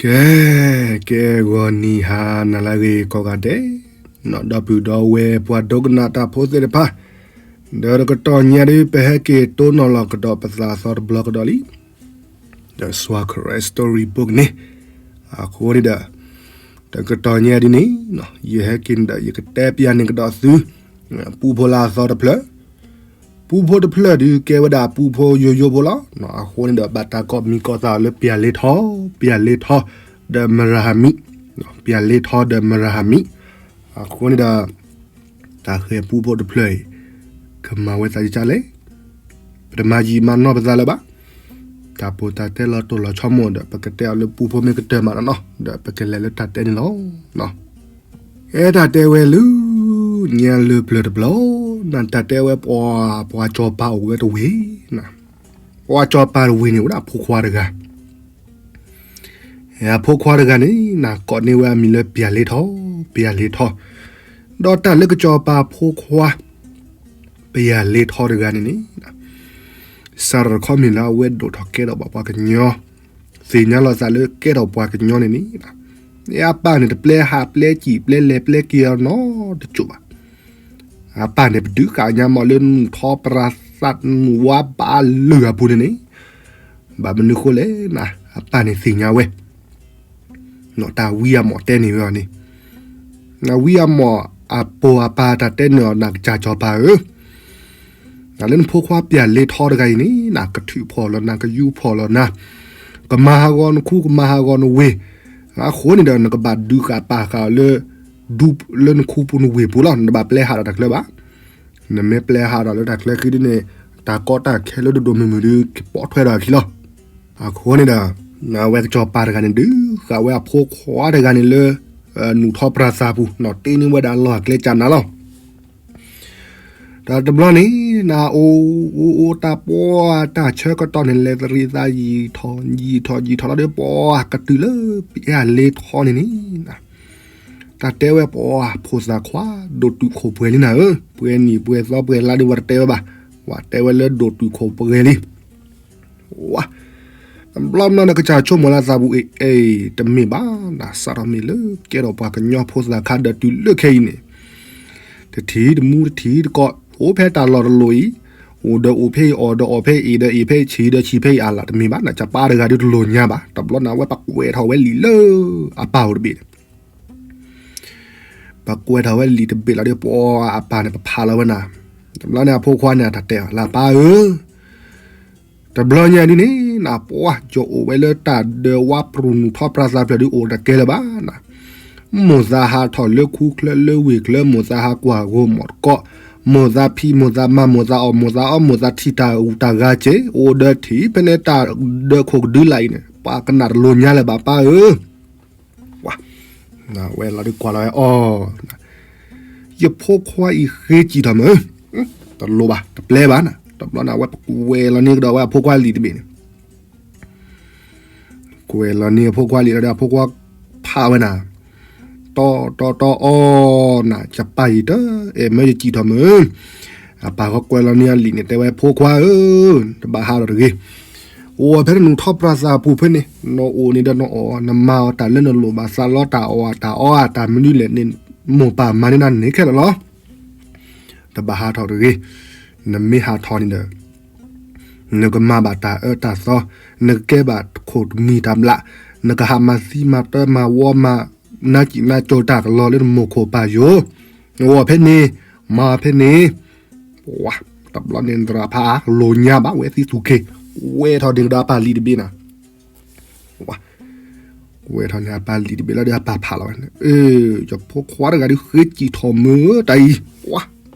ကဲ, ကဲဂီၤနံၤဟါနၤလၢအဂ့ၤကိးဂၤဒဲး, နီၢ်ဒီပုၢ်ဒီဝဲၢ်ပှၤဒိကနၣ်တၢ်ဖိသ့ၣ်တဖၣ်, ဒီးတကတီၢ်ညါဒုး ပဟဲက့ၤတိၢ်နီၣ်လီၤကဒီးပသးအသီတဘျီကဒီးလံ, ဒီး Swa Karen Story Book န့ၣ်, အဃိန့ၣ်ဒီး တကတီၢ်ညါဒ်န့ၣ်, ယဟဲက့ၤန့ၣ်ဒီး ယကတဲပျးန့ၢ်ကဒီးသု ပူဖိလၢအသီတဖျၢၣ်, ပူဖိတဖျၢၣ်ဒုးကဲဝဲဒၣ်ပူဖိယိယိဖိလီၤ. အဃိန့ၣ်ဒီး ဘၣ်တၢ်ကိးမံၤကိးသးလၢ ပျၢ်လ့ထီ, ပျၢ်လ့ထီ ဒီးမရၤဟမံ, ပျၢ်လ့ထီဒီးမရၤဟမံ. အဃိန့ၣ်ဒီး တၢ်ဃဲၤပူဖိတဖျၢၣ်အံၤ ကမၤဝဲသးဒ်လဲၣ်, ပတမၤယံာ်မၤနီၢ်ပသးလၢၤဘၣ်. တၢ်ပိၢ်တၢ်တဲလီၤတိၢ်လီၤဆီမိၢ်ဒီး ပကတဲအီၤလၢပူဖိမ့ၢ်ကတၢၢ်မးနီၢ်နီၢ် ဒီးပကလဲၤလၢတၢ်တဲန့ၣ်လီၤ. အဲတၢ်တဲဝဲလၢ ညါလၢပျၢၤတဘျီ, နတၢ်တဲဝဲပှၤ, ပှၤစီၤပၤအိၣ်ဝဲတဝ့ၢ်, ပှၤစီၤပၤတဝ့ၢ်န့ၣ် အိၣ်ဝဲဒၣ်အဖိခွါတဂၤ, အဖိခွါတဂၤန့ၣ် နကိးန့ၢ်ဝဲအမံၤလၢ ပျၢ်လ့ထီ, ပျၢ်လ့ထီ, ဒီးတၢ်လၢကစီၤပၤဖိခွါ ပျၢ်လ့ထီတဂၤန့ၣ်န့ၣ် စးထီၣ်တခီမ့ၢ်လၢအဝဲဒိၣ်ထီၣ်ကဲထီၣ်ဘၣ်ပှၤကညီ, သ့ၣ်ညါလီၤသးလၢကဲထီၣ်ပှၤကညီန့ၣ်န့ၣ်, အပၢ်န့ၣ် တပျဲဟးပျဲစံာ်ပျဲလဲၤပျဲက့ၤအီၤနီတစိၢ်ဘၣ်. အပၢ်န့ၣ် ပဒုးဃာ်ညါမးလၢနူၢ်ထီပြၤသးနူၢ်ဝါဘးလၢာ်အပူၤန့ၣ်န့ၣ်, ဘၣ်မနုၤဃိလဲၣ်န့ၣ် အပၢ်န့ၣ်သ့ၣ်ညါဝဲ တၢ်ဝံအမီၢ်တဲန့ၢ်ဝဲအီၤန့ၣ်, နဝံအမီၢ်အပိာ်အပၢ်တၢ်တဲန့ၢ်အီၤ နကစၢ်စီၤပၤဧၢ, နလၢနဖိခွါပျၢ်လ့ထီတဂၤအံၤန့ၣ် နကထုးဖှီၣ်လီၤ နကယူဖှီၣ်လီၤနၤ, ကမၤဟးဂီၤနခူ ကမၤဟးဂီၤနဝ့ၢ်, အဃိန့ၣ်ဒီး နကဘၣ်ဒုးဃာ်ပာ်ဃာ်အီၤလၢ ဒူလၢနခူပူၤနဝ့ၢ်ပူၤလီၤ. နတဘၣ်ပျဲဟးဒီးတၢ်ချၢဘၣ်. နမ့ၢ်ပျဲဟးဒီးလၢတၢ်ချၢခံဒ်န့ၣ် တၢ်ကီတၢ်ခဲလၢဒိၣ်ဒိၣ်မုၢ်မုၢ်ဒုး ကပိာ်ထွဲဒီးအခံလီၤ. အဃိန့ၣ်ဒီး အဝဲကစီၤပၤတဂၤန့ၣ် ဒုးဃာ်ဝဲအဖိခွါတဂၤန့ၣ်လၢ နူၢ်ထီပြၤသးပူၤ နီၢ်တ့န့ၢ်ဝဲဒၣ်လီၢ်အကျဲကၢနၤလီၤ. ဒီးတဘျီန့ၣ် နအိၣ်အိၣ်တၢ်ပှၢ်တၢ်ဆၢကတီၢ်န့ၣ် လဲၤသရံးသးယံာ်ထီၣ်ယံာ်ထီၣ်ယံာ်ထီၣ်လီၤဒီး ပှၤကတုၤလၢပျၢ်လ့ထီန့ၣ်န့ၣ် တၢ်တဲဝဲပှၤဖိသၣ်ခွါ ဒိၣ်တုာ်ခိၣ်ပှဲၤလံနၤဧၢ, ပှဲၤနံၣ်ပှဲၤသီပှဲၤလါဒုး ပှၤတတဲဝဲဘၣ်, ပှၤတဲဝဲလၢဒိၣ်တုာ်ခိၣ်ပှဲၤလံ. ဝါ, တဘျီမနီၤန့ၣ် ကစၢ်ဆိကမိၣ်လၢသးပူၤ အ့ အ့ တမ့ၢ်ဘၣ်နၤ, စးထီၣ်မ့ၢ်လၢကဲထီၣ်ပှၤကညီဖိသၣ်ခါဒီးတုၤလၢခဲအံၤန့ၣ် တထံၣ်တမူတထံၣ်တကိး အိၣ်ဖဲတၢ်လီၢ်တလီၢ်အံၤ, အိၣ်ဒီးအိၣ်ဖဲအံၤ အိၣ်ဒီးအိၣ်ဖဲအံၤ ဒီးအံၤဖဲအံၤ ဆံးဒီးဆံးဖဲအံၤ အလၢတမ့ၢ်ဘၣ်နၤ, ကပၢ်တဂၤဒုးတလိၣ်ညါဘၣ်. တဘျီန့ၣ် အဝဲပကွဲးထီၣ်ဝဲလံာ်လၢအပၢ်အိၣ်တဘ့ၣ်န့ၣ် ပကွဲးထီၣ်ဝဲလံာ်တဘ့ၣ်လီၤဒီး ပှၤအပၢ်န့ၣ် ပဖးလီၤဝဲနၤ. တဘျီန့ၣ် အဖိခွါန့ၣ် အတၢ်တဲအီၤ လၢပၢ်ဧၢ, တဘျီညါဒ်န့ၣ် နပှၤ ယအိၣ်ဝဲလၢတၢ်ဒၢးဝါပြူၤနူၢ်ထီပြၤသးဖျၢၣ်ဒုး အိၣ်တကဲလၢၤဘၣ်နၤ. မိၢ်သးဟးထီၣ်လၢခူချၢလၢဝ့ၢ်ချၢ မိၢ်သးဟးကွၢ်ဂီၤမီၢ်တကိး, မိၢ်သးဖံး မိၢ်သးမၤ မိၢ်သးအီၣ် မိၢ်သးအီ မိၢ်သးထံၣ်တၢ်အူတၢ်ဂၤစ့ၢ် အိၣ်ဒီးထံၣ်ဖဲန့ၣ်တၢ်ဒၢးခိၣ်ကဒုလၢ်အံၤန့ၣ် ပှၤကနၣ်တလိၣ်ညါလၢၤဘၣ်ပၢ်ဧၢ. ဝဲလီၤဒုးကွၢ်လီၤဝဲအီၤ, ယဖိခွါအံၤဃ့စံၣ်ထီၣ်မး, တလိၣ်ဘၣ် တပျဲဘၣ်နၤ. တဘျီန့ၣ် အဝဲပကွဲးလီၤန့ၢ်ကဒီးဝဲအဖိခွါလံာ်တဘ့ၣ်န့ၣ် ကွဲးလီၤန့ၢ်အဖိခွါလံာ်လီၤဒီး အဖိခွါဖးဝဲနၤ, တီတီတီအီနၤ ယပၢ်ယတအဲၣ်မၢယစံၣ်ထီၣ်မး. အပၢ်ဃီကွဲးလီၤန့ၢ်အလံာ်န့ၣ် တဲဝဲ ဖိခွါဧၢ, တဘၣ်ဟးထီၣ်တဂ့ၤ. အိၣ်ဖဲနနူၢ်ထီပြၤသးပူၤဖဲန့ၣ် နအိၣ်န့ၣ်ဒီးနအီၣ် နမၤအီၤတၢ်လၢနလိၣ်ဘၣ်သးလီၤ တၢ်အီၣ်တၢ်အီတၢ်မနုၤလဲၣ်န့ၣ် မိၢ်ပၢ်မၤန့ၢ်နၤန့ၣ်ခဲလၢာ်လီၤ. တဘၣ်ဟးထီၣ်တဂ့ၤ. နမ့ၢ်ဟးထီၣ်န့ၣ်ဒီး နကမၤဘၣ်တၢ်အၢတၢ်သီ, နကကဲဘၣ်ခိၣ်တမံၤတၢ်ဘျး, နကဟးမၤသံမၤတၢမၤဝီမၤ နါစံၣ်နါကၠိတၢ်ကလီၤလၢနမိၢ်ခိၣ်ပၢ်ယိာ်, နအိၣ်ဖဲန့ၣ်, မၤဖဲန့ၣ်, ပှၤ, တဘျီန့ၣ် နသရၣ်ဖးအါလိာ်ညါဘၣ်ဝဲသံသူၣ်ခ့, ကွဲးထီၣ်န့ၣ်ကဒီးအပၢ်လံာ်တဘ့ၣ်နၤ ကွဲးထီၣ်န့ၣ် အပၢ်လံာ်တဘ့ၣ်လီၤဒီး အပၢ်ဖးလီၤဝဲ, အၢ, ယဖိခွါတဂၤဒုးဃ့စံၣ်ထီၣ်မးတၢ်အံၤ, ပှၤ,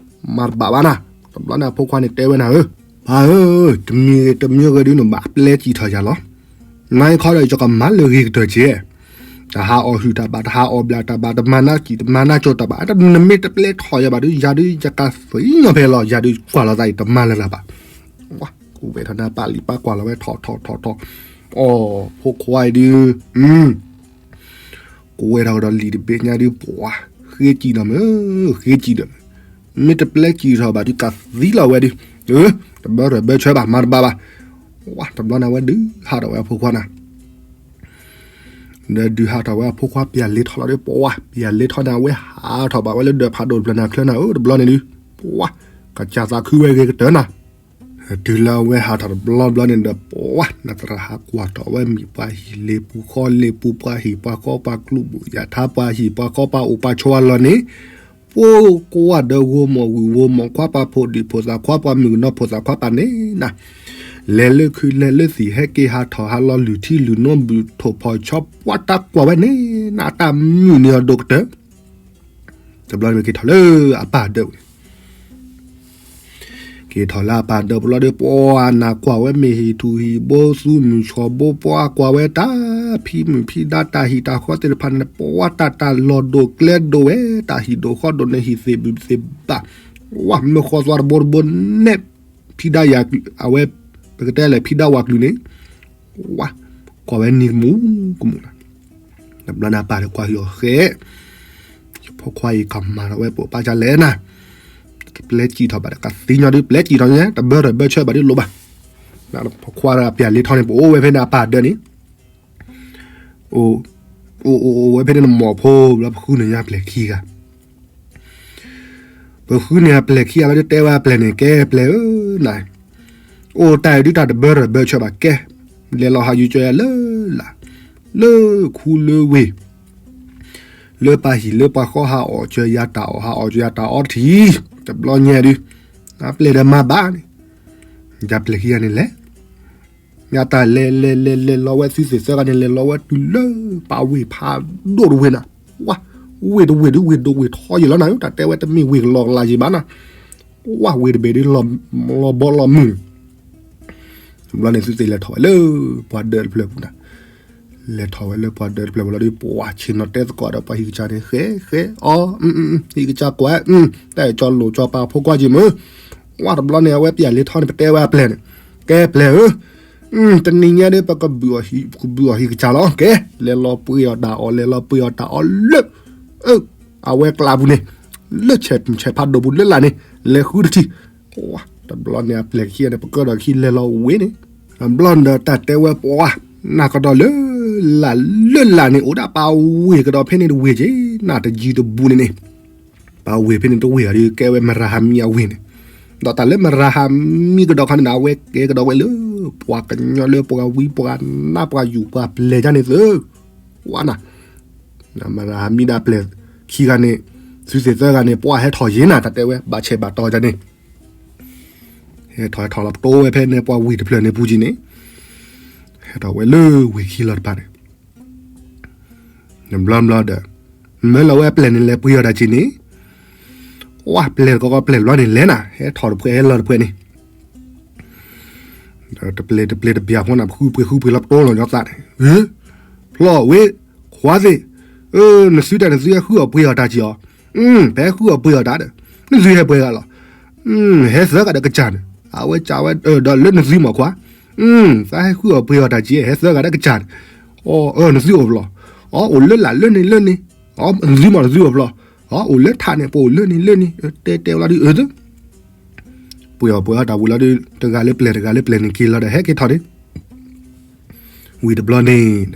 မၤတဘၣ်ဘၣ်နၤ. တဘျီန့ၣ် အဖိခွါန့ၣ်တဲဝဲနၤဧၢ, ပၢ်ဧၢ, တမံၤဂ့ၤတမံၤဂ့ၤဒုး နဘၣ်ပျဲစံၣ်ထီၣ်ယၤလီၤ. နခီဒီး ယကမၤလၢဂ့ၤကတၢၢ်ကဲ, တဟးအီၣ်ဟုၣ်တၢ်ဘၣ်, တဟးအီၣ်ဘျးတၢ်ဘၣ်, တမၤနါစံၣ်တမၤနါကၠိတၢ်ဘၣ်, နမ့ၢ်တပျဲထီၣ်ယၤဘၣ်ဒုး ယၤဒုးယကသံညီဖဲလီၤ, ယၤဒုးကွၢ်လီၤသးအံၤ တမၤလၢၤလၢၤဘၣ်. ကွဲးထီၣ်န့ၣ် အပၢ်လံာ်ပၢ်ကွၢ်လီၤဝဲထီၣ်ထီၣ်ထီၣ်ထီၣ်, အီ, ဖိခွါအံၤဒုး ကွဲးထီၣ်ကဒီးလံာ်တဘ့ၣ်ညါဒုး ပှၤ, ဃ့စံၣ်နီၤမး, ဃ့စံၣ်ဒီး, မ့ၢ်တပျဲစံၣ်ထီၣ်ဘၣ်ဒုး ကသံလီၤဝဲဒုး, တဘၢရဲၣ်ဘၢဆၢဘၣ် မၤတဘၣ်ဘၣ်. ဝါ, တဘျီန့ၣ် အဝဲဒုးဟးထီၣ်ဝဲအဖိခွါနၤ, ဒီးဒုးဟးထီၣ်ဝဲအဖိခွါပျၢ်လ့ထီလီၤဒီး ပှၤပျၢ်လ့ထီန့ၣ် အဝဲဟးထီၣ်ဘၣ်ဝဲလၢဒၢးဖးဒိၣ်တဖျၢၣ်န့ၣ်အချၢန့ၣ်ဧၢ တဘျီန့ၣ်ဒုး ပှၤ ကစၢ်သးခုဝဲဂ့ၤကတၢၢ်နၤ. တုၤလၢအဝဲဟးထီၣ်တဘျီဘျီန့ၣ်ဒီး ပှၤ နသရၣ်ဟးကွၢ်ထီၣ်ဝဲမံၤပှၤဟံၣ်လ့ပူၤဃီလ့ပူၤ ပှၤဟံၣ်ပှၤဃီပှၤကျူးဘူးယထါ ပှၤဟံၣ်ပှၤဃီပှၤအိၣ်ပှၤဆိးအလီၢ်န့ၣ် ပှၤကွၢ်ဒီးဂိၤမီၢ်ဝံၤဂိၤမီၢ်ခွါ ပှၤဖိဒံဖိသၣ်ခွါ ပှၤမုၣ်ကနီၤဖိသၣ်ခွါပာ်န့ၣ်နၤ လဲၤလၢခုးလဲၤလၢသံၣ် ဟဲက့ၤဟးထီၣ်ဟးလီၤလုၢ်ထံလုၢ်နိ ဘုၣ်ထိၣ်ဖီၣ်ဆီ ပှၤတၢ်ကွၢ်ဝဲန့ၣ်နၤ တၢ်မုာ်န့ၢ်အီၤဒိၣ်ကတၢၢ်. တဘျီန့ၣ်က့ၤထီၣ်လၢအပၢ်ဒၢးန့ၣ် က့ၤထီၣ်လၢအပၢ်ဒၢးပူၤလီၤဒီး ပှၤနၤကွၢ်ဝဲမ့ၢ်ဟံၣ်ထူၣ်ဟံၣ်ဘိ သူမုၢ်ဆီၣ်ဘိ ပှၤကွၢ်ဝဲတၢ်ဖံးမုၢ်ဖံးဒါ တၢ်ဟံၣ်တၢ်ဃီသ့ၣ်တဖၣ်န့ၣ် ပှၤတၢ်တၢ်လီၤဒိၣ်ကျဲဒိၣ်ဝဲ တၢ်ဟံၣ်ဒိၣ်ဃီဒိၣ်န့ၣ် ဟံၣ်သ့ၣ်ဘုၣ်သ့ၣ်ဘၣ် ဝဲမ့ၢ်ဃီသွါတဘိတဘိန့ၣ် ဖံးဒါယၤ အဝဲ ပကတဲလဲၣ် ဖံးဒါဝၤကလုာ်န့ၣ် ဝဲ ကွၢ်ဝဲနံၤကမူၣ်ကမူၣ်လီၤ. တဘျီန့ၣ်အပၢ်ဒီးကွၢ်ဟံၣ်အီၤဃဲ ယဖိခွါအံၤကမၤထီၣ်ဝဲပိာ်ပာ်ကလဲၣ်နၤ ပျဲစံၣ်ထီၣ်ဘၣ်ဒီးကသ့ညီဒုး ပျဲစံၣ်ထီၣ်ညါ တဘၢထီၣ်ဘၢဆၢဘၣ်ဒုးလိၣ်ဘၣ်. ဖိခွါဒီးအပျၢ်လ့ထီန့ၣ် ပအိၣ်ဝဲဖဲန့ၣ်အပၢ်ဒၢးန့ၣ် အိၣ် အိၣ်အိၣ်ဝဲဖဲန့ၣ်နမီၢ်ဖိဘျီ ပဃုန့ၢ်ညါပျဲၢ်ခံဂၤ ပဃုန့ၢ်အပျဲၢ်ခံဂၤလီၤဒီး တဲဝဲအပျဲၢ်န့ၣ် ကဲပျဲၢ်ဧၢ နၤ အိၣ်တၢ်အံၤဒုးတၢ်တဘၢထီၣ်ဘၢဆၢဘၣ်ကဲ လဲၤလီၤဟးယူၤကၠီယၤလၢလၢ် လၢခူလၢဝ့ၢ် လၢပှၤဟံၣ်လၢပှၤဃီဟးအီၣ်ကၠီယၤတၢ်အီၣ် ဟးအီၣ်ကၠီယၤတၢ်အီတထံၣ် တဘျီညါဒုး အပျဲၢ်ဒီးမၤဘၣ်န့ၣ် ယပျဲၢ်ခံဂၤန့ၣ်လဲၤ မ့ၢ်တၢ်လဲၤလဲၤလဲၤလဲၤလီၤဝဲ သုသ့ၣ်သၢဂၤန့ၣ် လဲၤလီၤဝဲတုၤလၢပှၤဝ့ၢ်ဖးဒိၣ်တဝ့ၢ်နၤ ဝဲ ဝ့ၢ်တဝ့ၢ်ဒုး ဝ့ၢ်ဒိၣ်ဝ့ၢ်ထီယဲၢ်လီၤနၤ တၢ်တဲဝဲတမ့ၢ်ဝ့ၢ်ကလီကလးယံၤဘၣ်နၤ ဝဲ ဝ့ၢ်တဘ့ၣ်ဒုး လီၤဘီလီၤမုၢ် ဘျီန့ၣ်သုသ့ၣ်လဲၤထီၣ်ဝဲလၢပှၤဒၢးတဖျၢၣ်ပူၤနၤ လဲၤထီၣ်ဝဲလၢပှၤဒၢးတဖျၢၣ်ပူၤလီၤဒီး ပှၤဆ့ၣ်နီၤတဲသကိးဒီးပှၤဟံၣ်ကစၢ်န့ၣ် ဃဲဃဲအီ ဟံၣ်ကစၢ်ကွၢ် တၢ်အဲၣ်ကၠီလိာ်ကၠီပာ်ဖိခွါက့ၤမုၢ် ဝဲတဘျီန့ၣ် အဝဲပျဲၢ်လ့ထီန့ၣ် ပတဲဝဲအပျဲၢ်န့ၣ် ကဲပျဲၢ်ဧၢ တနံၤညါဒီး ပကဘုၣ်အီၣ်ဟံၣ်ကစၢ်လီၤ ကဲ လဲၤလီၤပှ့ၤအီၣ်တၢ်အီၣ် လဲၤလီၤပှ့ၤအီၣ်တၢ်အီၣ်လၢ အဝဲကျးပူၤန့ၣ် လၢဆဲးဖးဒိၣ်ပူၤလၢလၢ်န့ၣ် လဲၤဃုတထံၣ် တဘျီန့ၣ် အပျဲၢ်ခံဂၤန့ၣ် ပကၢၢ်ဒီးခံလဲၤလီၤဝ့ၢ်န့ၣ် တဘျီန့ၣ်ဒီးတၢ်တဲဝဲပှၤ နၢ်ကဒီးလၢလၢ်လၢလၢ်န့ၣ် အိၣ်ဒၣ်ပှၤဝ့ၢ်ကဒီးဖဲန့ၣ်တဝ့ၢ်က့ၤ နၢ်တယံၤတဘူးန့ၣ်န့ၣ် ပှၤဝ့ၢ်ဖဲန့ၣ်တဝ့ၢ်အီၤဒီး ကဲဝဲမရၤဟမံအဝ့ၢ်န့ၣ် ဒီးတၢ်လၢမရၤဟမံကဒီးခီန့ၣ် အဝဲကဲကဒီးဝဲလၢ ပှၤကညီလၢပှၤဝံပှၤနါပှၤယူၢ်ပှၤပျဲၢ်ဒ်န့ၣ်သု ဝါနၤ မရၤဟမံဒၣ်ပျဲၢ်ခံဂၤန့ၣ် သုသ့ၣ်သၢဂၤန့ၣ် ပှၤဟဲထီၣ်ယ့ၢ်နၤ တၢ်တဲဝဲ ဘၣ်ဆဲးဘၣ်တီၤဒ်န့ၣ် ဟဲထီၣ်ဟဲထီၣ်လီၤပတိဝဲဖဲန့ၣ် ပှၤဝ့ၢ်တဖျၢၣ်န့ၣ်ပူၤက့ၤန့ၣ် ဟဲထီၣ်ဝဲလၢဝ့ၢ်ခံလီၤတဖၣ်န့ၣ် နဘျီဘျီဒီး မၢလီၤဝဲအပျဲၢ်န့ၣ် လဲၤပှ့ၤအီၣ်တၢ်က့ၤန့ၣ် ဝါပျဲၢ်တကီကီပျဲၢ်ဘျီန့ၣ်လဲၤနၤ ဟဲထီၣ်တဖှဲးဟဲလီၤတဖှဲးန့ၣ် ဒီးတပျဲၢ်တပျဲၢ်တဘျီဖိနၤ ပဃုပှ့ၤဃုပှ့ၤလီၤပတိလီၤညီသးန့ၣ် ဖျီၣ်ဝ့ ခွါသ့ၣ် နသုတၢ်နသုဟဲဃုအီၣ်ပှ့ၤအီၣ်တၢ်က့ၤအီၤ ပဟဲဃုအီၣ်ပှ့ၤအီၣ်တၢ်ဒီး နသုဟဲပှဲၤဂၤလီၤ ဟဲသၢဂၤဒီးကစၢ်န့ၣ် အဝဲကးဝဲဒီးလၢနသုမီၢ်ခွါ သးဟဲဃုအီၣ်ပှ့ၤအီၣ်တၢ်က့ၤ ဟဲသၢဂၤဒီးကစၢ်န့ၣ် အီ နသုအိၣ်ဖျီၣ် အီ အိၣ်လၢလၢ်လၢန့ၣ်လၢန့ၣ် အီ နသုမီၢ်နသုအိၣ်ဖျီၣ် အီ အိၣ်လၢထးန့ၣ် ပအိၣ်လၢန့ၣ်လၢန့ၣ် တဲတဲဝဲလီၤဒုး ပှ့ၤအီၣ်ပှ့ၤအီၣ်တၢ်ဝံၤလီၤဒုး တဂၤလၢပျဲၢ်တဂၤလၢပျဲၢ်န့ၣ်က့ၤလီၤဒီး ဟဲက့ၤထီၣ်န့ၣ် ဝံၤတဘျီန့ၣ်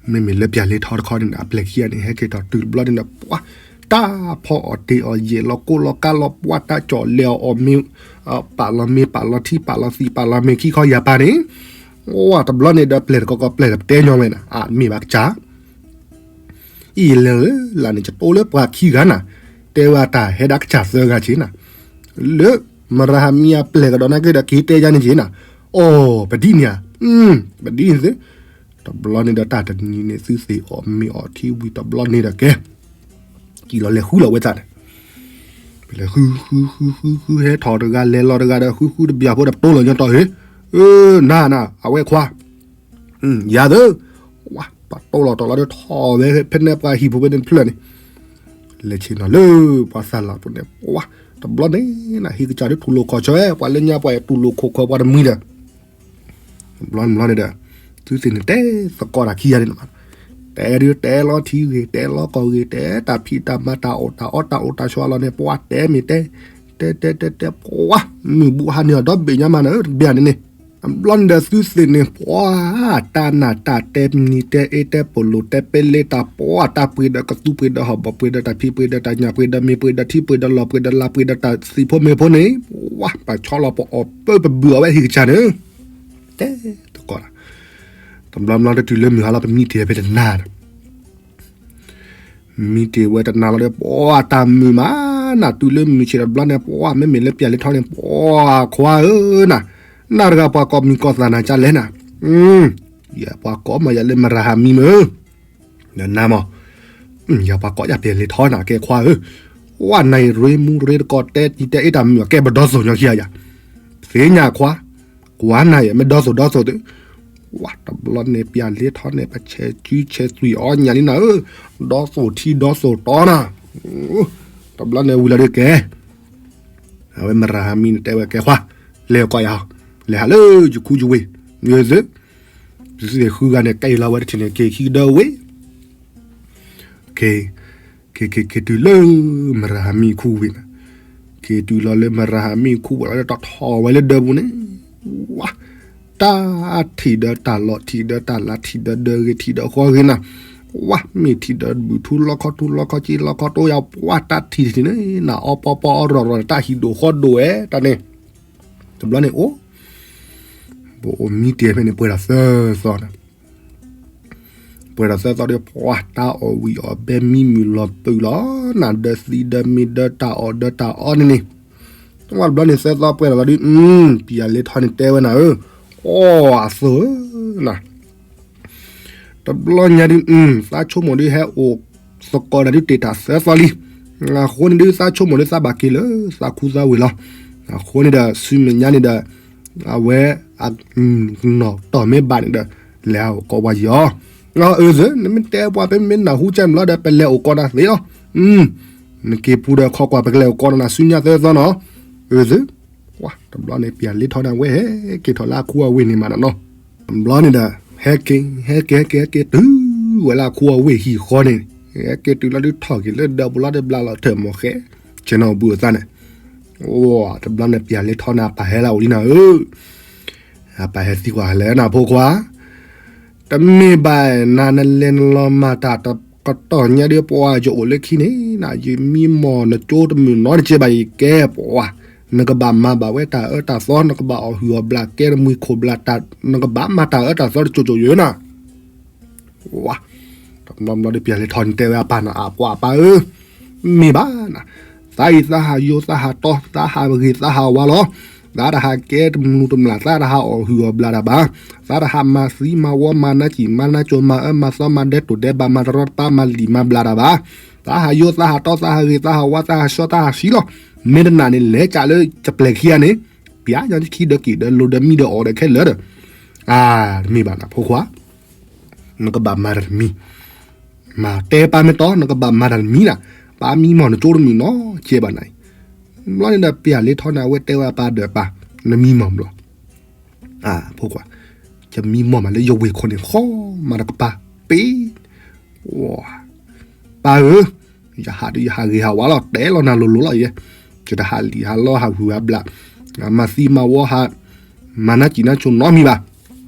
မ့မ့ၢ်လၢပျၢ်လ့ထီတခီန့ၣ် အပျဲၢ်ခံဂၤန့ၣ် ဟဲက့ၤထီၣ်တုၤတဘျီန့ၣ်ဒီး ပှၤ တၢ်ဖီအီၣ်တ့ၢ်အီၣ်ယဲၢ်လီၤကိးလီၤကါလီၤ ပှၤတၢ်ကၠီၣ်လဲၤအီၣ်အီၣ်မ့ၤ ပာ်လီၤမ့ၤပာ်လီၤထံ ပာ်လီၤသံၣ်ပာ်လီၤမ့ၤခံခီယၤပၢ်န့ၣ် ဝါတဘျီန့ၣ်ဒီးပျဲၢ်တကီကီပျဲၢ်တပတဲညီဝဲနၤ အမ့ၢ်ဘၣ်ကစၢ် အံၤလဲၤလၢလၢ်န့ၣ် ကတိၤလၢပှၤခံဂၤနၤ တဲဝဲတၢ်ဟဲဒၣ်ကစၢ်သၢဂၤက့ၤနၤ လၢ မရၤဟမံအပျဲၢ်ကဒီးနာ်က့ဒီး က့ၤတဲယါန့ၣ်က့ၤနၤ အီ ပဒ်န့ၣ်ဧါ ပဒ်န့ၣ်သု တဘျီန့ၣ်ဒီးတၢ်တနံၤန့ၣ် သုသ့ၣ်အီၣ်မ့ၤအီၣ်ထံဝံၤတဘျီန့ၣ်ဒီးကဲ က့ၤလီၤလဲၤဃုလီၤဝဲသးန့ၣ် ပလဲၤဃုဃုဃုဃုဃု ဟဲထီၣ်တဂၤလဲၤလီၤတဂၤဒီး ဃုဃုတဘျီဖိဒီးပတိလီၤညီတီၤဧၢ နၤနၤ အဝဲခွါ ယၤသၢ ဝါ ပတိလီၤတီၤလီၤဒီးထီၣ်ဝဲဖဲန့ၣ်ပှၤဟံၣ်ဖိဖဲန့ၣ်တဖျၢၣ်န့ၣ် လဲၤဆ့ၣ်နီၤလၢပှၤသးလီၤပူၤန့ၣ် ဝါ တဘျီန့ၣ်နၤ ဟံၣ်ကစၢ်ဒုးထူၣ်လိာ်ခီၣ်ဆၢ ပှၤလၢညါပှၤအဲၣ်တူၢ်လိာ်ခိၣ်ခွဲး ပှၤတမှံၤဒီး တဘျီတဘျီန့ၣ်ဒီး သုသ့ၣ်န့ၣ်တဲသကိးတၢ်ခံဂၤန့ၣ် တဲဒုးတဲလီၤထံဂ့ၤ တဲလီၤကီၢ်ဂ့ၤ တဲတၢ်ဖံးတၢ်မၤ တၢ်အီၣ်တၢ်အီ တၢ်အိၣ်တၢ်ဆိးအလီၢ်န့ၣ် ပှၤတဲမ့ၢ်တဲ တဲတဲတဲတဲ ပှၤ မုၢ်ဘူးဟါန့ၢ်အီၤဒီဘ့ၣ်ညါမးနၤ တဘ့ၣ်န့ၣ်န့ၣ် ဘျီန့ၣ်ဒီးသုသ့ၣ်န့ၣ် ပှၤတၢ်နၢ်တၢ်တဲမံၤတဲအ့တဲပိာ်လိၤတဲပဲလ့တၢ် ပှၤတၢ်ပှ့ၤဒီးကသူပှ့ၤဒီးဟီၣ်ဘီၣ်ပှ့ၤဒီးတၢ်ဖံးပှ့ၤဒီးတၢ်ညၣ်ပှ့ၤဒီးမ့ၤပှ့ၤဒီး ထံပှ့ၤဒီးလီၢ်ပှ့ၤဒီးလါပှ့ၤဒီးတၢ်သံးဖိမ့ၤဖိန့ၣ် ပှၤပဆီလီၤပအီၣ်ပၢပဘုၣ်အီၣ်ဝဲဟံၣ်ကစၢ်န့ၣ် တဲသကိး တဘျီဘျီတတုၤလၢမုၢ်ဟါလီၤ ပမံတ့ၢ်ဖဲတနၤဒီး မံတ့ၢ်ဝဲတနၤလီၤဒီး ပှၤတၢ်မုာ်မးနၤ တုၤလၢမုၢ်ဆ့ၣ်တဘျီန့ၣ် ပှၤမ့မ့ၢ်လၢပျၢ်လ့ထီန့ၣ် ပှၤခွါဧၢနၤ, နၤတဂၤပှၤကိးမံၤကိးသးနၤကလဲၣ်နၤ, ယပှၤကိးမးယၤလၢမရၤဟၤမံမ့ၢ် ဒီးနၤမး ယပှၤကိးယၤပျၢ်လ့ထီနၤ ကဲခွါဧၢ, ဝဲနၤအံၤရ့မူရ့တကိးတဲတံၤတဲအ့တၢ်မုာ်အကဲပဒီသိၣ်ညီခံဂၤယၤ, သ့ၣ်ညါခွါ, ကွၢ်နၤယဲ မ့ၢ်ဒီသိၣ်ဒီသိၣ်သု, ဝဲတဘျီန့ၣ် ပျၢ်လ့ထီန့ၣ် ပဆဲးစုဆဲးသွံၣ်အီၣ်ညၣ်လံနၤဧၢ, ဒီသိၣ်ထံဒီသိၣ်တီနၤ, တဘျီန့ၣ်ဝံၤလီၤဒုးကဲ အဝဲမရၤဟၤမံန့ၣ်တဲဝဲကဲခွါ, လဲၤကိးယၤ, လဲၤဟးလၢယခူယဝ့ၢ်, သု, သုသ့ၣ်ဃုဂၤန့ၣ် ကဲအံၤလီၤဝဲတထံၣ်န့ၣ် က့ၤခံကဒၢဝ့ၢ်, က့ၤ, က့ၤ, က့ၤတုၤလၢ မရၤဟၤမံခူဝ့ၢ်နၤ, က့ၤတုၤလီၤလၢမရၤဟၤမံခူဝ့ၢ်လီၤ တထီၣ်ဝဲလၢဒၢပူၤန့ၣ်, ဝဲ, တၢ်ထံၣ်ဒီးတၢ်လီၢ်ထံၣ်ဒီးတၢ်လါထံၣ်ဒီးဒၢဂ့ၤထံၣ်ဒီးဃီဂ့ၤနၤ, ဝဲမ့ၢ်ထံၣ်ဒီးဘုၣ်ထူလီခီထူလီခီက့လီခီတိယၤ ပှၤတၢ်ထံၣ်တထံၣ်န့ၣ် နၤအီပီပီအီရီၢ်ရီၢ် တၢ်ဟံၣ်ဒိၣ်ဃီဒိၣ်ဝဲတၢ်န့ၣ်, တဘျီန့ၣ်အိၣ် ပအိၣ်မံတ့ၢ်ဖဲန့ၣ် ပှဲၤဒီးသၢသီနၤ, ပှဲၤဒီးသၢသီဒီး ပှၤတၢ်အီၣ်ဝံၣ်အီၣ်ဘဲမံမုာ်လီၤပုာ်လီၤ, နၤဒီးသံဒီးမ့ၢ်ဒီးတၢ်အီၣ်ဒီးတၢ်အီန့ၣ်န့ၣ်, တဘျီန့ၣ်သၢသီပှဲၤဒီးသီဒုး, ပျၢ်လ့ထီန့ၣ်တဲဝဲနၤဧၢ, အိၣ်အသိးဧၢနၤ တဘျီညါဒုး, သးဆိကမိၣ်ဒုးဟဲအိၣ်သကိးနၤဒုးတ့ၢ်တၢ်သၢသီလံ, အဃိန့ၣ်ဒုး သးဆိကမိၣ်ဒုးသးဘၣ်က့ၤလၢသးခူသးဝ့ၢ်လီၤ, အဃိန့ၣ်ဒီး ဆူမဲာ်ညါန့ၣ်ဒီး, အဝဲ, နီၢ်တီၢ်မ့ၢ်ဘၣ်န့ၣ်ဒီး, လဲၤဟးအိၣ်ကိးပှၤယီၤ, အၢသ့ၣ် နမ့ၢ်တဲပှၤ ပမ့ၢ်နၢ်ဟူကဲမးလီၤဒီး ပလဲၤအိၣ်ကိးနၤသ့လီၤ, နက့ၤပူၤဒီးခီကွၢ် ပကလဲၤအိၣ်ကိးနၤဆူညါသၢသီနီၤ, အၢသ့ၣ်, တဘျီန့ၣ် ပျၢ်လ့ထီန့ၣ် အဝဲဟဲက့ၤထီၣ်လၢအခူအဝ့ၢ်န့ၣ်မးနီၤနီၤ, တဘျီန့ၣ်ဒီး, ဟဲက့ၤ, ဟဲက့ၤ ဟဲက့ၤ ဟဲက့ၤ တုၤဝဲလၢအခူအဝ့ၢ်ဟံၣ်ဃီန့ၣ်, ဟဲက့ၤတုၤလီၤဒုးထီၣ်က့ၤလၢဒၢပူၤလီၤဒီးဘျးလီၤထၢၣ်မီၢ်ဃဲ, ဆဲးနီၣ်ဘုအသးန့ၣ်, အိၣ်, တဘျီန့ၣ် ပျၢ်လ့ထီန့ၣ် အပၢ်ဟဲလၢအအိၣ်လံနၤဧၢ, အပၢ်ဟဲသံကွၢ်လဲၣ်နၤဖိခွါ တမ့ၢ်ဘၣ်နၤ နလဲၤနလီၤမၤတၢ်တကတီၢ်ညါဒီး ပှၤယအိၣ်လၢခံန့ၣ် နယမံမီၢ်နကၠိတမုာ်နီတကဲဘၣ် ယကဲပှၤ, နကဘၣ်မၤဘၣ်ဝဲတၢ်အၢတၢ်သီ နကဘၣ်အီၣ်ဟုၣ်အီၣ်ဘျၣ်ကဲတမှံၤခိၣ်ဘျၣ်တၢ် နကဘၣ်မၤတၢ်အၢတၢ်သီတစိၤစိၤယိာ်နၤ ဝါ, တဘျီဘျီဒီး ပျၢ်လ့ထီန့ၣ်တဲဝဲအပၢ်နၤ အပှၤအပၢ်ဧၢ, မ့ၢ်ဘၣ်နၤ, သးအံၤသးဟးယိသးဟးတီ သးဟးဂ့ၤသးဟးဝါလီၤ, သးတဟးကဲတမုာ်တမျၢ် သးတဟးအီၣ်ဟုၣ်အီၣ်ဘျၣ်တၢ်ဘၣ်, သးတဟးမၤသံမၤဝီ မၤနါစံၣ် မၤနါစိၤ မၤအၢမၤသီ မၤဒဲတိၢ်ဒဲးဘး မၤတရီတပါ မၤလံာ်မၤဘျၣ်တၢ်ဘၣ်, သးဟးယိသးဟးတီ သးဟးဂ့ၤသးဟးဝါ သးဟးဆှီသးဟးဆှီလီၤ, မ့ၢ်တနာ်န့ၣ် လဲၤကးလၢကပျဲၢ်ခံဂၤန့ၣ်, ပျၢ်ညီခံဒီးက့ၤဒီးလိၤဒီးမံဒီးအီၣ်ဒီးခဲလၢာ်ဒီး, အါ, တမ့ၢ်ဘၣ်နၤဖိခွါ နကဘၣ်မၤတၢ်တမံၤ, မၤတဲပၢ်မ့ၢ်တီ နကဘၣ်မၤတၢ်တမံၤနၤ, ပၢ်မံမီၢ်နကၠိတမုာ်နီတကဲဘၣ်နၤအံၤ, ဘျီန့ၣ်ဒီး ပျၢ်လ့ထီန့ၣ် အဝဲတဲဝဲအပၢ်ဒီးပၢ်, နမံမီၢ်ဘျီ, အါ, ဖိခွါ, ယမံမီၢ်မးလၢယဝ့ၢ်ခိၣ်န့ၣ် ဃီမးတကပၤ, ပ့ ပၢ်ဧၢ, ယဟးဒုးယဟးဂ့ၤဟးဝါလီၤ တဲလီၤနၤလိၤလိၤလီၤယဲ, ယတဟးလံာ်ဟးလီဟးဟုၣ်ဟးဘျၣ်, မၤသံမၤဝီဟး, မၤနါစံၣ်နါစိၤနီတမံၤဘၣ်,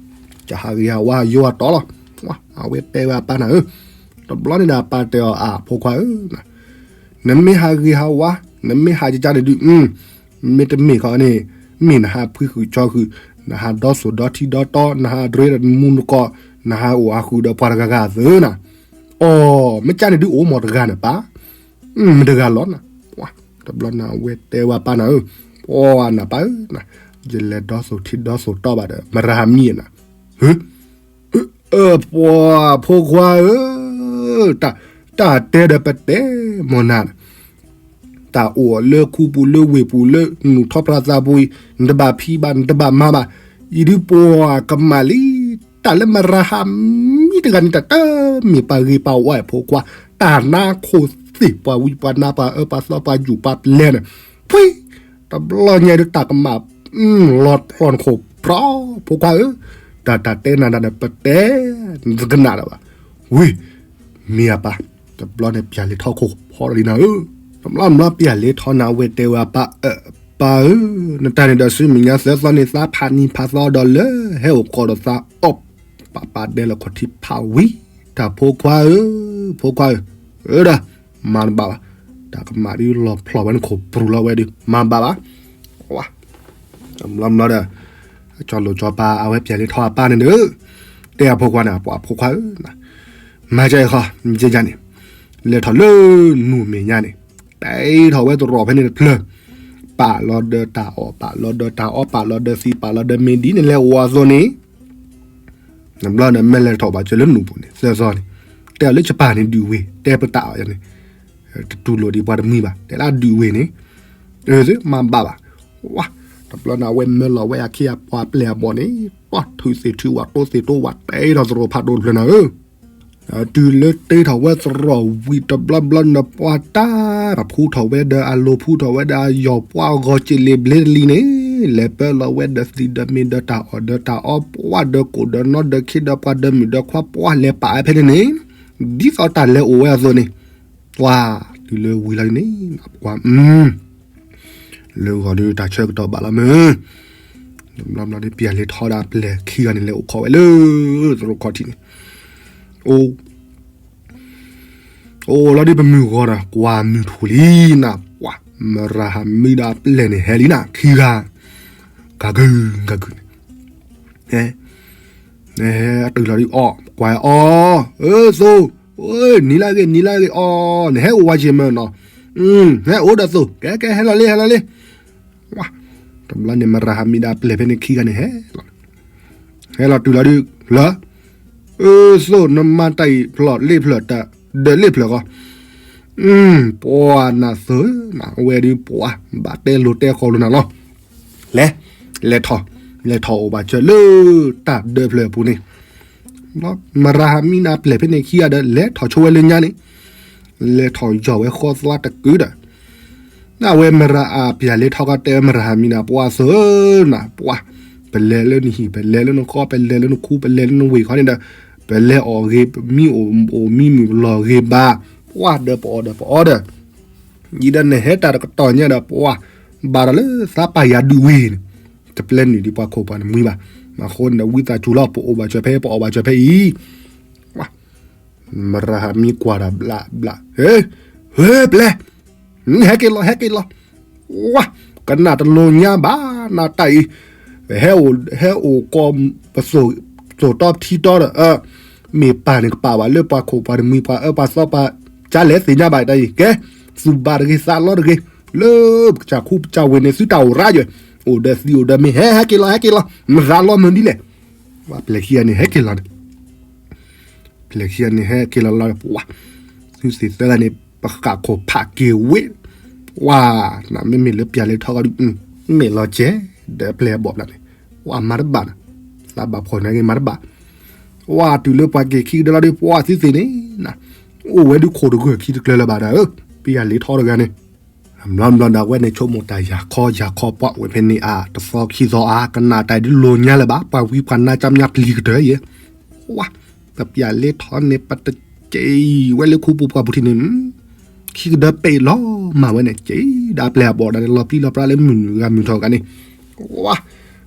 ယဟးဂ့ၤဟးဝါဟးယိဟးတီလီၤ, အဝဲတဲဝဲအပၢ်နၤဧၢ, တဘျီန့ၣ်ဒီးအပၢ်တဲအီၤအါဖိခွါဧၢ, နမ့ၢ်ဟးဂ့ၤဟးဝါ, နမ့ၢ်ဟးကကန့ၣ်ဒုး, မ့တမ့ၢ်ခီန့ၣ်, မ့ၢ်နဟးဖှံဃုာ်ဆီဃုာ်, နဟးဒီသိၣ်ဒီထံဒီတီ, နဟးဒြ့တမူနကီၢ်, နဟးအိၣ်ဟးဃုာ်ဒီးပှၤတဂၤဂၤအသၢနၤ, အိ, မ့ၢ်ကန့ၣ်ဒုးအိၣ်မီၢ်တဂၤန့ၣ်ပၢ်, မ့ၢ်တဂၤလီၤနၤ, တဘျီန့ၣ်အဝဲတဲဝဲအပၢ်နၤဧၢ, ပှၤနၤပၢ်ဧၢ, ယလဲၤဒီသိၣ်ထံဒီသိၣ်တီဘၣ်ဒီး မရၤဟၤမံနၤ, ဟၢ ပှၤဖိခွါဧၢ, တၢ်တဲဒီးပတဲမီၢ်နၤ, တၢ်အိၣ်လၢခူပူၤလၢဝ့ၢ်ပူၤလၢနူၢ်ထီၣ်ဖျါသးပူၤအံၤ, နတဘၣ်ဖံးဘၣ် နတဘၣ်မၤဘၣ်, အံၤဒုးပှၤကမၣ်လံ, တၢ်လၢမရၤဟၤမံတဂၤန့ၣ် တၢ်တမ့ၢ်ပှၤဂ့ၤပှၤဝါဖိခွါ, တၢ်နါခိၣ်သ့ၣ်ပှၤဝံပှၤနါပှၤအၢပှၤသီပှၤယူၢ်ပှၤပျဲၢ်န့ၣ်, ဖှံ, တဘျီညါဒုးတၢ်ကမၣ် လီၤဖျီၣ်နခိၣ်ပြီ ဖိခွါဧၢ, တၢ်တၢ်တဲနၤဒၣ်ဒီးပတဲ, နကနၣ်ဒီးဘၣ်, ဝ့ၢ်, မ့ၢ်အပၢ်, တဘျီန့ၣ်ပျၢ်လ့ထီခိၣ်ဖီဒီးလံနၤဧၢ, တဘျီဘျီပျၢ်လ့ထီန့ၣ် အဝဲတဲဝဲအပၢ်, အၢ ပၢ်ဧၢ, နတၢ်န့ၣ်ဒီးဆူမဲာ်ညါသၢသီန့ၣ် သးဖးနံၤဖးသီဒီးလၢ ဟဲအိၣ်ကီးဒီးသးအီၣ်ပာ်ပာ်ဒဲလီၤခီၣ်ထံးဖးဝံၤ, တၢ်ဖိခွါဧၢ, ဖိခွါဧၢ, အၢဒီး, မၤတဘၣ်ဘၣ်, တၢ်ကမၣ်ဒုးလီၤဖျိးဝဲနခိၣ်ပြူၤလီၤဝဲဒုး မၤဘၣ်ဘၣ်, ဝါ, တဘျီဘျီဒီး, ကၠီလိာ်ကၠီပၤအဝဲပၢ်လဲၤထီၣ်အပၢ်န့ၣ်ဒီး, တဲအဖိခွါန့ၣ် ပှၤဖိခွါဧၢ, မၤကဲအံၤဃီ, မ့ၢ်ကဲယၤန့ၣ်, လဲၤထီၣ်လၢနူၢ်မဲာ်ညါန့ၣ်, တဲထီၣ်ဝဲသရိာ်ဖဲန့ၣ်တဖျၢၣ်, ပာ်လီၤဒီးတၢ်အီၣ် ပာ်လီၤဒီးတၢ်အီ ပာ်လီၤဒီးသံး ပာ်လီၤဒီးမ့ၢ်ဒ်န့ၣ်လဲၤအိၣ်အသိးန့ၣ်, တဘျီန့ၣ် မ့ၢ်လဲၤထီၣ်ဘၣ်စၢၤလၢနူၢ်ပူၤန့ၣ် သၢသီန့ၣ်, တဲအီၤလၢယပၢ်န့ၣ်ဒုးဝ့ၤ တဲပတၢ်အီၤန့ၣ်, တတူၢ်လိာ်ဒံးပှၤတမှံၤဘၣ် တဲလၢအဒုးဝ့ၤန့ၣ်, အၢ မၤဘၣ်ဘၣ်, ဝါ, တဘျီန့ၣ် အဝဲမၢလီၤဝဲအခ့အပှၤပျဲၢ်အဘီၣ်န့ၣ်, ပှၤထုးသ့ၣ်ထုးဝးတိသ့ၣ်တိဝး တဲထီၣ်သရိာ်ဖးဒိၣ်တဖျၢၣ်န့ၣ်ဧၢ တုၤလၢတ့ထီၣ်ဝဲသရိာ်ဝံၤတဘျီဘျီန့ၣ် ပှၤတၢ်ဖူထီၣ်ဝဲဒီးအလိၤ ဖူထီၣ်ဝဲဒီးအယီၢ်ပှၢ်အဂီၤစ့ၣ်လ့ၤဘျ့တလံၤန့ၣ်, လဲၤပၢလီၤဝဲဒီးသံးဒီးမ့ၢ်ဒီးတၢ်အီၣ်ဒီးတၢ်အီ ပှၢ်ဒီးကိၣ်ဒီးနီဒီးခ့ဒီးပှၤဒီးမုၣ်ဒီးခွါ ပှၢ်လဲၤပာ်ဝဲဖဲန့ၣ်န့ၣ်, ဒ်သိးတၢ်လဲၤအိၣ်ဝဲအသိးန့ၣ်, ပှၤတုၤလၢဝံၤလီၤန့ၣ်, ပှၤ လၢဂီၤဒီးတၢ်ဆၢကတီၢ်ဘၣ်လီၤမ့ၢ်, တဘျီဘျီဒီး ပျဲၢ်လ့ထီဒီးအပျဲၢ်ခံဂၤန့ၣ် လဲၤအိၣ်ခိးဝဲလၢ သရိာ်ခီၣ်ထံးန့ၣ်, အိၣ် အိၣ်လီၤဒီးပမုၢ်ဂီၤဒီး ကွၢ်မုၢ်ထူၣ်လံနၤ, ပှၤ မရၤဟမံဒီးအပျဲၢ်န့ၣ် ဟဲလံနၤ ခံဂၤ, ဂၤကုၤ ဂၤကုၤန့ၣ်, ဟဲ တုၤလီၤဒီးအီၣ် ကွၢ်အီၣ် အၢ သိ နံၤလၢအဂ့ၤ နံၤလၢအဂ့ၤ အီၣ် နဟဲအိၣ်ဝဲက့ၤမ့ၢ်နီၤ, ဟဲအိၣ်ဒီးသိ ကဲကဲ ဟဲလီၤလံ ဟဲလီၤလံ, ဝါ, တဘျီန့ၣ် မရၤဟမံဒီးအပျဲၢ်ဖဲန့ၣ်ခံဂၤန့ၣ်ဟဲလီၤ, ဟဲလီၤတုၤလီၤဒုး လၢ အၢ သိ နမၤတၢ်အံၤဖျၢၣ်လ့ဖျၢၣ်တၢ် ဒီးလ့ဖျၢၣ်ဃီ, ပှၤနၤသိနၤ အဝဲဒုးပှၤ ဘၣ်တဲလိၤတဲဃီလိာ်နၤလီၤ, လဲၤ လဲၤထီၣ် လဲၤထီၣ်အိၣ်ဘၣ်စၢၤလၢ တၢ်ဒၢဖျၢၣ်အပူၤန့ၣ်, မရၤဟမံဒီးအပျဲၢ်ဖဲန့ၣ်ခံဂၤဒီး လဲၤထီၣ်ဆိဝဲလၢညါန့ၣ်, လဲၤထီၣ်ယီၢ်ဝဲဃီသွါတကုာ်ဒီး နဝဲမရၤအပျဲၢ်လ့ထီၣ်ကီးတဲဝဲမရၤဟမံနၤ ပှၤသိနၤ ပှၤ, ပလဲၤလၢနဟံၣ် ပလဲၤလၢနဃီ ပလဲၤလၢနခူ ပလဲၤလၢနဝ့ၢ်ခီန့ၣ်ဒီး, ပလဲၤအီၣ်ဂ့ၤ ပမံအိၣ်မံမုၢ်လီၢ်ဂ့ၤဘၣ်, ပှၤဒီးပအီၣ်ဒီးပအီဒီး, ယံၤဒီးနဟဲတၢ်တကတီၢ်ညါဒီး ပှၤ, ဘၣ်ဒီးလၢသးပာ်ယၤဒုးဝ့ၤန့ၣ်, တပျဲနုာ်ဒံးပှၤခိၣ်ပှၤနမှံဘၣ်, အဃိန့ၣ်ဒီးဝံသးစူၤလီၤ ပအိၣ်ဘၣ်စၢၤဖဲ ပအီၣ်ဘၣ်စၢၤဖဲအံၤ မရၤဟမံကွၢ်တၢ်ဘျးဘျး, ဟ့, ဟ့ ပျဲၢ်, ဟဲက့ၤလီၤ ဟဲက့ၤလီၤ, ဝါ, ကနၣ်တလိာ်ညါဘၣ် နတၢ်အံၤ, ဟဲအိၣ် ဟဲအိၣ်ကီး ပသိၣ်တီထံတီဒီး, မ့ၢ်ပၢ်န့ၣ်ကပာ်ဘၣ်လၢပှၤခိၣ်ပှၤတမှံပှၤအၢပှၤသီပှၤ, ကလဲၤသ့ၣ်ညါဘၣ်တၢ်အံၤ ကဲ, သူၣ်ဘၣ်တဂ့ၤ သးလီတဂ့ၤ, လၢပကစၢ်ခူပကစၢ်ဝ့ၢ်န့ၣ် သုတၢ်အိၣ်ရၢ်ယွဲၢ်, အိၣ်ဒီးသံအိၣ်ဒီးမ့ၢ် ဟဲ ဟဲက့ၤလီၤ ဟဲက့ၤလီၤ, မရၤလီၤမုၢ်ဒ်လဲၣ်, ပျဲၢ်ခံဂၤန့ၣ် ဟဲက့ၤလီၤန့ၣ် ပျဲၢ်ခံဂၤန့ၣ် ဟဲက့ၤလီၤလီၤ ပှၤ, သုသ့ၣ်သၢဂၤန့ၣ် ပဃၣ်ခိၣ်ဖးက့ၤဝ့ၢ်, ပှၤ, နမ့မ့ၢ်လၢပျဲၢ်လ့ထီၣ်ကီးဒုး, မ့ၢ်လီၤကဲ, ဒီးပျဲၢ်အဘီၣ်ဘျးန့ၣ်, ပှၤမၤတဘၣ်နၤ, သးဘၣ်ဖှီၣ်န့ၣ်ဂ့ၤမၤတဘၣ်, ပှၤတုၤလၢပှၤက့ၤခံကဒီလီၤဒုး ပှၤသုသ့ၣ်န့ၣ်, အိၣ်ဝဲဒုးခိၣ်တဂၢၢ်ခံတကျၢၤလၢၤဘၣ်ဒီး, ပျဲၢ်လ့ထီၣ်တဂၤန့ၣ် ဘျီဘျီဒီးအဝဲန့ၣ်ဆိကမိၣ်တၢ်ယၤခီယၤခီပှၤအိၣ်ဝဲဖဲန့ၣ်အါ တသီခံသီအါ ကနၣ်တၢ်ဒ်လိာ်ညါလၢၤဘၣ် ပှၤဝံပှၤနါကၠါမၠါပျံၤကတၢၢ်ယဲၢ်, ဝါ, ပပျဲၢ်လ့ထီၣ်န့ၣ် ပတက့ၤဝဲလၢခူပူၤပှၢ်ပူၤထံးန့ၣ်, ခံကဒၢပဲာ်လီၤမၢ်ဝဲန့ၣ် က့ၤဒၣ်ပျဲၢ်အဘီၣ်ဒီးန့ၣ် လီၤပျံၤလီၤပြါလၢမုၢ်နုာ်ဂၤမုၢ်ထီၣ်ဂၤန့ၣ်, ဝါ,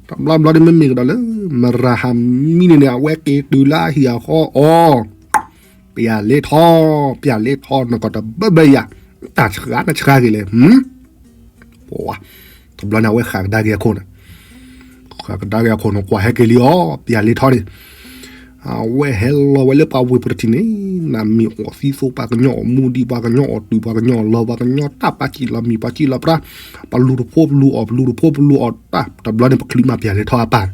တဘျီဘျီဒ်မ့မ့ၢ်ကဒီးလၢ မရၤဟမံန့ၣ်န့ၣ် အဝဲက့ၤတုၤလၢအဟံၣ်အဃီအီၤ ပျဲၢ်လ့ထီၣ်, ပျဲၢ်လ့ထီၣ် နကီၢ်တဘၢဘၢယၤ, တၢ်ဆှးနဆှးက့ၤလဲၣ်, ပှၤ, တဘျီန့ၣ် အဝဲဃၣ်ကဒါက့ၤအခိၣ်န့ၣ်, ဃၣ်ကဒါက့ၤအခိၣ်န့ၣ် ကွၢ်ဟဲက့ၤလံအီၤ ပျဲၢ်လ့ထီၣ်န့ၣ်, အဝဲဟဲလီၤဝဲလၢပှၤဝ့ၢ်ပူၤတထံၣ်န့ၣ်, နမ့ၢ်အီၣ်သံသိပှၤကညီအီၣ်မူဒံး ပှၤကညီအီၣ်တုၤ ပှၤကညီအီၣ်လီၤ ပှၤကညီတၢ်ပာ်စံၣ်လီၤမံၤ ပာ်စံၣ်လီၤပြါ, ပလူတဖိပလူအီၣ် ပလူတဖိပလူအီၣ်တၢ် တဘျီန့ၣ် ပချုးမးပျဲၢ်လ့ထီၣ်အပၢ်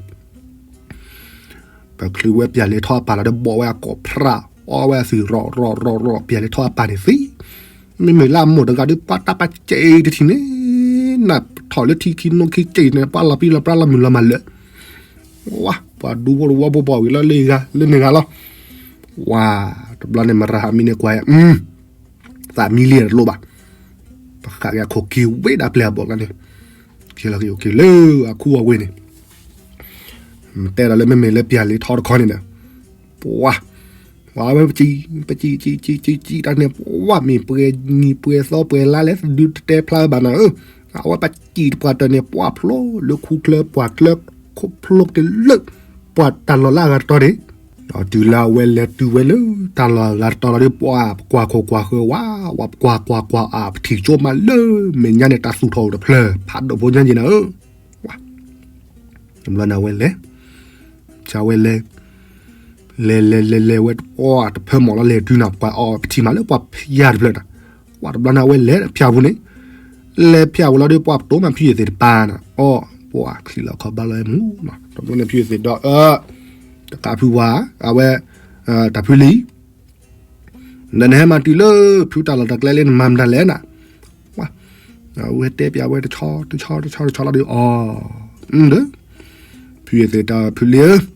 ပချုးဝဲပျဲၢ်လ့ထီၣ်အပၢ်လီၤဒီး ဘီၣ်ဝဲအကိာ်ဖြး အီဝဲအသုး ရီၣ်ရီၣ်ရီၣ်ရီၣ် ပျဲၢ်လ့ထီၣ်အပၢ်န့ၣ်သံ, မ့မ့ၢ်လၢအမိၢ်တဂၤဒီး ပှၤတၢ်ပာ်စံၣ်တထံၣ်န့ၣ်, နထီၣ်လၢထံခံနိခံစ့ၣ်န့ၣ် ပှၤလီၤပျံၤလီၤပြါလီၤမုၢ်လီၤမၢ်လၢာ်, ဝါ, ပှၤဒူဖိတဝီဖိဘီၣ်ဝံၤလၢလၢဂၤလၢန့ၣ်ဂၤလီၤ, ဝါ, တဘျီန့ၣ် မရၤဟမံန့ၣ်ကွၢ် သးမံလံတလိၣ်ဘၣ်, ပဃၣ်က့ၤအခိၣ်က့ၤဝ့ၢ်ဒၣ်ပျဲၢ်အဘီၣ်ကျါန့ၣ်, က့ၤလီၤက့ၤအိၣ်က့ၤလၢအခူအဝ့ၢ်န့ၣ်, တဲဒီးလၢမ့မ့ၢ်လၢပျဲၢ်လ့ထီၣ်တခီန့ၣ်ဒီး, ပှၤ, ပှၤဝဲပစံၣ်, ပစံၣ်စံၣ်စံၣ်စံၣ်စံၣ်တၢ်န့ၣ် ပှၤမ့ၢ်ပှဲၤနံၤပှဲၤသီပှဲၤလါလဲၣ် ဒုးတတဲဖျါဘၣ်နၤဧၢ, အဝဲပစံးတပှၢ်တၢၢ်န့ၣ် ပှၤဖျိလၢခူချၢ ပှၤချၢခိၣ်ဖျိကတၢၢ်လၢ ပှၤတၢ်လီၢ်လၢအဂၤတတီၤန့ၣ်, ဒီးတုၤလၢအဝဲလဲၤတုၤဝဲလၢတၢ်လီၢ်အဂၤတတီၤလီၤဒီး ပှၤပကွၢ်ခိၣ်ကွၢ်ဃၢၤဝဲ, ပှၤကွၢ်ကွၢ်ကွၢ်အါ ပထံၣ်ကၠိမးလၢမဲာ်ညါန့ၣ် တၢ်သူၣ်ထီၣ်အိၣ်တဖျၢၣ် ဖးဒိၣ်ဖိညါက့ၤနၤဧၢ, တဘျီန့ၣ်အဝဲလဲၤ, ဆါဝဲလဲၤ, လဲၤလဲၤလဲၤလဲၤဝဲတပှၢ်တဖၢမီၢ်လီၤ လဲၤတုၤနၤ ပှၤအီၣ်ပထံၣ်မးလၢပှၤဖၠါတဖျၢၣ်နၤ, ပှၤတဘျီန့ၣ်အဝဲလဲၤဖၠါပူၤန့ၣ်, လဲၤဖၠါပူၤလီၤဒီး ပှၤပတိၢ်မးဖုယသ့ၣ်တပၤနၤ, အီၣ်ပှၤချံးလီၤခီဘၣ်လီၤမူ, တဘျီန့ၣ်ဖုယသ့ၣ်ဒီး အၢ တကးဖုဝါ, အဝဲ တၢ်ဖုလံ ဒီးနဟဲမၤတုၤလၢဖုတၢ်လီၢ်တၢ်ကျဲလၢနမၤမတၤလဲၣ်နၤ, ဝဲတဲပၠးဝဲတဆီတဆီတဆီတဆီလီၤဒီး အီၣ် ဒီး ဖုယသ့ၣ်ဒီးဖုလံဧၢ,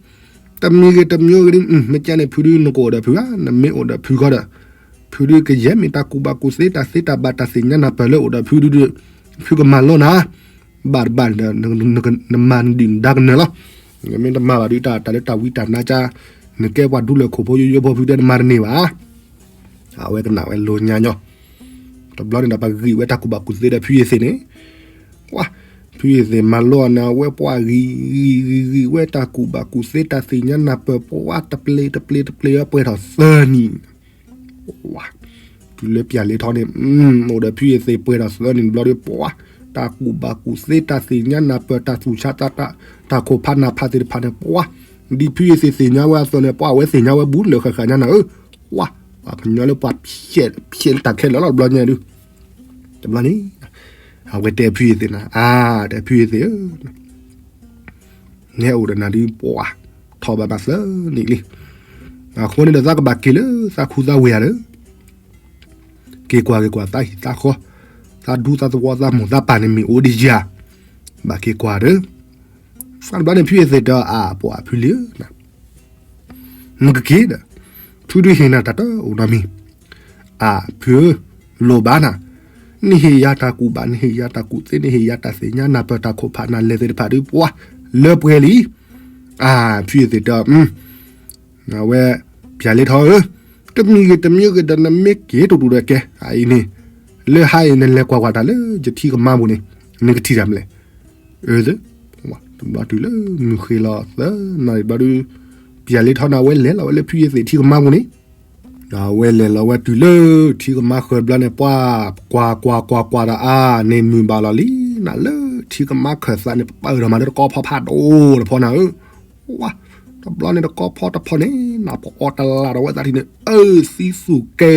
တမံၤဂ့ၤတမံၤဂ့ၤဒ် မ့ၢ်ကဲန့ၣ် ဖုဒုးနကအိၣ်ဒီးဖုဧါ, နမ့ၢ်အိၣ်ဒီးဖုဃီဒီး ဖုဒုးကယဲၢ်မ့ၢ်တၢ်ကူၣ်ဘၣ်ကူၣ်သ့တၢ်သ့တၢ်ဘၣ်တၢ်သ့ၣ်ညါနၢ်ပၢၢ်လၢအိၣ်ဒီးဖုဒုး, ဖုကမၤလိနၤ, ဘၣ်တဘၣ်ဒီး နမၤနဒုၣ်နဒါကနၢၤလီၤ, နမ့ၢ်တမၤဘၣ်ဒုးတၢ်တၢ်လၢတၢ်ဝံတၢ်နါကါ, နကဲပှၤဒူလၢၢ်ခိၣ်ဖိယိယိဖိဖုတဲနမၤတန့ၢ်ဘၣ် အဝဲကနၣ်ဝဲလိၤညါညီ, တဘျီန့ၣ်ဒီးပှၤဂံၢ်ဝဲတၢ်ကူၣ်ဘၣ်ကူၣ်သ့ဒီးဖုယသ့ၣ်န့ၣ်, ဝါ, ဖုယသ့ၣ်မၤလိအီၤန့ၣ် အဝဲပှၤဂံၢ်ဂံၢ်ဂံၢ်ဂံၢ်ဝဲတၢ်ကူၣ်ဘၣ်ကူၣ်သ့တၢ်သ့ၣ်ညါနၢ်ပၢၢ်ပှၤတပျ့ၤတပျ့ၤတပျ့ၤဝဲပှဲၤထီၣ်သၢနံၣ်, ဝါ, တုၤလၢပၠးလ့ထီန့ၣ်, အိၣ်ဒီးဖုယသ့ၣ်ပှဲၤထီၣ်သၢနံၣ်တဘျီဒီး ပှၤ, တၢ်ကူၣ်ဘၣ်ကူၣ်သ့တၢ်သ့ၣ်ညါနၢ်ပၢၢ်တၢ်သူၣ်ဆါ တၢ်ခိၣ်ဖးနၢ်ဖးသ့ၣ်တဖၣ်န့ၣ် ပှၤ, ဒ်ဖုယသ့ၣ်သ့ၣ်ညါဝဲအသိးန့ၣ် ပှၤအဝဲသ့ၣ်ညါဝဲဘူးလၢာ်ဃၣ်ဃၣ်ညါနၤဧၢ, ဝါ, ပှၤကညီလၢပှၤဖျဲးလၢတၢ်ခဲလၢာ်လီၤတဘျီညါဒုး, တဘျီန့ၣ်, အဝဲတဲဖုယသ့ၣ်နၤ, အါ, တဲဖုယသ့ၣ်ဧၢ နဟဲအိၣ်ဒီးနၤဒုးပှၤ, ထီၣ်ဘၣ်နၤသၢနံၣ်လံ, အဃိန့ၣ်ဒီးသးကဘၣ်က့ၤလၢသးခူသးဝ့ၢ်ဧါဒီး, က့ၤကွၢ်က့ၤကွၢ်သးဟံၣ်သးဃီ, သးဒူသးသဝီသးမိၢ်သးပၢ်န့ၣ်မ့ၢ်အိၣ်ဒံးဧါ, ဘၣ်က့ၤကွၢ်ဒီး, သးတဘျီန့ၣ်ဖုယသ့ၣ်ဒီးအါပှၤဖုလံဧၢ နကက့ၤဒီး, ဖုဒုးဟ့ၣ်နၤတၢ်တအိၣ်နီတမံၤ, အါဖုဧၢ, လိၣ်ဘၣ်နၤ, နဟ့ၣ်ယၤတၢ်ကူၣ်ဘၣ် နဟ့ၣ်ယၤတၢ်ကူၣ်သ့ နဟ့ၣ်ယၤတၢ်သ့ၣ်ညါနၢ်ပၢၢ်တၢ်ခိၣ်ဖးနၢ်လဲၢ်သ့ၣ်တဖၣ်ဒုးပှၤ, လၢပှဲၤလံ, အါဖုယသ့ၣ်ဒီး အဝဲ, ပၠးလ့ထီဧၢ, တမံၤဂ့ၤတမံၤဂ့ၤဒီးနမ့ၢ်က့ၤတတူၢ်ဒီးကဲ, အအံၤန့ၣ်, လၢဟါအံၤနလဲၤကွၢ်ကွၢ်တၢ်လၢယထံကမါပူၤန့ၣ်, နကထံၣ်တၢ်မလဲၣ်, အၢ, တဘျီတုၤလၢမုၢ်ဃ့လီၤသၢနၣ်ရံၣ်ဘျီဒုး, ပၠးလ့ထီန့ၣ် အဝဲလဲၤလီၤဝဲလၢဖုယသ့ၣ်ထံကမါပူၤန့ၣ်, ဒီးအဝဲလဲၤလီၤဝဲတုၤလၢထံကမါဃၢၤဘျီန့ၣ် ပှၤကွၢ်ကွၢ်ကွၢ်ကွၢ်ဒီးအါန့ၣ်မုၢ်ဘၣ်လီၤလံ, နလၢထံကမါခၢၣ်သးန့ၣ် ပပာ်အၢၣ်ထီၣ်မးလၢတကီဖီဖးဒိၣ်တဖီနၤဧၢ ဝါ, တဘျီန့ၣ်တကီဖီတဖီန့ၣ် နပအီတလးဒီးဝဲသးထံၣ်န့ၣ် အၢ သံသူၣ်ကဲ,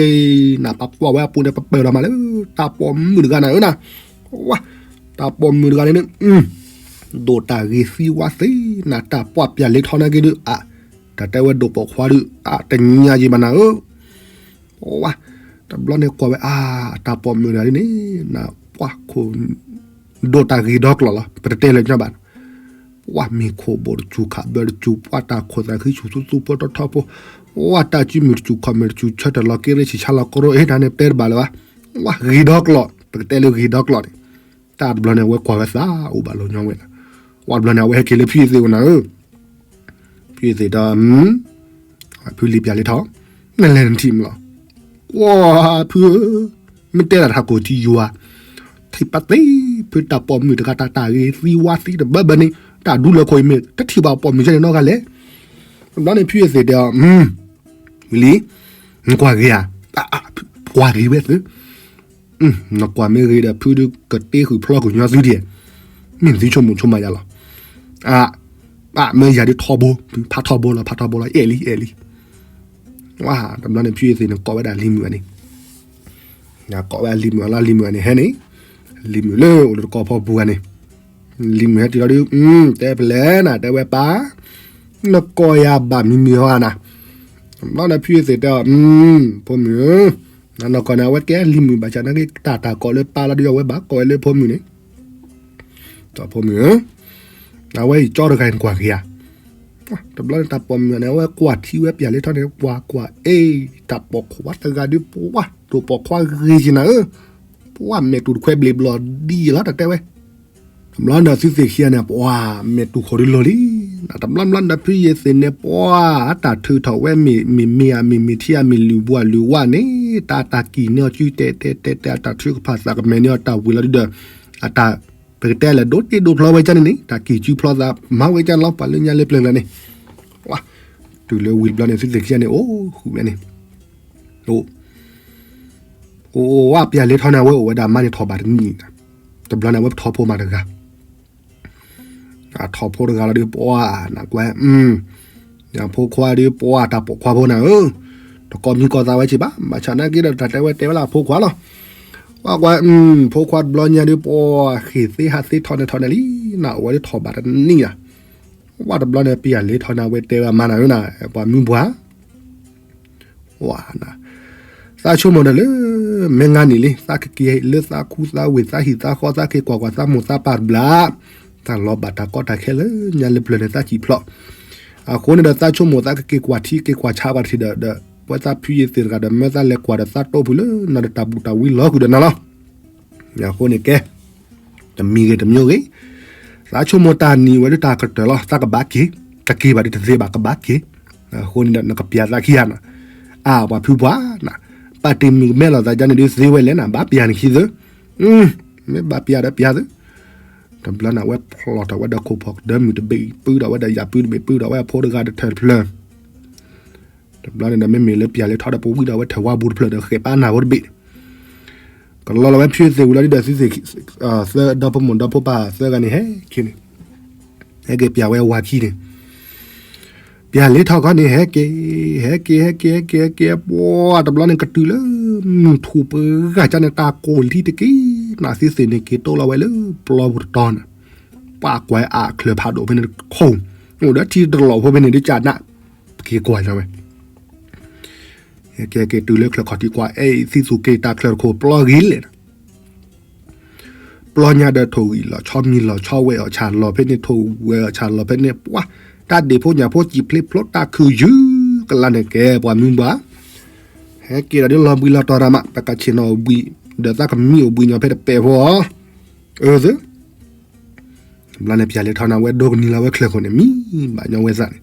နပကွၢ်ဝဲအပူၤန့ၣ် ပပာ်ထီၣ်မးလၢ တၢ်ပိာ်မုၣ်တဂၤနၤဧၢနၤ, ဝါ, တၢ်ပိာ်မုၣ်တဂၤန့ၣ်, ဒိၣ်တၢ်ဂ့ၤသံဝါသ့, နတၢ်ပှၢ်ပၠးလ့ထီနၤက့ၤဒုး အါ, တၢ်တဲဝဲဒိၣ်ပိာ်ခွါဒုး အါ တညါယံၤဘၣ်နၤဧၢ ဝါ, တဘျီန့ၣ်ကွၢ်ဝဲအါ, တၢ်ပိာ်မုၣ်တဂၤဒ်န့ၣ်, နပှၢ်ခိၣ်, ဒိၣ်တၢ်ဂ့ၤဒီကျီၢ်လီၤ ပတတဲလၢညါဘၣ်, ဝါမ့ၤခိၣ်ဘိၣ်တစူၤခးဘၢတစူၤ ပှၢ်တၢ်ခိၣ်သးဃံဆူၣ်သူသူဖိထီထီဖိ, ဝါတၢ်စုမုၢ်တစူၤခီၣ်မုၢ်တစူၤဆၢတၢ်လီၤက့ရ့ဆံးဆါလီၤကရိအ့ၣ်တၢ်န့ၣ်တဲတဘၣ်လၢၤဘၣ်, ဝါဂ့ၤဒီကျီၢ် ပကတဲလၢဂ့ၤဒီကျီၢ်န့ၣ်, တၢ်တဘျီန့ၣ် အဝဲကွၢ်ဝဲသးအိၣ်ဘၣ်လီၤညီဝဲနၤ, ဝါတဘျီန့ၣ် အဝဲဟဲက့ၤလၢဖုယသ့ၣ်အိၣ်နၤဧၢ ဖုယသ့ၣ်ဒီး, ဖုလံၤပၠးလ့ထီ, နလဲၤနထံၣ်မးလီၤ, ကွၢ်ဖုဧၢ, မ့ၢ်တဲဒၣ်တၢ်ကိၢ်ထံယွၤ, ထံၣ်ပာ်သ့, ဖုတၢ်ပိာ်မုၣ်တဂၤတၢ်တၢ်ဂ့ၤသံဝါသံတဘၢဘၢန့ၣ်, တၢ်ဒူလၢခိၣ်အံၤမ့ၢ် တထံၣ်ဘၣ်ပိာ်မုၣ်ယဲန့ၣ်နီတဂၤလဲၣ်, တဘျီန့ၣ်ဖုယသ့ၣ်တဲအီၤ, ဝံၤလံ, နကွၢ်ဂ့ၤဧါ, ကွၢ်ဂ့ၤဝဲသ့ နကွၢ်မ့ၢ်ဂ့ၤဒီး ဖုဒုးကတ့ဃုာ်ဖျီကွံာ်ညီသုဒံး, မ့ၢ်သုဆိကမိၣ်ဆိကမးယၤလီၤ, အ, အမ့ၢ်ယၤဒုးထီဘိ, ဖးထီဘိလီၤ ဖးထီဘိလီၤ အဲၣ်လံ အဲၣ်လံ, ဝါ, တဘျီန့ၣ် ဖုယသ့ၣ်န့ၣ် ကိးဝဲဒၣ်လံၤမုၣ်ဂၤန့ၣ်, ကိးဝဲလံၤမုၣ်အလီၤ လံၤမုၣ်ဂၤန့ၣ် ဟဲန့ၣ်, လံၤမုၣ်လၢအိၣ်လၢတကီၢ်ဖီပူၤဂၤန့ၣ်, လံၤမုၣ်ဟဲတုၤလီၤဒုး, တဲပလဲၤနၤ တဲဝဲပၢ်, နကိးယၤဘၣ်မံၤမံၤဟီဧါနၤ, တဘျီန့ၣ် ဖုယသ့ၣ်တဲအီၤ, ဖိမုၣ်ဧၢ, နနီၢ်ကီၢ်န့ၣ် အဝဲကဲလံၤမုၣ်ဘၣ်ဆၣ်နာ်က့ တၢ်တၢ်ကိးလၢပၢ်လီၤဒုး အဝဲဘၣ်ကိးဝဲလၢဖိမုၣ်န့ၣ်, ဒီးဖိမုၣ်ဧၢ, အဝဲအံၤကၠီတဂၤအံၤနကွၢ်ဂ့ၤဧါ, တဘျီန့ၣ် တၢ်ပိာ်မုၣ်ဂၤန့ၣ် အဝဲကွၢ်ထံဝဲပၠးလ့ထီန့ၣ် ကွၢ်ကွၢ်, အ့ တၢ်ပိာ်ခွါတဂၤဒုး ပှၤဒိၣ်ပိာ်ခွါဂ့ၤက့ၤနၤဧၢ, ပှၤမဲာ်တူၤတခွဲဘျ့ဘျီဒ်ယဲလီၤ တၢ်တဲဝဲ တဘျီန့ၣ်သုသ့ၣ်ခံဂၤန့ၣ် ပှၤမဲာ်တူၤဃီၤဒုးလီၤလံ, တဘျီဘျီန့ၣ် ဖုယသ့ၣ်န့ၣ် ပှၤအတၢ်ထုးထီၣ်ဝဲမ့ၢ်မ့ၢ်မ့ၢ်ဧါ မ့ၢ်မ့ၢ်ထံဧါ မ့ၢ်လုၢ်ဘှၢ်လုၢ်ဝါန့ၣ် တၢ်တၢ်ကံၣ်န့ၢ်အီၤစုတဲတဲတဲတဲ အတၢ်ထုကဖၣ်သးကမဲာ်န့ၢ်အီၤတၢ်ဝံၤလီၤဒုးဒီး အတၢ် ပကတဲလၢဒိးတ့ဒိးဖျီဝဲကၢ်န့ၣ်န့ၣ် တၢ်ကံၣ်ကူဖျီသးမၤဝဲကၢ်လီၤ ပှၤလၢညါလၢပျၢၤလၢ်န့ၣ်, ဝါ, တုၤလၢဝံၤတဘျီန့ၣ် သုသ့ၣ်ခံဂၤန့ၣ် အိၣ်ဃုာ်ဝဲန့ၣ်, အိၣ်, အိၣ်ဝဲပျၢ်လ့ထီန့ၣ် အဝဲအိၣ်ဝဲဒၣ်မါန့ၣ်ထီၣ်ဘးတနံၣ်, တဘျီန့ၣ် အဝဲထီၣ်ဖိမးတဂၤ အထီၣ်ဖိတဂၤလီၤဒီး ပှၤနကွၢ်, ဖိခွါဒီး ပှၤတၢ်ပိာ်ခွါဖိနၤဧၢ, တကိးမံၤကိးသးဝဲက့ၤဘၣ်, ဘၣ်ဆၣ်နာ်က့ဒီး တၢ်တဲဝဲတဲဝဲလၢအဖိခွါလီၤ. ပှၤကွၢ်, ဖိခွါတဘျီညါဒီး ပှၤဃ့ၢ်သ့ဟးသ့ထီၣ်န့ၣ်ထီၣ်န့ၣ်လံ, နအိၣ်ဝဲဒၣ်ထီၣ်ဘးတနံၣ်ဧါ, ဝဲတဘျီန့ၣ် ပျၢ်လ့ထီန့ၣ် အဝဲတဲဝဲမါနၤဧၢနၤ, ပှၤမုၢ်ပှၢ် ဝါနၤ, သးဆိကမိၣ်ဒီးလၢ မ့ၢ်ငါန့ၣ်လံ သးကက့ၤလၢသးခူသးဝ့ၢ်သးဟံၣ်သးဃီ သးက့ၤကွၢ်ကွၢ်သးမိၢ်သးပၢ်တဘျီ, တၢ်လီၤဘၣ်တၢ်ကီတၢ်ခဲလၢညါလၢပျၢၤန့ၣ် သးစံၣ်ဖျိး, အဃိန့ၣ်ဒီး သးဆိကမိၣ်သးကက့ၤကွၢ်ထံက့ၤကွၢ်ဆးပှၤတထံၣ်ဒီး ဒီး ပဝဲသးဖုယသ့ၣ်တဂၤဒီး မၢသးလဲၤကွၢ်ဒီးသးတိၢ်ဖုလၢ နီၢ်ဒီးတၢ်ဘူၣ်တၢ်ဝံလီၤဃုာ်ဒီးနၤလီၤ. အဃိန့ၣ်ကဲ တမံၤဂ့ၤတမံၤဂ့ၤ, သးဆိကမိၣ်တၢ်နံၤဝဲလၢတၢ်ကတၢၢ်လီၤ သးကဘၣ်က့ၤ, တက့ၤဘၣ်ဒီးတသ့ဘၣ်ကဘၣ်က့ၤ, အဃိန့ၣ်ဒီး နကပျၢ်သးခံဂၤနၤ, အါ ပှၤဖုပှၢ်နၤ, ပာ်တ့ၢ်မုၢ်ကမဲလီၤသးဒ်န့ၣ်ဒုးသ့ဝဲလဲၣ်နၤ ဘၣ်ပျၢ်နခံသု, မ့ၢ်ဘၣ်ပျၢ်ဒီးပျၢ်သု, တဘျီန့ၣ် အဝဲဖျီၣ်ထီၣ်ဝဲဒီးခိၣ်ဖီၣ်ကဒၢမုၢ်တဘ့ၣ် ပုၢ်ဒီးဝဲဒီးယၢ်ပုၢ်တဘ့ၣ် ပုၢ်ဒီးဝဲအဖိတဂၤဒီးထၢၣ်တဖျၢၣ် တဘျီန့ၣ်ဒီး မ့မ့ၢ်လၢပျၢ်လ့ထီဒီး ပဝံဒီးဝဲထၢၣ်ဝါဘူးတဖျၢၣ်ဒီး ဃဲးပာ်နၢ်ဖိတဘ့ၣ်, ကလီလီၤဝဲဖုသ့ၣ်ဝံၤလီၤဒ်ဒီး သုသ့ၣ် သၢ ဒီဖိမိၢ်ဒီဖိပၢ်သၢဂၤန့ၣ် ဟဲက့ၤန့ၣ်, ဟဲက့ၤပျၢ်ဝဲဝၤခံန့ၣ်, ပျၢ်လ့ထီခီန့ၣ် ဟဲက့ၤ, ဟဲက့ၤ ဟဲက့ၤ ဟဲက့ၤ ဟဲက့ၤ ပှၤတဘျီန့ၣ် ကတုၤလၢ မုၢ်ထူၣ်ပှဲၤဂၤကၢ်န့ၣ် တၢ်ကိၢ်လံတက့ၢ်, နသုသ့ၣ်န့ၣ်က့ၤတိၢ်လီၤဝဲလၢပျီပူၤတတီၤန့ၣ်, ပှၤကွၢ်အချၢၣ်ဖးဒိၣ်ဖဲန့ၣ်တခိၣ်, အိၣ်ဒီးထံတလီၢ်ဖိဖဲန့ၣ်ဒ်ကၢ်နး, ပက့ၤကွၢ်ဝဲ ကဲက့ၤတုၤလၢချၢၣ်ခီၣ်ထံးကွၢ် အဲၣ် သံသူၣ်က့ၤတၢ်ချၢၣ်တခိၣ်ပျီဂ့ၤလဲၣ်, ပျီညါဒီးထိၣ်ဂံၢ်လီၤဆီမံၤလီၤဆီဝဲအီၣ်ဆၣ်လီၤဖဲန့ၣ် ထိၣ်ဝဲအီၣ်ဆၣ်လီၤဖဲန့ၣ် ပှၤ တၢ်ဒ့ၣ်ဖိညၣ်ဖိစံၣ်ဖျ့ဖျိတၢ်ခုၣ်ယုၢ်ကလါန့ၣ်ကဲ ပှၤမုၢ်ပှၢ် ဟဲက့ၤဒီးဒ်လီၤဘှံးလီၤတီၤတၢ်မး ပကဆ့ၣ်နီၤအိၣ်ဘှံး ဒီးသးကမံအိၣ်ဘှံးညီဖဲတပဲာ်ဖိအီၤ အၢ သု ဘျီန့ၣ် ပျၢ်လဲၤထီၣ်န့ၣ် အဝဲဒိကနံၤလီၤဝဲချၢၣ်ခိၣ်န့ၣ် မံဘၣ်ညီဝဲသးန့ၣ်,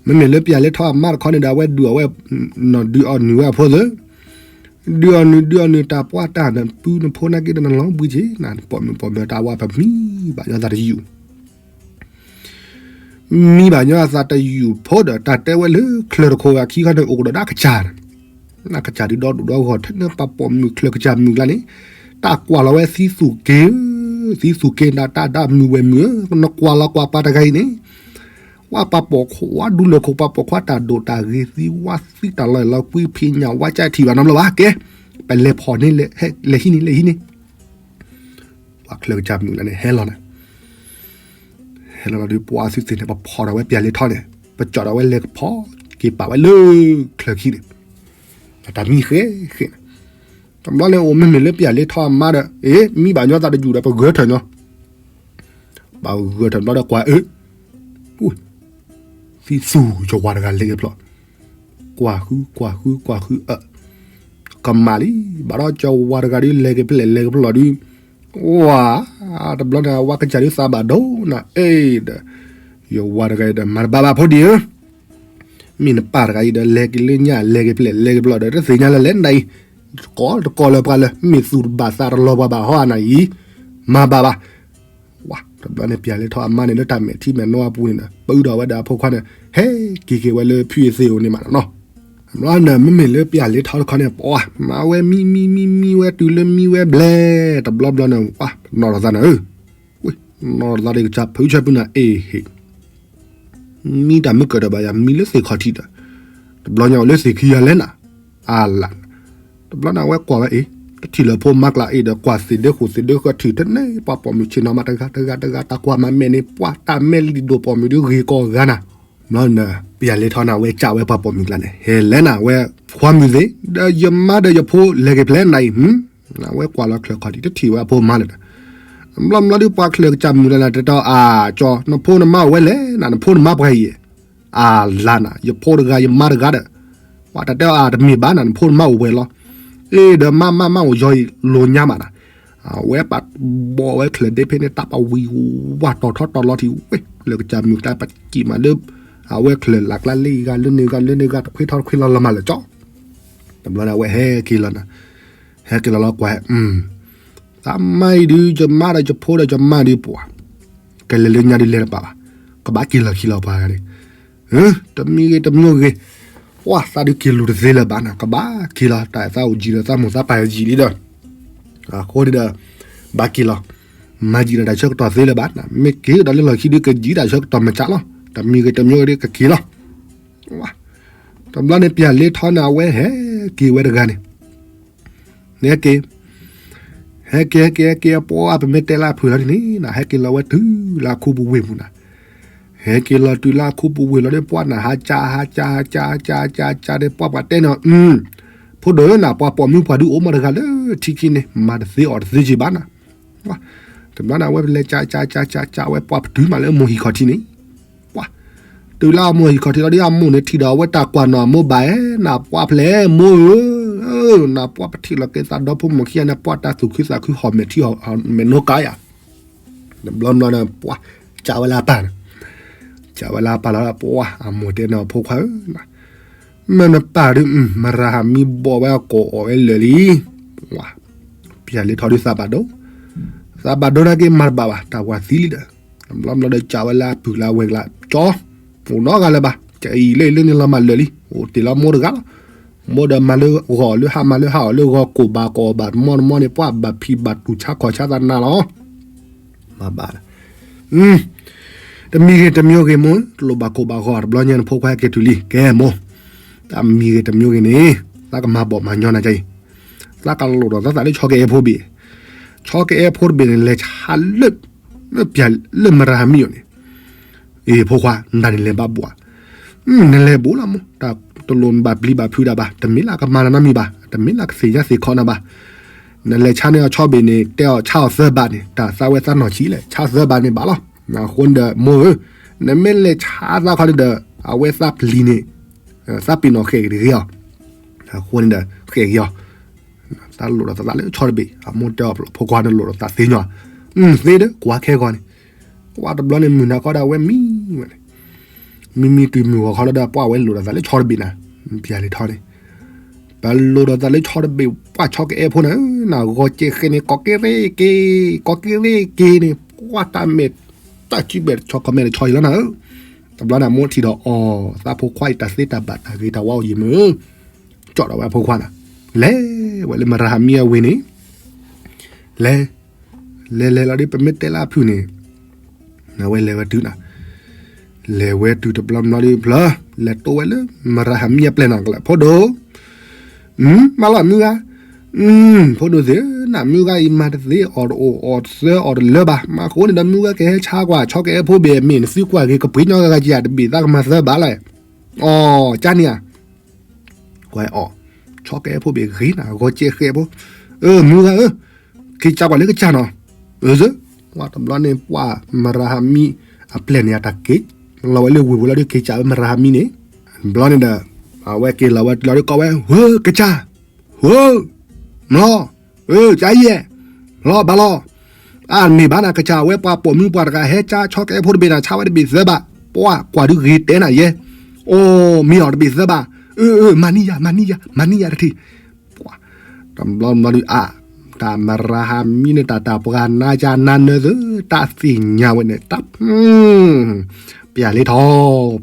မ့မ့ၢ်လၢပျၢ်လဲၤထီၣ်အမါတခီန့ၣ်ဒီး အဝဲဒုးအီၣ်ဝဲ နီၢ်ဒုးအီၣ်နုၢ်ဝဲအဖိသၢ, ဒုးအီၣ်နုၢ် ဒုးအီၣ်နုၢ် တၢ်ပှၢ်တၢ်နပုၢ်နဖိနာ်က့ဒီး နလီၤဘှံးက့ၤ နပိာ်မုၣ်ပိာ်မုၣ်တၢ်ဝဲပမံဘၣ်ညီသးတယုၢ် မံဘၣ်ညီအသးတယုၢ်ဖိဒီး တၢ်တဲဝဲလၢချၢၣ်တခိၣ်ဂၤခံခီန့ၣ် အိၣ်ကဒီးဒၣ်ကစၢ်, ကစၢ်ဒုးဒီဒိၣ်ဒီဂီၢ် ထဲန့ၣ်ပှၤပိာ်မုၣ်ချၢၣ်ကစၢ်မုၣ်ကျါန့ၣ်, တၢ်ကွၢ်လီၤဝဲသံသူၣ်က့ၤ, သံသူၣ်က့ၤနၤတၢ်ဒၣ်မုၢ်ဝဲၢ်မုၢ်ဧၢ, နကွၢ်လီၤကွၢ်ပှၤတဂၤအံၤန့ၣ်, ဝဲပှၤပိာ်ခွါ ဝဲဒူလၢၢ်ခိၣ်ပှၤပိာ်ခွါတၢ်ဒိၣ်တၢ်ဂ့ၤသံ ဝဲသံတၢ်လီၤအဲၣ်လီၤကွံဖံးညၣ် ဝဲကၠဲထံၣ်ဘၣ်နီတဘျီဘၣ်ကဲ, ပလဲၤဖီၣ်န့ၣ် လဲၤဟံးန့ၣ် လဲၤဟံးန့ၣ် ပှၤချၢၣ်ကစၢ်မုၣ်လၢန့ၣ် ဟဲလီၤန့ၣ်, ဟဲလီၤလီၤဒီး ပှၤသုသ့ၣ်န့ၣ် ပဖီၣ်ဒီးဝဲပျၢ်လဲၤထီၣ်န့ၣ် ပကၠီၣ်ဒီးဝဲလဲၤကဖီၣ်က့ၤပာ်ဝဲလၢချၢၣ်ခံန့ၣ်, တၢ်မံဃဲဃဲန့ၣ်, တဘျီန့ၣ်အိၣ်မ့မ့ၢ်လၢပျၢ်လဲၤထီၣ်အမါဒီး အ့ မံဘၣ်ညီသးတယုၢ်ဒီး ပဂၢၢ်ထၢၣ်ညီ ပှၤဂၢၢ်ထၢၣ်တဘျီဒီးကွၢ်အၢ သံသူၣ်ကဝၤတဂၤလဲၤက့ၤဖျီၣ်, ကွၢ်ဃုကွၢ်ဃုကွၢ်ဃုအၢ, ကမၣ်လံ, ဘၣ်ဒီးကဝၤတဂၤဒုး လဲၤက့ၤဖဲလဲၣ်လဲၤက့ၤဖျီၣ်ဒုး, ဝါ, တဘျီန့ၣ် အဝဲကစၢ်ဒုးသးဘၣ်ဒိနၤ အ့ဒီး, ယဝၤတဂၤအံၤဒီး မၤတဘၣ်ဘၣ်ဖိဒံဧၢ မ့ၢ်နပၢ်တဂၤအံၤဒီး လဲၤက့ၤလၢညါ လဲၤက့ၤဖဲလဲၣ် လဲၤက့ၤဖျီၣ်ဒီး တသ့ၣ်ညါလၢလဲၣ်နၤအံၤ, တကိးတကိးလၢပှၤလၢ မ့ၢ်သူၣ်တဘၣ်သးတလီၤပှၤဘၣ်ဟီအနၤအံၤ, မၤဘၣ်ဘၣ် ဝါ, တဘျီန့ၣ် ပျၢ်လဲၤထီၣ်အမါန့ၣ် လၢတၢ်မဲာ်ထံမဲာ်နိအပူၤန့ၣ်ဒီး ပုၢ်ဒီးဝဲဒီးအဖိခွါန့ၣ် ဟဲက့ၤက့ၤဝဲလၢဖုအသ့ၣ်အိၣ်န့ၣ်မးနီၤ, တဘျီန့ၣ် မ့မ့ၢ်လၢပျၢ်လဲၤထီၣ်တခီန့ၣ် ပှၤ မၤဝဲမံမံမံမံဝဲတုၤလၢမံဝဲဘျဲၣ် တဘျီဘျီန့ၣ် ဝါ နီၢ်ထီၣ်သးန့ၣ်ဧၢ, ဝ့ၢ် နီၢ်ထီၣ်သးဒီးကစၢ်ဖုဆၢဖုနၤအ့ဟ့ၣ် မံတၢ်မုၢ်ကၢၢ်ဒီးဘၣ်ယၤ မံလၢသ့ၣ်ခီၣ်ထံးဒီး တဘျီညါအိၣ်လၢသ့ၣ်ခံဂၤလဲၣ်နၤ, အလၢ်, တဘျီန့ၣ် အဝဲကွၢ်ဝဲအံၤ တထံၣ်လၢဖိမါကျါအံၤဒီး ကွၢ်သ့ၣ်ဒၢဃိၣ်သ့ၣ်ဒၢဃၢၤထံၣ် တန့ၢ်ပှၤပိာ်မုၣ်ဆ့ၣ်နီၤမး တဂၤတဂၤတဂၤ တၢ်ကွၢ်မၤမဲာ်န့ၣ် ပှၤတၢ်မဲာ်လံၤဒိၣ်ပိာ်မုၣ်ဒုးဂ့ၤကီၢ်ဂၤနၤ, ဘျီန့ၣ် ပျၢ်လဲၤထီၣ်န့ၣ် အဝဲကးဝဲပှၤပိာ်မုၣ်ကျါန့ၣ် ဟဲလဲၣ်နၤ အဝဲခွါမုၣ်သ့ၣ် ဒီးယမါဒီးယဖိလဲၤက့ၤဖဲလဲၣ်နၤအံၤ အဝဲကွၢ်လီၤချၢၣ်ခီၣ်ထံး တထံၣ်ဝဲအဖိမါလၢၤဒီး ဘျီဘျီဒုးပှၤချၢၣ်ကစၢ်မုၣ်လၢနၤ တဲတီအါကၠီ နဖိနမါအိၣ်ဝဲလဲၣ်နၤ နဖိနမါပှၤအံၤ အလါနၤ ယဖိတဂၤယမါတဂၤဒီး ပှၤတၢ်တဲအီၤအါ တမ့ၢ်ဘၣ်နၤ နဖိနမါအိၣ်ဝဲလီၤ အ့ဒီးမါမါမါအိၣ်ယီၤအံၤ လိၤညါမးနၤ အဝဲပာ်ဘီၣ်ဝဲချၢၣ်ဒ့ဖဲန့ၣ် တၢ်ပဝံၤဝါတီၤထီတီၤလီၤထံးဝဲ ချၢၣ်ကစၢ်မုၣ်ကျါပစံးမးလၢ အဝဲချၢၣ်လၢ်ကျါလၢဂၤလၢန့ၣ်ဂၤလၢန့ၣ်ဂၤ တခွ့ထီတခွ့လီၤလီၤမးလၢၤကၠီ တဘျီန့ၣ် အဝဲဟဲက့ၤလီၤနၤ ဟဲက့ၤလီၤလီၤကွၢ် အ သးမါအံၤဒုး ယမါဒီးယဖိဒီးယမါဒုးပှၤ ကလဲၤလၢညါဒုးလဲၤတဘၣ်ဘၣ်, ကဘၣ်က့ၤလီၤခံလီၤပှၤဂၤန့ၣ်, တမံၤဂ့ၤတမံၤဂ့ၤ, ပှၤသးဒုးက့ၤလူၤတသ့လၢၤဘၣ်နၤ, ကဘၣ်က့ၤလီၤ တၢ်သးအိၣ်ယံာ်ဒီးသးမိၢ်သးပၢ်ယံာ်လံဒီး, အဃိန့ၣ်ဒီး ဘၣ်က့ၤလီၤ, မၤယံာ်ဒီးတၢ်ဆၢကတီၢ်သ့လၢၤဘၣ်နၤ, မ့ၢ်က့ၤဒီးလၢလီၢ်ခံဒုးကယံာ်တၢ်ဆၢကတီၢ်မၤကၢ်လီၤ, တမံၤဂ့ၤတမံၤဂ့ၤဒုးကက့ၤလီၤ, တဘျီန့ၣ် ပျၢ်လ့ထီန့ၣ် အဝဲဟဲက့ၤဝဲတဂၤန့ၣ် ဟဲက့ၤ, ဟဲက့ၤ ဟဲက့ၤ ဟဲက့ၤ ပှၢ် ပမ့ၢ်တဲလၢအဖုၣ်လီၤဒ်န့ၣ်နၤ ဟဲက့ၤလီၤဝဲတုၤလၢအခူပူၤဝ့ၢ်ပူၤနၤ, ဟဲက့ၤလီၤတုၤလၢအခူပူၤဝ့ၢ်လီၤဒီး ပှၢ်နၤ ဟးကၠး ဟးကၠး ဟးကၠး ဟးကၠး ဟးကၠးဒီး ပှၢ်ပှၤတဲန့ၣ်, ဖိဒိၣ်ဧၢနၤ ပှၤပိာ်မုၣ်ပှၤဒုးအိၣ်မးတဂၤလၢထံခံန့ၣ် မၤတသ့အီၣ်တသ့က့ၤဘၣ်နၤ, တဘျီန့ၣ် အဝဲပလဲၤကၠး ကၠး ကၠး ကၠး ကၠး ဝဲပှၢ်ပတုၤမးလၢမိၢ်ဟံၣ်ခီၣ်ထံးန့ၣ်, ပှၢ်, တုၤလၢအမိၢ်ဟံၣ်ခီၣ်ထံးလီၤဒီး အမိၢ်န့ၣ်ထံၣ်ဒီးအဝဲတၢ်ကွၢ်နီၣ်အမိၢ်ဘၣ်ဧၢ, နပှၢ်ဖျဲၣ်မိၢ်ဧၢ, နပှၢ်ပထံၣ်လီၤက့ၤသးဒီဖိမိၢ်ခံဂၤန့ၣ် ပှၢ်တၢ်သူၣ်ခုသးခုဟီၣ်မဲာ်ထံဟီၣ်မဲာ်နိကါယၤ, တဘျီဘျီန့ၣ် ပှၢ်, ကၠးဝဲလၢအပၢ်န့ၣ်, ကၠးဝဲလၢအပၢ်လီၤဒီး ပှၢ် အမိၢ်တဲန့ၣ် ဖိခွါဧၢ မ့ၢ်နပၢ်ဒုး မရၤဟမံဘီၣ်ဝဲအကိာ်အီၣ်ဝဲလၢာ်လံ, ပျၢ်လ့ထီဒုးသးဘၣ်ဒိ, သးဘၣ်ဒိနာ်က့ၤမၤတဘၣ်ဘၣ် တၢ်ပှၤသံလံဒီး, တဘျီဘျီဒီးကၠးဝဲလၢအပုၢ်လၢအဝဲၢ်ကျါ ကၠီ, အိၣ်နီတဂၤလၢၤဘၣ်, ကအံၤလၢအံၤလၢန့ၣ်လီၤမၢ်လၢာ်လံ, အိၣ်တ့ၢ်လီၤမိၢ်တဂၤလီၤ, မိၢ်ဒီးမၤလၢဂီၤလၢဟါမၤလၢဟါအီၣ်လၢဂီၤကိၢ်ဘၣ်ကိၢ်ဘၣ်တမီတမီန့ၣ် ပှၢ်ဘၣ်ဖံးဘၣ်တူၢ်ဆါခီၣ်ဆါသးနၤလီၤ မၤဘၣ်လၢ, တမံၤဂ့ၤတမံၤဂ့ၤမိၢ် တလိၣ်ဘၣ်ကိၢ်ဘၣ်ဂီၤ တဘျီညါနဖိခွါဟဲက့ၤတုၤလံ ကဲမိၢ်, တၢ်မံၤဂ့ၤတမံၤဂ့ၤန့ၣ် သးကမၤဘီၣ်မၤညီနၤကဲအံၤ, သးကလိၣ်ဒီးသးသးလၢဆီကအဲၣ်ဖိတဘ့ၣ်, ဆီကအဲၣ်ဖိတဘ့ၣ်န့ၣ် လဲၤဆါလၢ, လၢပျၢ်လၢမရၤဟမံအီၤန့ၣ်, အ့ၣ်ဖိခွါ နတၢ်န့ၣ်လဲၤဘၣ်ဘၣ်ဧါ, နလဲၤဘူးလီၤမိၢ်, တၢ်တလိၣ်နဘၣ်ပျံၤဘၣ်ဖုးတၢ်ဘၣ်, တမ့ၢ်လၢကမၤနၤနီတမံၤဘၣ်, တမ့ၢ်လၢကသ့ၣ်ညါသ့ၣ်ခီနၤဘၣ် နလဲၤဆါန့ၢ်အီၤဆီဘ့ၣ်န့ၣ် တဲအီၤဆါအီၤသၢဘးန့ၣ် တၢ်သးဝဲသးနီၢ်ဆံးလဲၣ်, ဆါသၢဘးန့ၣ်ဘၣ်လီၤ. အဃိန့ၣ်ဒီး မိၢ်ဧၢ, နမ့ၢ်လဲၤဆါသးခီန့ၣ်ဒီး အဝဲသးပျံၤန့ၣ် သးပ့ၤနီၣ်ဃဲၣ်ဂ့ၤအီၤ, အဃိန့ၣ်ဒီး ဃဲၣ်ဂ့ၤအီၤ, သးလိၣ်ဒီးသးသးလၢဆီတဘ့ၣ်, အမိၢ်တဲအီၤ ဖိခွါန့ၣ်လိၣ်ဒီးသးသ့ညီ, သ့ဒီး ကွၢ်ခဲဂီၤန့ၣ်, ကွၢ်တဘျီန့ၣ် မုၢ်နၤခီဒီးအဝဲမံဝဲန့ၣ် မံမံတုၤမုၢ်ဂီၤခီလီၤဒီး ပှၢ်ဝဲလိၣ်ဒီးသးလၢဆီတဘ့ၣ်နၤ, ပျၢ်လ့ထီန့ၣ်, ပလိၣ်ဒီးသးလၢဆီတဘ့ၣ် ပှၢ်ဆီကအဲၣ်ဖိနၤဧၢ, နဂီၤကဲဃဲန့ၣ် ကိးက့ၤရ့ၣ်က့ၤ, ကိးက့ၤရ့ၣ်က့ၤန့ၣ် ပှၢ်တၢ်မဲာ်, တၢ်စုဘဲၣ်တဆီ ကီၢ်မဲာ်တဆီအံၤလီၤနၤဧၢ, တဘျီန့ၣ် မိၢ်ထံၣ်ဒီးအီၤ, သးဖိခွါအံၤတၢ်သ့တၢ်ဘၣ်တၢ်ဂ့ၤတၢ်ဝါအိၣ်ယံာ်မုၢ်, ကၠီၣ်ဒီးဝဲအဖိခွါနၤ, လဲၤဝဲလၢမရၤဟမံအဝ့ၢ်န့ၣ်, လဲၤ လဲၤလဲၤလီၤဒီး ပမ့ၢ်တဲလၢအဖုၣ်န့ၣ်, အဝဲလဲၤဝဲတုၤနၤ, လဲၤဝဲတုၤတဘျီဘျီဒီးဖျၢၣ်, လဲၤတိဝဲလၢ မရၤဟမံအပျဲၢ်နၤကလဲာ် ဖိဒိၣ်, မၤလီၤမုၢ်ဂၤ, ဖိဒိၣ်သ့ၣ်ဧၢ, နမုၢ်ဂၤအံၤမၤတသ့အီၣ်တအိၣ်အီၣ်သၢအီၣ်တလၢဘၣ်, မၤဃိန့ၣ်ဒီးမုၢ်ဂၤကဟဲဆါကွၢ် ဆီကအဲၣ်ဖိဘ့ၣ်အမ့ၢ်နသုကွၢ်ဂ့ၤ ကပှ့ၤညီဂၤဂၤကယၤတဘ့ၣ် သးကမၤသၢဘၣ်လီၤ, အီၣ် ကၠါန့ၣ်ဧါ ကွၢ်အီၣ်, ဆီကအဲၣ်ဖိဘ့ၣ်ဂ့ၤနၤ ဂီၤကဲဃဲဖိ, အၢ မုၢ်ဂၤဧၢ, က့ၤကၠါကွၢ်လၢကစၢ်နီၤ, အၢ ပှၢ်တဘျီန့ၣ် ပှၢ် မရၤဟမံအပျဲၢ်န့ၣ် အတၢ်က့ၤလီၤဝဲလၢဝ့ၢ်ပူၤလီၤဒီး က့ၤကၠါဝဲမရၤဟမံန့ၣ်, တဘျီန့ၣ်ဒီး အဝဲက့ၤလီၤဝဲတုၤလီၤဒီး ကိးဝဲ ဝၢ ကစၢ်, ဝၢ မလီၤ, အၢ ကၠါယဲၢ်, လီၤဘၣ်လီၤ, အန့ၢ်ဘၣ်နၤ ကစၢ်ဝဲပှၤပိာ်မုၣ်ပှၢ်တဂၤ ဟဲကၠါဆီကအဲၣ်ဖိတဘ့ၣ်နၤ ဆါဝဲတဘ့ၣ်သၢဘၣ်, ပှၢ်ကွၢ်ဒုးဂ့ၤတဲနၤယဲၢ်, အိ မ့ၢ်အီၤတဘ့ၣ်သၢဘၣ်, အၢ အၢ မၤန့ၢ်ယၤ မၤန့ၢ်ယၤ မၤန့ၢ်ယၤတထံၣ်, ပှၢ် တဘျီဘျီဒုးအါ, တၢ်မရၤဟမံန့ၣ် တၢ်တၢ်ပှၤနါကၢ်နါနၢသု တၢ်သ့ၣ်ညါဝဲန့ၣ် တၢ် ပျၢ်လ့ထီ,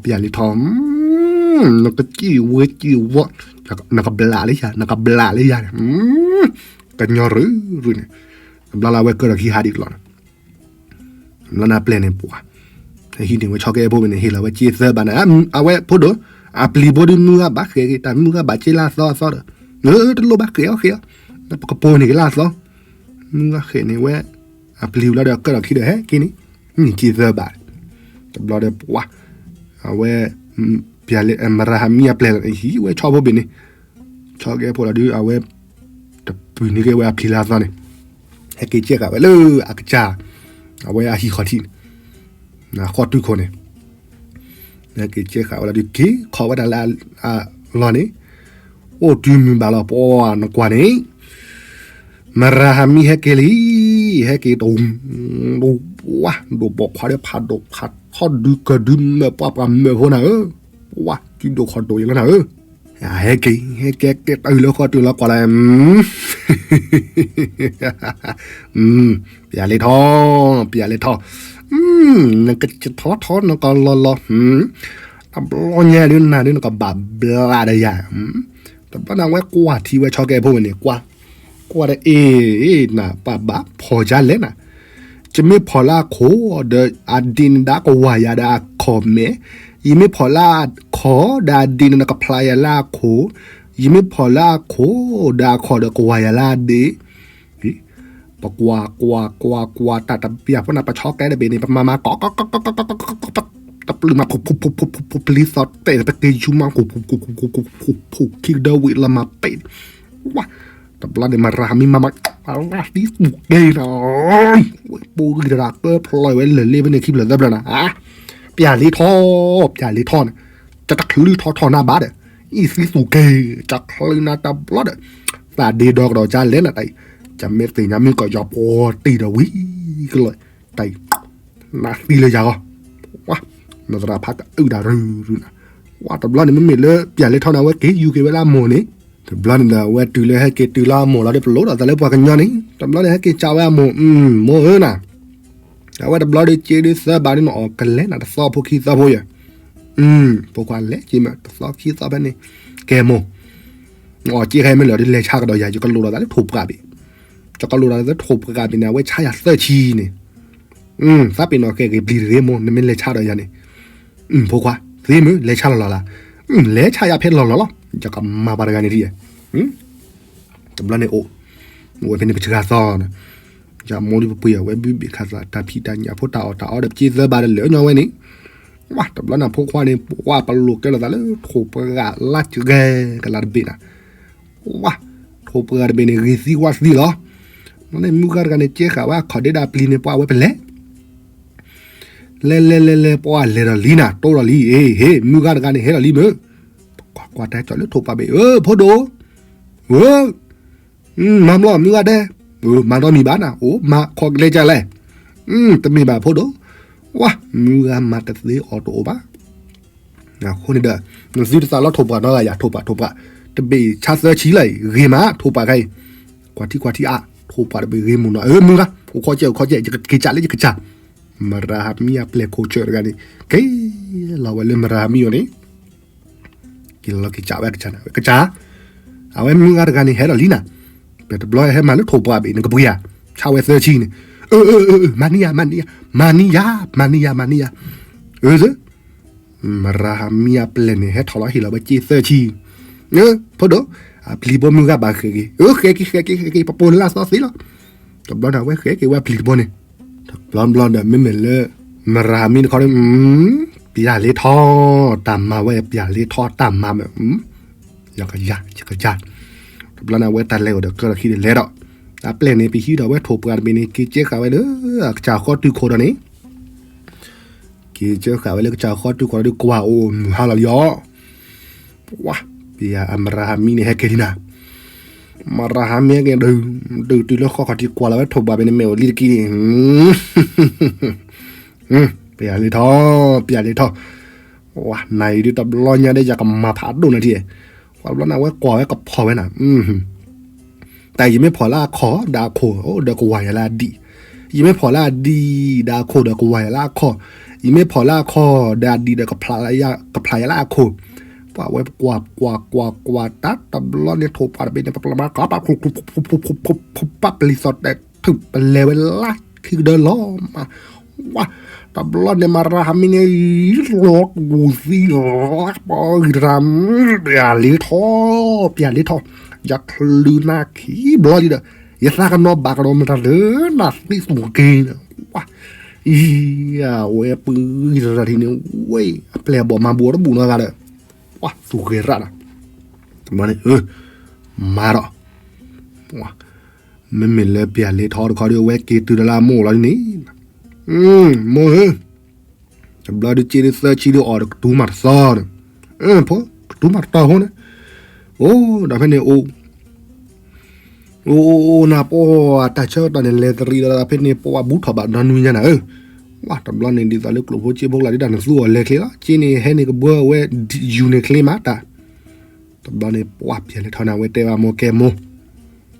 ပျၢ်လ့ထီ, နကစံၣ်ဝဲစံၣ်ဝီ, နကဘျးလၢယၤ နကဘျးလၢယၤန့ၣ်, ကညီရုၢ်ရုၢ်န့ၣ်, တဘျီလၢအဝဲကၢထီၣ်ခံဟးဒံးကလီၤန့ၣ် ဘျီန့ၣ်အပျဲၢ်န့ၣ်ပှၤ, ဟံးန့ၢ်ဝဲဆီကအဲၣ်ဖိဘ့ၣ်န့ၣ် ဟ့ၣ်လီၤဝဲစ့သၢဘၣ်န့ၣ်, အဝဲဖိဒိၣ်, အပျံၤဖိဒုးမုၢ်ဂၤဘၣ်ဃဲးက့ၤ တၢ်မုၢ်ဂၤဘၣ်စ့လၢအသီအသီဒီး, တလိၣ်ဘၣ်ဃဲးအီၤဃဲးအီၤ, ပကပိာ်န့ၢ်က့ၤလၢအသီ, မုၢ်ဂၤဃဲးန့ၢ်ဝဲ, အပျံၤဝံၤလီၤဒီးကၢထီၣ်ခံဒီးဟဲက့ၤန့ၣ်, မ့ၢ်စ့သၢဘၣ်, တဘျီဒီးပှၤ, အဝဲ, ပျၢ်လၢမရၤဟမံအပျဲၢ်လီၤ ဟံးဝဲဆီဖိဘ့ၣ်န့ၣ်, ဆီကအဲၣ်ဖိလီၤဒုး အဝဲ, တပုၢ်န့ၢ်က့ၤဝဲအပျံၤလၢအသီန့ၣ်, ဟဲက့ၤကဲဃာ်ဝဲလၢအကစၢ်, အဝဲအဟံၣ်ခီၣ်ထံးန့ၣ်, ဃီတုခိၣ်န့ၣ်, ဟဲက့ၤကဲဃာ်ဝဲလီၤဒုး က့ၤခီၣ်ဝဲဒၣ်လၢအလီၢ်န့ၣ်, အိၣ်တုၤမုၢ်ဘၣ်လီၤ ပှၤနကွၢ်န့ၣ်, မရၤဟမံဟဲက့ၤလံ, ဟဲက့ၤတ, တဝါ, ဒိၣ်ဘီၣ်ခွါဒီးဖးဒိၣ်ဖး, ထီၣ်ဒုးကဒုးမၢပှၤပှၤမၢဖိနၤဧၢ, ပှၤစုဒိၣ်ခီၣ်ဒိၣ်ယလီၤနၤဧၢ, ဟဲက့ၤ, ဟဲက့ၤကဲတၢ်အုၣ်လၢဃီတုၤလီၤကွၢ်လၢ, ပျၢ်လ့ထီ, ပျၢ်လ့ထီ, နကထီထီနကလီလီ, တဘျီညါဒုးနၤဒုးနကဘၣ်ဘျးဒီးယၤ, တဘျီန့ၣ် အဝဲကွၢ်ထံဝဲဆီကဲဖိဝဲန့ၣ် ကွၢ်, ကွၢ်ဒီးအ့ၣ်, နပှၤဘၣ်ဖီၣ်ဒ်လဲၣ်နၤ, ယမ့ၢ်ဖီၣ်လၢအခိၣ်ဒီးအဒ့န့ၣ်ဒီးကဝၤယၤဒီးအခီၣ်မဲာ်, ယမ့ၢ်ဖီၣ်လၢအခီၣ်ဒီးအဒ့န့ၣ်ဒီးကဖျါယၤလၢအခိၣ်, ယမ့ၢ်ဖီၣ်လၢအခိၣ်ဒီးအခီၣ်ဒီးကဝၤယၤလၢအဒ့, ပကွၢ်ကွၢ်ကွၢ်ကွၢ်တၢ်တပျၢ်ဖိန့ၣ် ပဆီကဲတဘ့ၣ်န့ၣ် ပမၤမၤကီး တပျုၢ်မး ဖိဖိဖိဖိဖိဖိ ပျံၤသီၣ်တဲာ် ပက့ၤယူၤမး ဖိဖိဖိဖိဖိဖိ ခံကဒၢဝံၤလီၤမၤပဲၣ်, ဝါ, တဘျီန့ၣ် မရၤမံမၤမၤ သံသူၣ်က့ၤနီၤ, ဝဲပိဂံၢ်တရၤကၢဖျီဝဲလၢာ်လ့ဖဲန့ၣ် ခံဖျၢၣ်သၢဖျၢၣ်နီၤ, ပျၢ်လ့ထီ, ပျၢ်လ့ထီန့ၣ်, တချုးထီထီၣ်နၤဘၣ်ဒီး, အံၤသံသူၣ်က့ၤ, တချုးနၤတဘျီဒီး, သးဒ့ဒီကဒီးကလဲၣ်နၤတၢ်အံၤ, ယမ့ၢ်သ့ၣ်ညါမုၢ်ကီးယီၤပှီၤတံၢ်ဒီးဝံၤကလီၤ, တၢ်အံၤ နသံလၢယၤဂီၢ်, ဝါ, နသရၣ်ဖးကအုၣ်ဒၣ်ရုရုနၤ, ဝါ, တဘျီန့ၣ် မ့မ့ၢ်လၢပျၢ်လ့ထီန့ၣ် အဝဲက့ၤယူၤက့ၤဝဲလၢအမိၢ်န့ၣ်, တဘျီန့ၣ်ဒီး အဝဲတုၤလၢဟဲက့ၤတုၤလၢအမိၢ်လီၤဒီး ပလိၣ်ဒီးသးလၢပှၤကညီန့ၣ်, တဘျီန့ၣ် ဟဲက့ၤစံးဝဲအမိၢ်, မိၢ်ဧၢနၤ, အဝဲတဘျီဒီး စ့ဒုးသၢဘးဒုး နအီၣ်ကလဲၤနၤတသီဖိခံသီဖိယဲၢ်, ဖိခွါလဲၤက့ၤမး တသီခံသီဖဲန့ၣ်, ကဲမိၢ်, နအီၣ်က့ၤခဲမ့ၢ်လၢာ်ဒုး လဲၤဆါကဒီးယၤ ယကလိၣ်ဒီးသးလၢထိၣ်ပှၢ်ဘ့ၣ်, ယကလိၣ်ဒီးသးလၢထိၣ်ပှၢ်ဘ့ၣ်န့ၣ် အဝဲဆါယၤသၢဆံန့ၣ်, သးပ့ၤနီၣ်ကဲက့ၤပျံၤတဂ့ၤမိၢ် နမ့ၢ်လဲၤဆါဒီးယၤန့ၣ်, ဖိခွါ, သ့မုၢ် လဲၤဆါလီၤလီၤလၢ်, လဲၤဆါယၤဖဲလီၤလီၤလီၤ ယကမၤပှၤတဂၤန့ၣ်ဒ်ယဲၢ်, တဘျီန့ၣ်အိၣ်, အိၣ်ဝဲဖဲန့ၣ် ပစှၤသီန့ၣ်, ယမိၢ်ဒုးပပှ့ၤအဝဲဘုဘ့ၣ်ခးသး တၢ်ဖံးတၢ်ညၣ်ဖိတၢ်အီၣ်တၢ်အီဒီး ပစ့သၢဘးဒီးလၢာ်ညီဝဲန့ၣ်, ဝါ, တဘျီန့ၣ် ဖိခွါန့ၣ် ပှၤပလိာ်ကဲလိာ်သးလၢထိၣ်ပှၢ်လၢ်ကဂဲၤကလးတဘ့ၣ်နၤ, ဝါ, ထိၣ်ပှၢ်တဘ့ၣ်န့ၣ် ဂ့ၤသံကွၢ်သံလီၤ, မ့ၢ်န့ၣ် မုၢ်ဂၤတဂၤန့ၣ် ကဲဃာ်ဝဲအခီၣ်ဒ့ဒီးပျံၤန့ၣ် ပှၤဝဲပလဲၤ လဲၤလဲၤလဲၤလဲၤ ပှၤလဲၤဒီးလံနၤ တိၢ်ဒီးလံ အ့ ဟ့ၣ် မုၢ်ဂၤတဂၤန့ၣ် ဟဲဒီးလံမ့ၢ်, ကွၢ်ကွၢ်တၢ်ကၠီၣ်လၢထိၣ်ပှၢ်ဘ့ၣ် အၢ ဖိဒိၣ်, အၢ, မၤမလီၤ မုၢ်ဂၤဒဲး, မၤဒီးမံၤဘၣ်နၤ အိၣ် မၤခီကလဲကလဲ, တမ့ၢ်ဘၣ်ဖိဒိၣ်, ဝါ မုၢ်ဂၤမၤတသ့အီၤတအိၣ်ဘၣ် အဃိန့ၣ်ဒီး နသုတသးလီၤထိၣ်ပှၢ်နီတဂၤယၤ ထိၣ်ပှၢ် ထိၣ်ပှၢ် တဘ့ၣ်ဆါသၢဆံလၢအံၤ ဂ့ၤမး ထိၣ်ပှၢ်ခဲအံၤ, ကွၢ်ထံကွၢ်ထံအါ ထိၣ်ပှၢ်တဘ့ၣ်ဂ့ၤမုၢ်နီၤ အၢ မုၢ်ဂၤ အိၣ်ခီကဲ အိၣ်ခီကဲ ယကက့ၤကးလၢယကစၢ်, မရၤဟမံအပျဲၢ်ခိၣ်စၢၣ်တဂၤန့ၣ် က့ၤလီၤဝဲလၢမရၤဟမံအအိၣ်န့ၣ် က့ၤလီၤက့ၤကးဝဲကစၢ်န့ၣ် ဝဲကစၢ်, အဝဲမုၢ်ဂၤတဂၤန့ၣ် ဟဲဒီးလံနၤ, ပတဘျီဟဲမၤလၢထိၣ်ပှၢ်ဘ့ၣ် နကပှ့ၤဧါ, ဆါဝဲသၢဆံန့ၣ်, အၢ အၢ အၢ မၤန့ၢ်ယၤ မၤန့ၢ်ယၤ, မၤန့ၢ်ယၤ မၤန့ၢ်ယၤ မၤန့ၢ်ယၤ, အၢ မရၤဟမံအပျဲၢ်န့ၣ် ဟဲထီၣ်လီၤဟ့ၣ်လီၤဝဲက့ၤသၢဆံ, ဖိဒိၣ်, အပျံၤဘိမုၢ်ဂၤဘၣ်ဃဲးက့ၤ, အၢ ဃဲးက့ၤ ဃဲးက့ၤ ဃဲးက့ၤ ပပိာ်လၢအသီသ့လီၤ, တဘျီန့ၣ် အဝဲဃဲးက့ၤဝဲအပျံၤတဘိန့ၣ်, တဘျီဘျီဒီး မ့မ့ၢ်လၢ မရၤဟမံတခီန့ၣ်, ပျၢ်လ့ထီ, တၢ်မၤဝဲ ပျၢ်လ့ထီ တၢ်မၤမ့ၢ် ယကယၤ ယကယၤ, တဘျီန့ၣ် အဝဲတၢ်လဲၤအိၣ်ဒီးကၢၢ်ဒီးခံဒီးလဲၤဒီး, အပျဲၢ်န့ၣ် ပဟံးဒီးဝဲထိၣ်ပှၢ်တဘ့ၣ်န့ၣ် က့ၤကဲဃာ်ဝဲလၢ အကစၢ်ဃီတုၤခိၣ်ဒီးန့ၣ် က့ၤကဲဃာ်ဝဲလၢကစၢ်ဃီတုၤခိၣ်ဒီး ကွၢ်အိၣ်မုၢ်ဟါလီၤလံအီၤ, ပှၤ, ပျၢ်အမရၤဟမံန့ၣ် ဟဲက့ၤလံနၤ, မရၤဟမံဟဲက့ၤဒုး, ဒုးတုၤလၢဃီခီၣ်ထံးကွၢ်လီၤဝဲထိၣ်ပှၢ်ဘ့ၣ်န့ၣ် မ့ၢ်အိၣ်လံတက့ၢ်န့ၣ် ပျၢ်လ့ထီ, ပျၢ်လ့ထီ, ဝါ, နၤအံၤဒုးတဘျီညါဒီး ယကမၤဖးဒိၣ်နၤထံၣ်, ပှၤတဘျီန့ၣ် အဝဲကွၢ်ဝဲကဖီၣ်ဝဲနၤ, တၢ်ယမ့ၢ်ဖီၣ်လၢအခီၣ်ဒီးအခိၣ် ဒီးကဝၤယၤလၢအဒံၣ်, ယမ့ၢ်ဖီၣ်လၢအဒံၣ်ဒီးအခိၣ်ဒီးကဝၤယၤလၢအခီၣ်, ယမ့ၢ်ဖီၣ်လၢအခီၣ်ဒီးအဒံၣ်ဒီး ကဖျါယၤလၢအခိၣ်, ပှၤဝဲကွၢ်ကွၢ်ကွၢ်ကွၢ်တၢ်တဘျီန့ၣ် ထိၣ်ပှၢ်တဘ့ၣ်န့ၣ် ပပျၢ်မၤကီး ပပျံၤသီၣ်တဲာ်ထုး ပလဲၤဝဲလၢခံကဒၢလီၤမး, ဝါ, တဘျီန့ၣ် မရၤဟမံန့ၣ် လီၤကူၣ်သံ ပှၤဂံၢ်တရၤ, ပျၢ်လ့ထီ, ပျၢ်လ့ထီ, ယချုးနၤခံဘျီဒံးဒီး ယသးကနီၤဘၣ်ကဒီးမတၤလၢနၤသံသူၣ်က့ၤန့ၣ်, ဝါ, အံၤ, အဝဲပုၢ်ဂံၢ်တရၤထံၣ်န့ၣ် ဝဲ အပျဲၢ်အဘီၣ်မၤဘူးတဘူၣ်နီတဂၤဒီး, ဝါ, သူၣ်ဂဲၤရၣ်ဒီး, တဘျီန့ၣ်, မၤဒီး မ့မ့ၢ်လၢပျၢ်လ့ထီတခီဒီး အဝဲက့ၤတုၤဒီးလၢအမိၢ်လီၤန့ၣ်, မိၢ်ဧၢ, တဘျီဒုးစ့ဒုးသၢဆံဒုးအီၣ်ဒီးကတူၤမးတသီဒီး, ဖိ, ကတူၤမးတတီၤဖိန့ၣ်, အိၣ်ဒီးဖဲန့ၣ်အိၣ်, အိၣ်အိၣ်အိၣ်နၤပှၤတၢ်ဆၢကတီၢ်န့ၣ် လဲၤတရံးဒီးဖဲန့ၣ် ပှၤဘူးထီၣ်ဘၣ်ဒီနွံညါနၤဧၢ, ဝါ တဘျီန့ၣ်ဒ်သိးလၢကျိၣ်ဖိစ့ဖိကလာ်ဒ်တၢ်နသူအီၤလဲၤချ့လီၤ စ့န့ၣ်ဟဲန့ၣ်ကဘၢဝဲယူၤန့ၣ်ချ့မးတၢ်, တဘျီန့ၣ်ပှၤပျၢ်လ့ထီန့ၣ် အဝဲတဲဘၣ်မိၢ်ကဲမိၢ်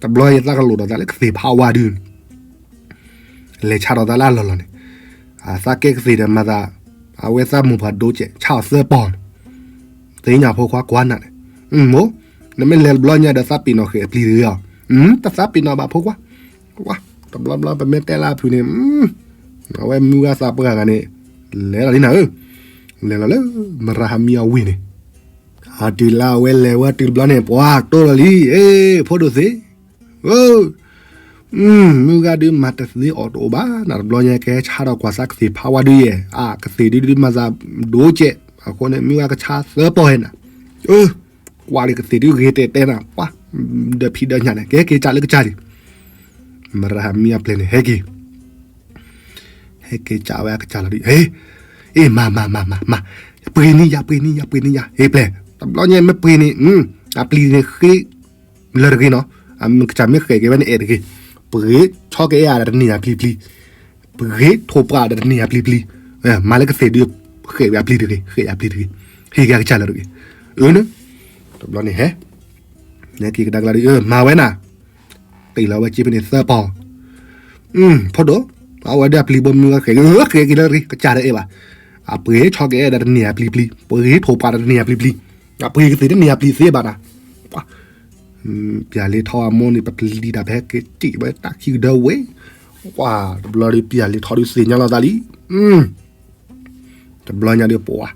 တဘျီယသးကလိာ်ဒီးသးလၢကသ့ၣ်ဖးဝါဒုန့ၣ် လဲၤဆါဒီးသးလၢအလီၢ်လီၢ်န့ၣ်, အသးကဲကသ့ၣ်ဒီးမၤသး, အဝဲသးမိၢ်ပှၢ်ဒိကဲး ဆါအီၤသၢပီၢ်န့ၣ်, သ့ၣ်ညါဖိခွါကွၢ်နၤန့ၣ်, မိၢ်, နမ့ၢ်လဲၤတဘျီညါဒီးသးပ့ၤနီၣ်ဃဲၤအပျံၤတဂ့ၤအီၤ, တသးပ့ၤနီၣ်ဘၣ်ဖိခွါ, ဝါ, တဘျီဘျီပမ့ၢ်တဲလၢအဖုၣ်န့ၣ်, အဝဲမုၢ်ဂၤသးပှၢ်ဂၤန့ၣ်, လဲၤလီၤလံနၤဧၢ, လဲၤလီၤလၢ မရၤဟမံအဝ့ၢ်န့ၣ် အတုၤလၢအဝဲလဲၤဝဲတုၤတဘျီန့ၣ် ပှၤတိၢ်လီၤလံ, အ့ ဖိဒိၣ်သ့ၣ်, မုၢ်ဂၤဒုးမၤတသ့အီၤတအိၣ်ဘၣ်, နတဘျီညါကဲဆါဒီးကွၢ်သးကသ့ၣ်ဖးဝါဒုယဲၢ်, အကသ့ၣ်ဒုဒုးမၤသးဒိကဲး, အဃိန့ၣ် မုၢ်ဂၤကဆါသၢပီၢ်ဟဲနၤ, ကွၢ်ဒုးကသ့ၣ်ဒုဂ့ၤတဲာ်တဲာ်နၤ, ပှၤ, ဒီးဖံးဒီးညၣ်န့ၣ် ကဲက့ၤကးလၢကစၢ်ဒံး, မရၤဟမံအပျဲၢ်န့ၣ် ဟဲက့ၤ ဟဲက့ၤကးဝဲအကစၢ်လီၤဒုး, အ့ မၤ မၤ မၤ မၤ မၤ, ပှ့ၤန့ၢ်ယၤ ပှ့ၤန့ၢ်ယၤ ပှ့ၤန့ၢ်ယၤ, အ့ ပျဲၢ်, တဘျီညါမ့ၢ်ပှ့ၤန့ၣ်, အပျံၤန့ၣ်ဃ့ လၢတဂ့ၤနီၤ, အမုၢ်ကစၢ်မ့ၢ်ဃဲၤက့ၤဝဲန့ၣ်အဲၣ်တဂ့ၤ, ပှ့ၤဆီက့ၤအဲၣ်ဒီးတန့ၢ်ယၤပျံၤပျံၤ, ပှ့ၤထိၣ်ပှၢ်ဒီးတန့ၢ်ယၤပျံၤပျံၤ, မၤလၢကသ့ၣ်ဒုး, ဃဲၤဝဲအပျံၤတဂ့ၤ, ဃဲၤယၤပျံၤတဂ့ၤ, ဟ့ၣ်က့ၤအကစၢ်လၢတဂ့ၤ, အၢ, တဘျီန့ၣ်ဟဲ နက့ၤကဒါကလၤဒုး, မၤဝဲနၤ, တ့ၢ်လီၤဝဲက့ဖဲန့ၣ်သၢပီၢ်, ဖိဒိၣ်, အဝဲဒၣ်အပျံၤဘိမုၢ်ဂၤဃဲၤက့ၤ, ဃဲၤက့ၤလၢတဂ့ၤ, ကစၢ်တအဲၣ်ဘၣ်, အပှ့ၤဆီက့ၤအဲၣ်ဒီးတန့ၢ်ယၤပျံၤပျံၤ, ပှ့ၤထိၣ်ပှၢ်ဒီးတန့ၢ်ယၤပျံၤပျံၤ, အပှ့ၤကသ့ၣ်တန့ၢ်ယၤပျံၤသ့ဘၣ်နၤ, ပျၢ်လ့ထီအမိၢ်န့ၣ် ပပျံၤတၢ်ဖဲက့ၤစံၣ်ဝဲတၢ်ခံကဒၢဝဲ, တဘျီဒုးပျၢ်လ့ထီဒုးသ့ၣ်ညါလီၤသးလံ တဘျီညါဒုးပှၤ,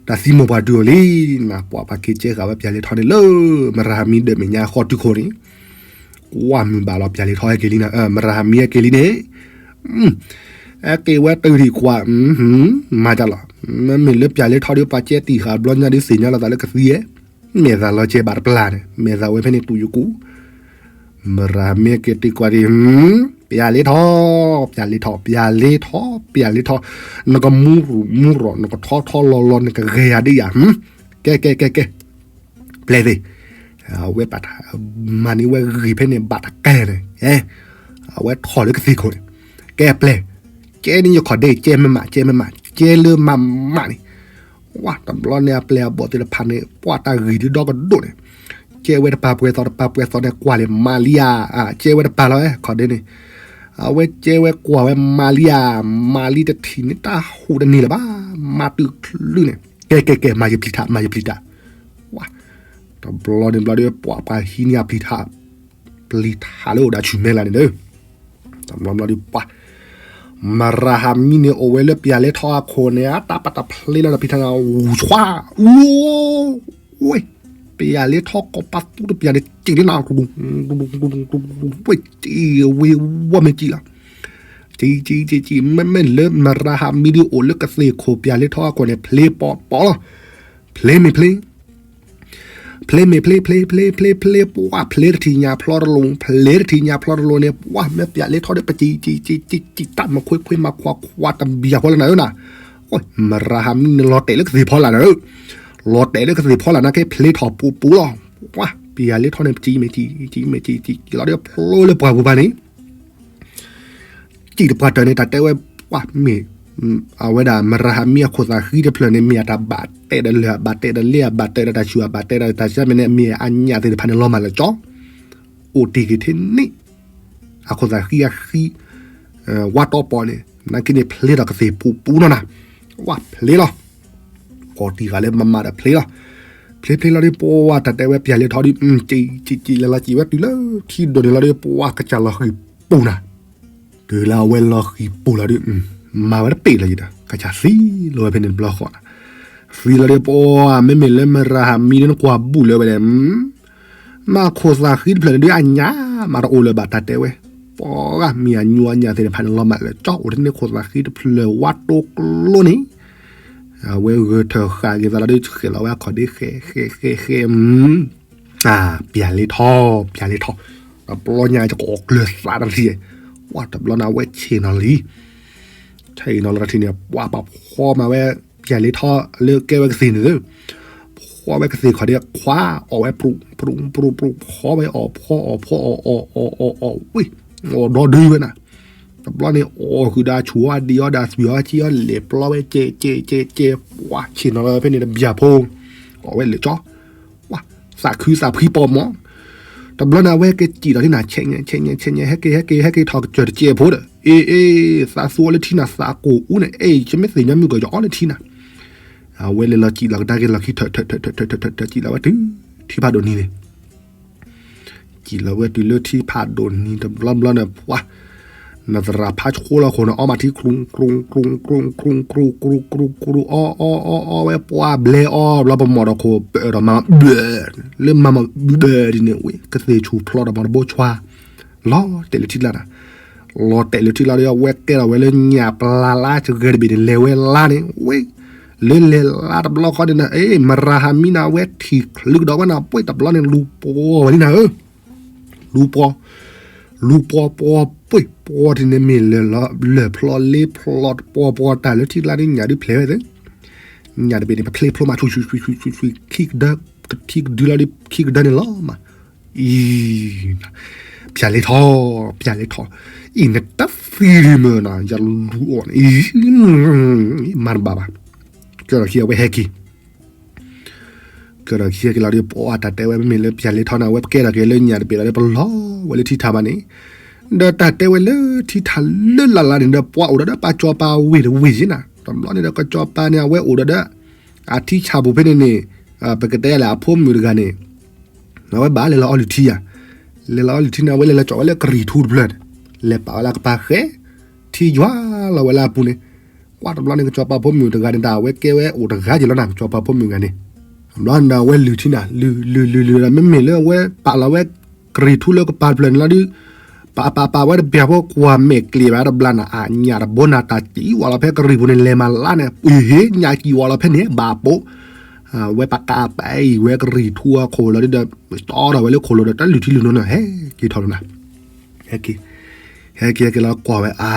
တၢ်သံမိၢ်ပှၢ်ဒုးအီၤလံ, နပှၤပှၤက့ၤကဲဃာ်ဝဲပျၢ်လ့ထီန့ၣ်လၢ မရၤဟမံဒၢးမဲာ်ညါဃီတုၤခိၣ်န့ၣ်, ကွၢ်မုာ်ဘၣ်လီၤပျၢ်လ့ထီဟဲက့ၤလံနၤ, မရၤဟမံဟဲက့ၤလံန့ၣ်, ဟဲက့ၤဝဲတုၤထံၣ်ကွၢ်, မၤတၢ်လီၤ, မ့မ့ၢ်လၢပျၢ်လ့ထီဒုးပှၤကဲတံၢ်ဃာ်ဘျီညါဒုးသ့ၣ်ညါလီၤသးလၢကသံဧါ, မဲာ်သးလီၤကဲဘၣ်တပျၢ်န့ၣ် မဲာ်သးဝဲဖဲန့ၣ်တူၢ်ယကူၣ် မရၤမ့ၢ်က့ၤတံၢ်ကွၢ်ဒံး, ပျၢ်လ့ထီ, ပျၢ်လ့ထီ, ပျၢ်လ့ထီ, ပျၢ်လ့ထီ, နကမူရူၤမူရီၤ နကထီထီလီၤလီၤ နကဂဲၤယၤဒ်ယၤ, ကဲ ကဲ ကဲ ကဲ, ပျဲၢ်သ့ၣ်, အဝဲဘၣ်တၢ်, မၤန့ၢ်ဝဲဂ့ၤဖဲန့ၣ်ဘၣ်တကဲန့ၣ်, အဝဲထီၣ်လၢကသ့ၣ်ခိၣ်န့ၣ်, ကဲပျဲၢ်, ကဲန့ၣ်ယခီၣ်ဒ့ ကဲမ့ၢ်မး ကဲမ့ၢ်မး ကဲလၢမးမးန့ၣ် ဝါ တဘျီန့ၣ်အပျဲၢ်အဘီၣ်သ့ၣ်တဖၣ်န့ၣ် ပှၤတၢ်ဂံၢ်ဒုးဒီကဒိၣ်န့ၣ်, ကဲဝဲတပၤပှဲၤသီ တပၤပှဲၤသီန့ၣ် ကွၢ်လံမၤလံဧါ, ကဲဝဲတပၤလီၤဝဲ ခီၣ်ဒ့န့ၣ်, အဝဲကဲဝဲကွၢ်ဝဲမၤလံဧါ, မၤလံတထံၣ်န့ၣ် တၢ်ဟူးတန့ၢ်လၢၤဘၣ်, မၤတုၤချုးန့ၣ်, ကဲ ကဲ ကဲ မၤယပျံၤထး မၤယပျံၤထး, ဝါ တဘျီန့ၣ်ဘျီဒီး ပှၤပှၤဟံးန့ၢ်အပျံၤထး, ပျံၤထးလၢအိၣ်ဒီးဆူၣ်မဲလၢ်န့ၣ်ဒီး, တဘျီဘျီဒီးပှၤ, မရၤဟမံန့ၣ်အိၣ်ဝဲလၢပျၢ်လ့ထီအခိၣ်န့ၣ် အတၢ်ပာ်တၢ်ဖျ့လီၤဒီးပျံၤထးန့ၣ် ဝူၤဆွါ, အိၣ်, ဝဲ, ပျၢ်လ့ထီကိးပသူတပျၢ်န့ၣ် စံၣ်လၢနၤ, ဝဲ, စံၣ်ဝဲဝဲမ့ၢ်စံၣ်လီၤ, စံၣ်စံၣ်စံၣ် မ့မ့ၢ်လၢမရၤဟမံဒုးအိၣ်လၢကသ့ၣ်ခိၣ်ပျၢ်လ့ထီအခိၣ်န့ၣ် ဖျ့ပိာ်ပိာ်လီၤ, ဖျ့မ့ၢ်ဖျ့ ဖျ့မ့ၢ်ဖျ့ ဖျ့ ဖျ့ ဖျ့ ဖျ့ ပှၤဖျ့တထံၣ်ညၣ်ဖျီတလိၤ ဖျ့တထံၣ်ညၣ်ဖျီတလိၤန့ၣ် ပှၤမ့ၢ်ပျၢ်လ့ထီဒီး ပစံၣ် စံၣ် စံၣ် စံၣ် စံၣ် တၢ်မုၢ်ခွ့ခွ့မၤခွါခွါတဘျီဃီလၢနၤဧၢနၤ, မရၤဟမံန့ၣ်လီၤတဲာ်လၢကသ့ၣ်ဖီလာ်နၤဧၢ, လီၤတဲာ်လၢကသ့ၣ်ဖီလာ်နၤ ကဲဖျ့ထီၣ်ပူၤပူၤလီၤ, ပှၤပျၢ်လ့ထီန့ၣ် ပစံၣ်မ့ၢ်စံၣ် စံၣ်မ့ၢ်စံၣ် စံၣ်လီၤဒီးဖျိလၢပှၢ်ပူၤဘၣ်န့ၣ် စံၣ်တပှၢ်တၢၢ်န့ၣ် တၢ်တဲဝဲ ပှၤမ့ၢ် အဝဲဒၣ်မရၤဟမံအခိၣ်သးဃံတဖျၢၣ်န့ၣ် မ့ၢ်အတၢ်ဘၣ်တဲဒီးလၢၢ် အဘၣ်တဲဒီးလ့ အဘၣ်တဲဒီးတၢ်ဆူၣ် အဘၣ်တဲဒီးတၢ်ဆါမ့ၢ်န့ၣ် မ့ၢ်အညၣ်သ့ၣ်တဖၣ်န့ၣ် လီၤမၢ်လၢကၠီ အိၣ်တ့ၢ်က့ၤထဲန့ၣ် အခိၣ်သးဃံအဃံ ဝါတီပီၣ်န့ၣ် နာ်က့န့ၣ် ဖျ့ထီၣ်ကသ့ၣ်ပူၤပူၤနီၤနၤ ဝါဖျ့လီၤ ကိးတံၢ်ဃာ်လၢမၤမၤဒီးဖျ့လီၤ ဖျ့ဖျ့လီၤဒီး ပှၤတၢ်တဲဝဲပျၢ်လ့ထီဒီး စံၣ်စံၣ်စံၣ် လဲၤလီၤစံၣ်ဝဲတုၤလၢထံဒိၣ်န့ၣ်လီၤဒီး ပှၤကစၢ်လီၤဃံၤပူၤနၤ တုၤလၢအဝဲလီၤဃံၤပူၤလီၤဒီး မၤဝဲတပ့ၢ်လီၤယံၤဒီး ကစၢ်သံလီၤဝဲဖဲန့ၣ်တဘျီဃီနၤ သံလီၤဒီး ပှၤမ့မ့ၢ်လၢမရၤဟမံဒီး နကွၢ်ဘူၣ်လၢဝဲဒီး မ့ၢ်ခိၣ်သးဃံတဖျၢၣ်န့ၣ်ဒီး အညၣ်မးတအိၣ်လၢၤဘၣ် တၢ်တဲဝဲ ပှၤဂၤမ့ၢ်အညိအညၣ်သ့ၣ်တဖၣ်န့ၣ် လီၤမၢ်လၢကၠီ အိၣ်ထဲန့ၣ်ခိၣ်သးဃံတဖျၢၣ် ဝါတိကျိန့ၣ် အဝဲဂဲၤထၢၣ်ဃာ်က့ၤသးလီၤဒီး ဃဲးလီၤဝဲအခီၣ်ဒ့ဃဲးဃဲးဃဲးဃဲး ပျၢ်လ့ထီ ပျၢ်လ့ထီ တဘျီညါ ယကအီၣ်ကျၢၤသးတထံၣ် ပှၤတဘျီန့ၣ် အဝဲဆ့ၣ်နီၤလံ ဆ့ၣ်နီၤလီၤတထံၣ်န့ၣ် ပှၤပာ်ဖီမၤဝဲ ပျၢ်လ့ထီလၢကဲဝဲကသ့ၣ်န့ၣ် ဖီဝဲကသ့ၣ်ခီၣ်ဒ့ခွါ အီၣ်ဝဲပြုၢ်ပြုၢ်ပြုၢ်ပြုၢ် ဖီဝဲအီၣ်ဖီအီၣ်ဖီအီၣ်အီၣ်အီၣ်အီၣ်ဝံၣ် အီၣ်ဒီဒုဝဲနၤ တဘျီန့ၣ် အီၣ်ဃုာ်ဒီးအဆူၣ်အီၣ်ဒံးအီၣ်ဒီးအသွံၣ်အီၣ်ဆံးအီၣ်လဲၤပျီဝဲကဲကဲကဲကဲ ပှၤဆ့ၣ်နီၤလီၤဖဲန့ၣ်တဘျီဖိ အီၣ်ဝဲလၢကၠီ ပှၤသးခုသးဖှံပိာ်မီၢ် တ တဘျီန့ၣ် အဝဲဟဲက့ၤစံၣ်လီၤထံနၤ ဆဲးညါ ဆဲးညါ ဆဲးညါ ဟဲက့ၤ ဟဲက့ၤ ဟဲက့ၤထီၣ်ကစၢၢ်တစဲးဖိဒီး အ့ အ့ သးသူအီၤလၢထံနၤ သးကိၢ်အူန့ၣ် အ့ ယမ့ၢ်သ့ၣ်ညါမုၢ်ကီၢ် ယအီလၢထံနၤ အဝဲလဲၤလီၤစံၣ်လီၤကဒါက့ၤလီၢ်ခံ ထၢၣ်ထၢၣ်ထၢၣ်ထၢၣ်ထၢၣ်ထၢၣ်ထၢၣ်ထၢၣ် စံၣ်လီၤဝဲတုၤ ထံဖးဒိၣ်နံၤန့ၣ် စံၣ်လီၤဝဲတုၤလၢထံဖးဒိၣ်နံၤတဘျီဘျီန့ၣ် ပှၤ နသရၣ်ဖးဆှိလီၤဃိန့ၣ် အီမးထံ ကြူၢ်ကြူၢ်ကြူၢ်ကြူၢ်ကြူၢ်ကြူၢ်ကြူၢ် ကြူၢ်ကြူၢ်ကြူၢ် အီအီအီအီဝဲ ပှၤဘျဲအီဘျီ ပမီၢ်ဒီးခိၣ် ပအၢၣ်ဒီးမၤ ဘျဲ လၢမၤမၤ ဘျဲဒ်န့ၣ် ဝဲ ကသ့ၣ်ဆူၣ်ဖျိဒီးမၤတဘိဆွါ လီၤတဲာ်လၢထံကျါနၤ လီၤတဲာ်လၢထံကျါဒီး အဝဲကဲထီၣ်ဝဲလၢညၣ်ပျၢ်လါ စှၤဂဲၤတဘ့ၣ်န့ၣ် လဲၤဝဲလါန့ၣ် ဝဲ လၢလဲၤလါတဘျီဃီန့ၣ်နၤ အ့ မရၤဟၤမံနၤ အဝဲထံၣ်ချုးကဒီးဝဲနၤ ပှ့ၢ် တဘျီန့ၣ် လူၤပှီၤဝဲလံနၤဧၢ လူၤပှီၤ လူၤပှီၤပှီၤပှ့ၢ်ပှီၤထံန့ၣ် မ့ၢ်လၢၢ်ဖျိးလ့ဖျိးပှီၤပှီၤတၢ်လၢထံကျါဒ် ညၣ်ဒုးဖျဲးဝဲသ့ ညၣ်တဘ့ၣ်န့ၣ် ပဖျ့ဖျိမး ဆူၣ်ဆူၣ်ဆူၣ်ဆူၣ်ဆူၣ်ဆူၣ် ခံကဒၢ ထံကဒုလီၤဒ် ခံကဒၢန့ၣ်လီၤမး အံၤ ပျၢ်လ့ထီ ပျၢ်လ့ထီ အံၤ နတသံဒံးမ့ၢ်နၤ ယလူၤအီၤန့ၣ် အံၤ မၤတဘၣ်ဘၣ် ကၢထီၣ်ခံအဝဲဟဲက့ၤ ကၢထီၣ်ခံဟဲက့ၤလီၤဒီး ပှၤတၢ်တဲဝဲ မ့မ့ၢ်လၢပျၢ်လ့ထီန့ၣ် အဝဲပကဲထီၣ်က့ၤလၢညၣ်တဘ့ၣ်လီၤဒီး ပလီၤဝဲလၢထံထးဘၣ်န့ၣ် ဒီးတၢ်တဲဝဲလၢထံထးလၢလၢ်လၢ်န့ၣ်ဒီး ပှၤအိၣ်ဒီးဒီး ပှၤစီၤပၤဝ့ၢ်တဝ့ၢ်ယ့နၤ တဘျီန့ၣ်ဒီး ကစီၤပၤန့ၣ် အဝဲအိၣ်ဒီးဒီး အထံဆၣ်ပူၤဖဲန့ၣ်န့ၣ် ပကတဲယၤလဲၣ် အဖိမုၣ်တဂၤန့ၣ် အဝဲဘၣ်လဲၤလီၤအီလုၢ်ထံယၤ လဲၤလီၤအီလုၢ်ထံန့ၣ် အဝဲလဲၤလီၤကၠီၣ်ဝဲလၢကရံၣ်ထူတဖျၢၣ်န့ၣ် လဲၤပာ်ဝဲလၢကပၤဃဲ ထံယွၤလီၤဝဲလၢအပူၤန့ၣ် ကွၢ်တဘျီန့ၣ် ကစီၤပၤဖိမုၣ်တဂၤန့ၣ် တၢ်အဝဲကဲဝဲအိၣ်တဂၤက့ၤလီၤနၤ ကစီၤပၤဖိမုၣ်တဂၤန့ၣ် တဘျီန့ၣ်ဒီး အဝဲလုၢ်ထံနၤ လုၢ်လုၢ်လုၢ်လုၢ်ဒီး မ့မ့ၢ်လၢအဝဲပာ်လီၤဝဲ ကရံၣ်ထူလၢကပၤတဖျၢၣ်န့ၣ်လီၤဒုး ပာ်ပာ်ပာ်ဝဲတပျၢ်ဖိ ကွၢ်မဲာ်ကျ့ၤဘၣ်တဘျီနၤ အညၣ်တဘိနၤ တၢ်စံၣ်ဝဲလီၤဖဲကရံၣ်ပူၤန့ၣ် လဲၤမၤလါန့ၣ် ပှ့ၤဟ့ ညၣ်စံၣ်ဝဲလီၤဖဲန့ၣ် ဘၣ်ပိာ် ဝဲပကးပအံၤဝဲကရံၣ်ထူအခိၣ်လီၤဒုးဒီး တီထီၣ်ဝဲလၢခိၣ်လိၤဒီး တၢ်လုၢ်ထံလုၢ်နိန့ၣ် ဟဲက့ၤထီၣ်လီၤနၤ ဟဲက့ၤ ဟဲက့ၤဟဲက့ၤလီၤကွၢ်ဝဲအါ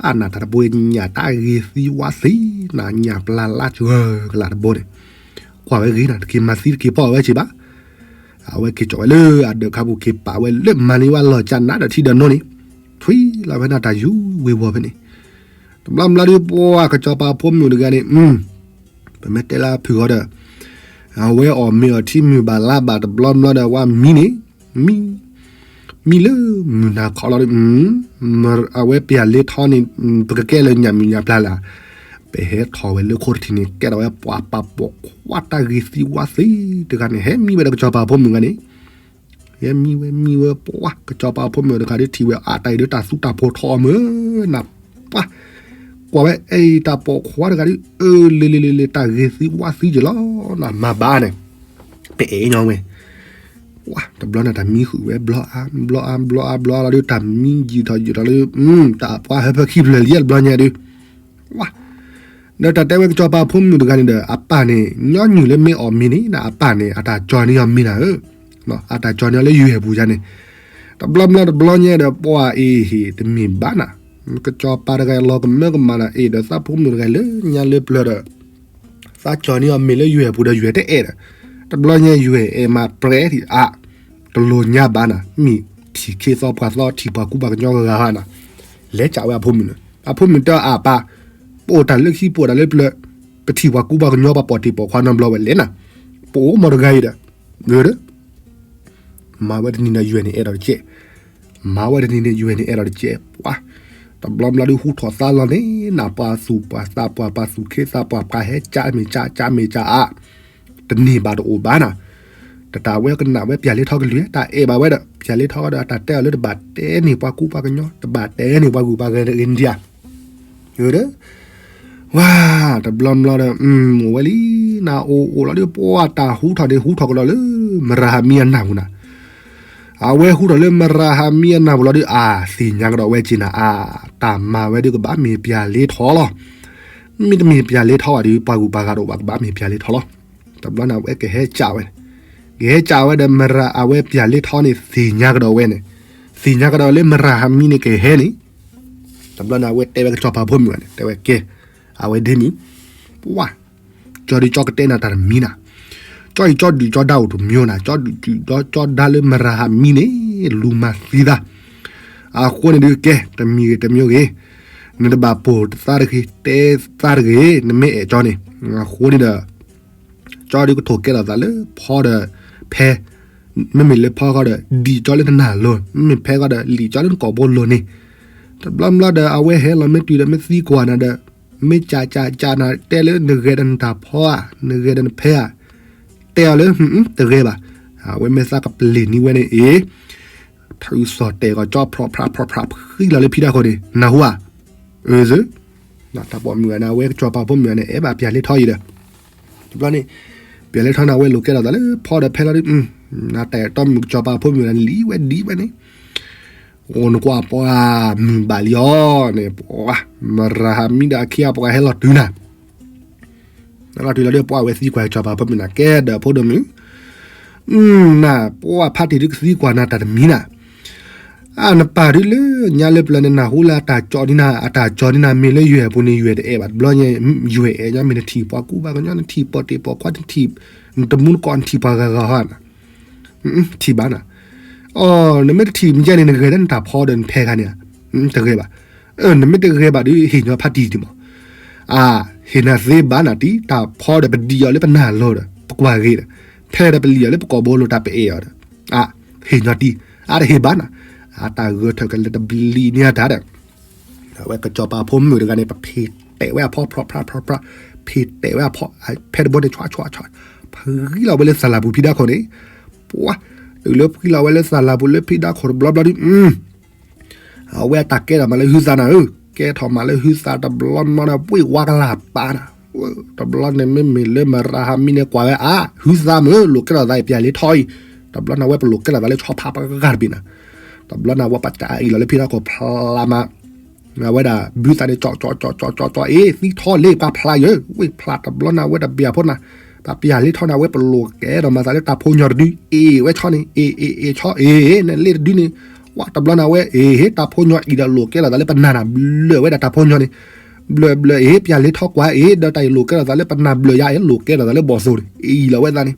အနၢ်တၢ်တဘိညၣ်တၢ်ဂ့ၤသံဝါသံ နညၣ်ပျၢ်လါစှၤကလးတဘိန့ၣ် ကွၢ်ဝဲဂ့ၤနၤ တက့ၤမၤသံတက့ၤပီၢ်ဝဲစ့ၢ်ဘၣ် အဝဲက့ၤကၠီၣ်ဝဲလၢအဒၢးခါပူၤ က့ၤပာ်ဝဲလၢမၤန့ၢ်ဝဲလီၤကၠၢ်နးဒီးထံဒီးနိန့ၣ် ထွံလီၤဖဲနၢ်တၢ်ယူၤဝ့ၤဝီၤဖဲန့ၣ် တဘျီဘျီဒုးပှၤကစီၤပၤဖိမုၣ်တဂၤန့ၣ် ပမ့ၢ်တဲလၢဖုၣ်ဃီဒီး အဝဲအီၣ်မ့ၤအီၣ်ထံမုၢ်ဘၣ်လါဘၣ်တဘျီဘျီဒီး အဝဲမံန့ၣ် မံ မံလၢမုၢ်နၤခီလီၤဒီး အဝဲပျၢ်လ့ထီန့ၣ် ပကကဲလၢညၣ်မုၢ်ညၣ်ပျၢ်လၢ် ပဟဲထီၣ်ဝဲလၢခိၣ်တထံၣ်န့ၣ် ကဲထီၣ်ဝဲပှၤပာ်ပိာ်ခွါတၢ်ဂ့ၤသံဝါသံတဂၤန့ၣ် ဟဲမံဝဲဒီးကစီၤပၤဖိမုၣ်တဂၤန့ၣ် ဟဲမံဝဲမံဝဲပှၤ ကစီၤပၤဖိမုၣ်တဂၤဒုးထံၣ်ဝဲအတၢ်အံၤဒုး တၢ်သူတၢ်ဖိထီအီၤမုၢ်နၤ ပှၤ ကွၢ်ဝဲအဲၣ်တၢ်ပိာ်ခွါတဂၤဒုး အၢ လ့လ့လ့လ့ တၢ်ဂ့ၤသံဝါသံက့ၤလီၤ နမၤဘၣ်န့ၣ် ပအဲၣ်ညီဝဲ ပှၤတဘျီန့ၣ် တၢ်မံဃုာ်ဝဲဘျီအါ ဘျီအါ ဘျီအါ ဘျီအါလီၤဒုး တၢ်မံယံာ်ထီၣ်ယံာ်ထီၣ်လီၤဒုး တၢ်ပှၤဟၢဖၢခံဖျၢၣ်လံတဘျီညါဒုး ဝါ ဒီးတၢ်တဲဝဲကစီၤပၤဖိမုၣ်တဂၤန့ၣ်ဒီး အပၢ်န့ၣ် ညီနုၢ်လၢမ့ၢ်အီၣ်မ့ၤန့ၣ် နအပၢ်န့ၣ် အတၢ်ကၠီန့ၢ်အီၤမ့ၤနၤဧၢ အတၢ်ကၠီန့ၢ်အီၤလၢယွဲၢ်ပူၤယါန့ၣ် တဘျီဘျီတဘျီညါဒီး ပှၤအံၤဟ့ၣ်တမ့ၢ်ဘၣ်နၤ ကစီၤပၤတဂၤလီၤကမၢကမၣ်ဒီး အ့ၣ်ဒီးသးဖိမုၣ်တဂၤလၢညါလၢပျၢၤဒီး သးကၠီန့ၢ်အီၤမ့ၤလၢယွဲၢ်ပူၤဒီးယွဲၢ်တအဲၣ်ဒီး တဘျီညါယွဲၢ်အဲၣ်မးပြဲးထံၣ်အါ တလိၣ်ညါဘၣ်နၤ မ့ၢ်ထံၣ်ခ့သီပှၤသီထံၣ်ပှၤကူပှၤကညီဂၤဂၤနၤ လဲၤကးဝဲအဖိမုၣ်န့ၣ် အဖိမုၣ်တဲအပၢ် ပအိၣ်တၢ်လၢခံပအိၣ်တၢ်လၢပျၢၤ ပထံၣ်ပှၤကူပှၤကညီ ပှၤပိာ်တ့ၢ်ပိာ်ခွါနီတဘျီဝဲလဲၣ်နၤ ပအိၣ်မီတဂၤအံၤဒီး ဂ့ၤဒီး မၤဝဲတနံၤန့ၣ်ယွဲၢ်န့ၣ်အဲၣ်ဒိးတကဲး မၤဝဲတနံၤန့ၣ်ယွဲၢ်န့ၣ်အဲၣ်ဒိးတကဲး ပှၤ တဘျီဘျီဒုးဟူထီၣ်သါလီၤန့ၣ် နပှၤသူၣ်ပှၤသးပှၢ် ပှၤသူၣ်ခ့သးပှၢ် ပှၤဟဲကးမ့ၢ်ကး ကးမ့ၢ်ကးအါ တန့ၢ်ဘၣ်တအိၣ်ဘၣ်နၤ တၢ်ဝဲကနၣ်ဝဲပျၢ်လ့ထီကလုၢ် တၢ်အဲၣ်ဘၣ်ဝဲဒီး ပျၢ်လ့ထီဒီး တၢ်တဲအီၤလၢတဘၣ်တဲန့ၢ်ပှၤကူပှၤကညီ တဘၣ်တဲန့ၢ်ပှၤဂုၤပှၤဂၤန့ၣ်ဧါ ဒီး ဝါ တဘျီဘျီဒီး အိၣ်ဝဲလံ နအိၣ်အိၣ်လီၤဒီး ပှၤတၢ်ဟူထီၣ်န့ၣ် ဟူထီၣ်ကဒီးလၢ မရၤဟၤမံအနၢ်ပူၤနၤ အဝဲဟူထီၣ်လၢမရၤဟၤမံအနၢ်ပူၤလီၤဒီး အသ့ၣ်ညါကဒီးဝဲက့ၤနၤ အါ တၢ်မၤဝဲဒီးကဘၣ်မ့ၢ်ပျၢ်လ့ထီလီၤ မ့တမ့ၢ်ပျၢ်လ့ထီဘၣ်ဒီး ပှၤဂုၤပှၤဂၤတအိၣ်ဘၣ် ကဘၣ်မ့ၢ်ပျၢ်လ့ထီလီၤ တဘျီန့ၣ် အဝဲကဟဲကးဝဲ ကဟဲကးဝဲဒီး မရၤအဝဲပျၢ်လ့ထီန့ၣ် သ့ၣ်ညါကဒီးဝဲန့ၣ် သ့ၣ်ညါကဒီးလၢမရၤဟၤမံန့ၣ်ကဟဲန့ၣ် တဘျီန့ၣ် အဝဲတဲဝဲကစီၤပၤဖိမုၣ်န့ၣ် တဲဝဲကဲ အဝဲဒ်မုၢ် ပှၤ ကၠီဒုးကၠီကတဲနၤတၢ်တမံၤနၤ ကၠီအံၤကၠီဒုးကၠီဒါအိၣ်တမံၤနၤ ကၠီဒုးကၠီဒါလၢမရၤဟၤမံန့ၣ် လူၤမၤသံသး အဃိန့ၣ်ဒုးကဲ တမံၤဂ့ၤတမံၤဂ့ၤ နတဘၣ်ပိာ်တသးတဂ့ၤ တဲသးတဂ့ၤ နမ့ၢ်အဲၣ်ကၠီန့ၣ် အဃိန့ၣ်ဒီး ကၠီဒုးကထိၣ်ကဲထီၣ်သးလၢဖီဒီးဖဲ မ့မ့ၢ်လၢဖီဃီဒီး ဒံၣ်ကၠီလၢနနၢ်လိၤ, မ့မ့ၢ်ဖဲဃီဒီး လံၣ်ကၠီလၢနကိာ်ဘိလိၤန့ၣ်, တဘျီဘျီဒီး အဝဲဟဲလီၤမ့ၢ်တုၤဒီး မ့ၢ်သံကွၢ်နၤဒီး မ့ၢ်ကးကးကးနၤ တဲလၢနဂဲၤဒီးနတၢ်ဖီဧါ, နဂဲၤဒီးနဖဲဧါ, တဲအီၤလၢ တဂဲၤဘၣ်. အဝဲမ့ၢ်သးကပလ့ၤနံၤဝဲန့ၣ်အံၤ ထုးစီၤတဲာ်ကီးကၠီ ဖြီၣ်ဖြးဖြီၣ်ဖြး ဖှံလီၤလၢဖံတၢ်ခိၣ်န့ၣ် နၢ်ဟူဧါ. အၢ သု တၢ်ပိာ်မုၣ်ဂၤန့ၣ် အဝဲကစီၤပၤဖိမုၣ်ဂၤန့ၣ် အဲၣ်ဘၣ်ပျၢ်လ့ထီအံၤဒီး တဘျီန့ၣ် ပျၢ်လ့ထီန့ၣ် အဝဲလိာ်ကဲထီၣ်သးလၢဖီဒီးဖဲလီၤဒုး နတၢ်အဲၣ်တီမုၣ်ကစီၤပၤဖိမုၣ်ဂၤန့ၣ် လံဝဲဒံးဝဲန့ၣ် အိၣ်နကွၢ်ပှၢ်မုၢ်ဘၣ်လံအီၤန့ၣ် ပှၤ မရၤဟမံဒီးအခ့အပှၤဟဲလီၤတုၤနၤ လီၤတုၤလီၤဒီး ပှၤဝဲသံကွၢ်ကစီၤပၤဖိမုၣ်နၤ ကဲဒီးဖိဒိၣ်မုၣ် နၤ ပှၤဖါတံၢ်ဒုးကသံကွၢ်နၤတၢ်တမံၤနၤ အနပၢ်ဒုးလၢညါလၢပျၢၤန့ၣ် နၢ်ဟူလၢအတၢ်ကၠီဒ်နၤ အတၢ်ကၠီဒ်နၤ မ့ၢ်လၢယွဲၢ်အပူၤန့ၣ် ယွဲၢ်တအဲၣ်ဘၣ် တဘျီညါ ယွဲၢ်အဲၣ်ညါ မ့ၢ်နထံၣ်ပှၤကူပှၤကညီ နထံၣ်ပီၣ်တ့ၢ်ပီၣ်ခွါ နထံၣ် နတမူနကီၢ် နထံၣ်ပှၤဂၤဂၤဟီ ထံၣ်ဘၣ်နၤ အီ နမ့ၢ်တထံၣ်မ့ၢ်ကဲန့ၣ် နဂဲၤဒၣ်နတၢ်ဖီဒီးနဖဲခါန့ၣ် တဂဲၤဘၣ် နမ့ၢ်တဂဲၤဘၣ်ဒီး ဟ့ၣ်ညီဖါတံၢ်ဒံးမး အ ဟ့ၣ်နၤသ့ဘၣ်နၤတံၢ် တၢ်ဖီဒီးပဒံးအီၤလၢပနၢ်လိၤဒီး ပကွၢ်ဂ့ၤဒီး ဖဲဒီးပလံၣ်အီၤလၢပကိာ်ဘိလိၤတၢ်ပအဲၣ်အီၤဒီး အ ဟ့ၣ်ညီတံၢ် အတဟ့ၣ်ဘၣ်နၤ အတၢ်ဂဲၤထၢၣ်ကလဲၤတဘျံးန့ၢ်အတၢ်ဒီး အဝဲကစီၤပၤဖိမုၣ်တဂၤန့ၣ် ပဖံးတဲာ်ဝဲအဖီ ဖြီၣ်ဖြးဖြီၣ်ဖြး ဖံးတဲာ်ဝဲအဖီ ဖဲတဘိန့ၣ် ဆွးဆွးဆွး ဖံးလီၤဝဲလၢသးလၢ်ပူၤဖံးဒၣ်ခိၣ်န့ၣ် ပှၤ တုၤလၢဖံးလီၤဝဲလၢသးလၢ်ပူၤလၢဖံးဒၣ်ခိၣ်တဘျီဘျီဒုး အဝဲအတၢ်ကဲထီၣ်မးလၢဟုသးနၤဧၢ, ကဲထီၣ်မးလၢဟုသးတဘျီနီၤဒီး ပှ့ၤဝါကလၢ်ပာ်နၤ, တဘျီန့ၣ်မ့မ့ၢ်လၢမရၤဟမံန့ၣ်ကွၢ်ဝဲအါ, ဟုသးမုၢ် လိာ်ကဲထီၣ်သးအံၤပျၢ်လ့ထီအံၤ, တဘျီန့ၣ်ဝဲပလိာ်ကဲထီၣ်သးလၢဆီဖါပဂၤတဘ့ၣ်နၤ, တဘျီန့ၣ်ဝဲပတၢ်အံၤလီၤလၢဖံးဒၣ်ခိၣ်ဖျါမး အဝဲဒၣ်ဘုသးန့ၣ် ကၠီကၠီကၠီကၠီကၠီကၠီ အ့ သံထီၣ်လ့ပှၤဖျါယၢ, ဝ့ၢ်ဖျါတဘျီန့ၣ် အဝဲတဘၣ်ဖိနၤ, ပပျၢ်လ့ထီန့ၣ် အဝဲပလိာ်ကဲထီၣ်မၤသးလၢတၢ်ဖိညီတဒု အ့ ဝဲဆီန့ၣ် အ့ အ့ အ့ ဆီ အ့ နလ့တဒုန့ၣ်, ဝဲတဘျီန့ၣ် အဝဲ အ့ ဟ့ၣ် တၢ်ဖိညီအံၤဒီးလိာ်ကဲထီၣ်သးလၢပနၢ်နၤ ဘျၢဝဲဒၣ်တၢ်ဖိညီန့ၣ်, ဘျၢ ဘျၢ အ့ ပျၢ်လ့ထီကွၢ် အ့ ဒီးတၢ်အံၤလိာ်ကဲထီၣ်သးလၢပနၢ်ဘျၢယၤ အ့ လိာ်ကဲထီၣ်သးလၢဘီၣ်သိၣ်န့ၣ် အ့ အံၤလီၤဝဲသးန့ၣ်,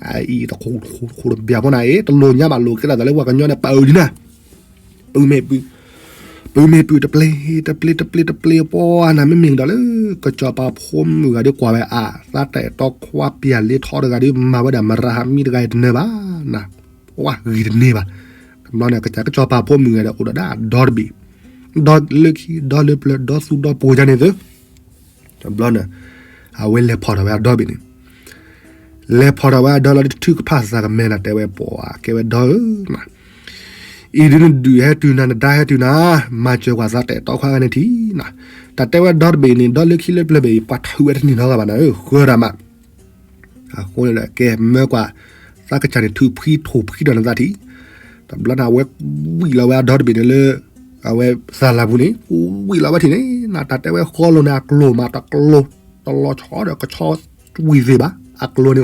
အံၤတခိၣ်တခိၣ်တဘၣ်ဖိနၤ အ့ တလိာ်ညါဘၣ်လိာ်ကဲထီၣ်သးလၢပှၤကညီန့ၣ် ပအုးဒ်နၤ ပုၢ်မ့ၢ်ပုၢ်, ပုၢ်မ့ၢ်ပုၢ် တပျ့ၤ တပျ့ၤ တပျ့ၤ တပျ့ၤ ပှၤနၤ မ့မ့ၢ်ကဒီးလၢ ကစီၤပၤဖိမုၣ်ဂၤဒုးကွၢ်ဝဲအါ, သးတၢ်အဲၣ်တီခွါပျၢ်လ့ထီတဂၤဒုး မၤဝဲဒၣ်မရၤဟမံတဂၤအံၤတနၢၤဘၣ်နၤ, ပှၤဂ့ၤတန့ၢ်ဘၣ်, တဘျီန့ၣ် ကစၢ်ကစီၤပၤဖိမုၣ်ဂၤဒီး အိၣ်ဒီးဒၣ်ဒီတဘ့ၣ်, ဒီလၢခံ ဒီလၢပျၢၤ ဒီသူဒီပိၤယါန့ၣ်သု တဘျီန့ၣ် အဝဲလဲၤဖီၣ်ထီၣ်ဝဲအဒီဘ့ၣ်န့ၣ်, လဲၤဖီၣ်ထီၣ်ဝဲအဒီလီၤဒုး ထုကဖၣ်သးကမဲနၤ တဲဝဲပှၤ ကဲဝဲဒီဧၢ, အံၤဒုးနဒုးဟဲတုၤနၤ နဒါဟဲတုၤနၤ, မၤစၢၤကွၢ်သးတၢ်အဲၣ်တီခွါဂၤန့ၣ်ထံၣ်နၤ, တၢ်တဲဝဲဒီတဘ့ၣ်န့ၣ် ဒီလၢခံလၢပျၢၤဘ့ၣ်အံၤ ပှၤထုးဝဲတန့ၢ်နီတဂၤဘၣ်နၤဧၢ ဃၢဒၣ်မး အဃိန့ၣ်ဒီး ကဲမၢကွၢ် သးကစၢ်န့ၣ် ထုးဖှံထိၣ်ဖှံဒီးနသးထံၣ်, တဘျီန့ၣ် အဝဲဝံၣ်လီၤဝဲအဒီတဘ့ၣ်န့ၣ်လၢ အဝဲသးလၢ်ပူၤန့ၣ် ဝံၣ်လီၤဝဲထံၣ်န့ၣ် နတၢ်တဲဝဲဃီလိၤန့ၣ် အကျိၤမးတကျိၤ, တလီၤဆီဒီးက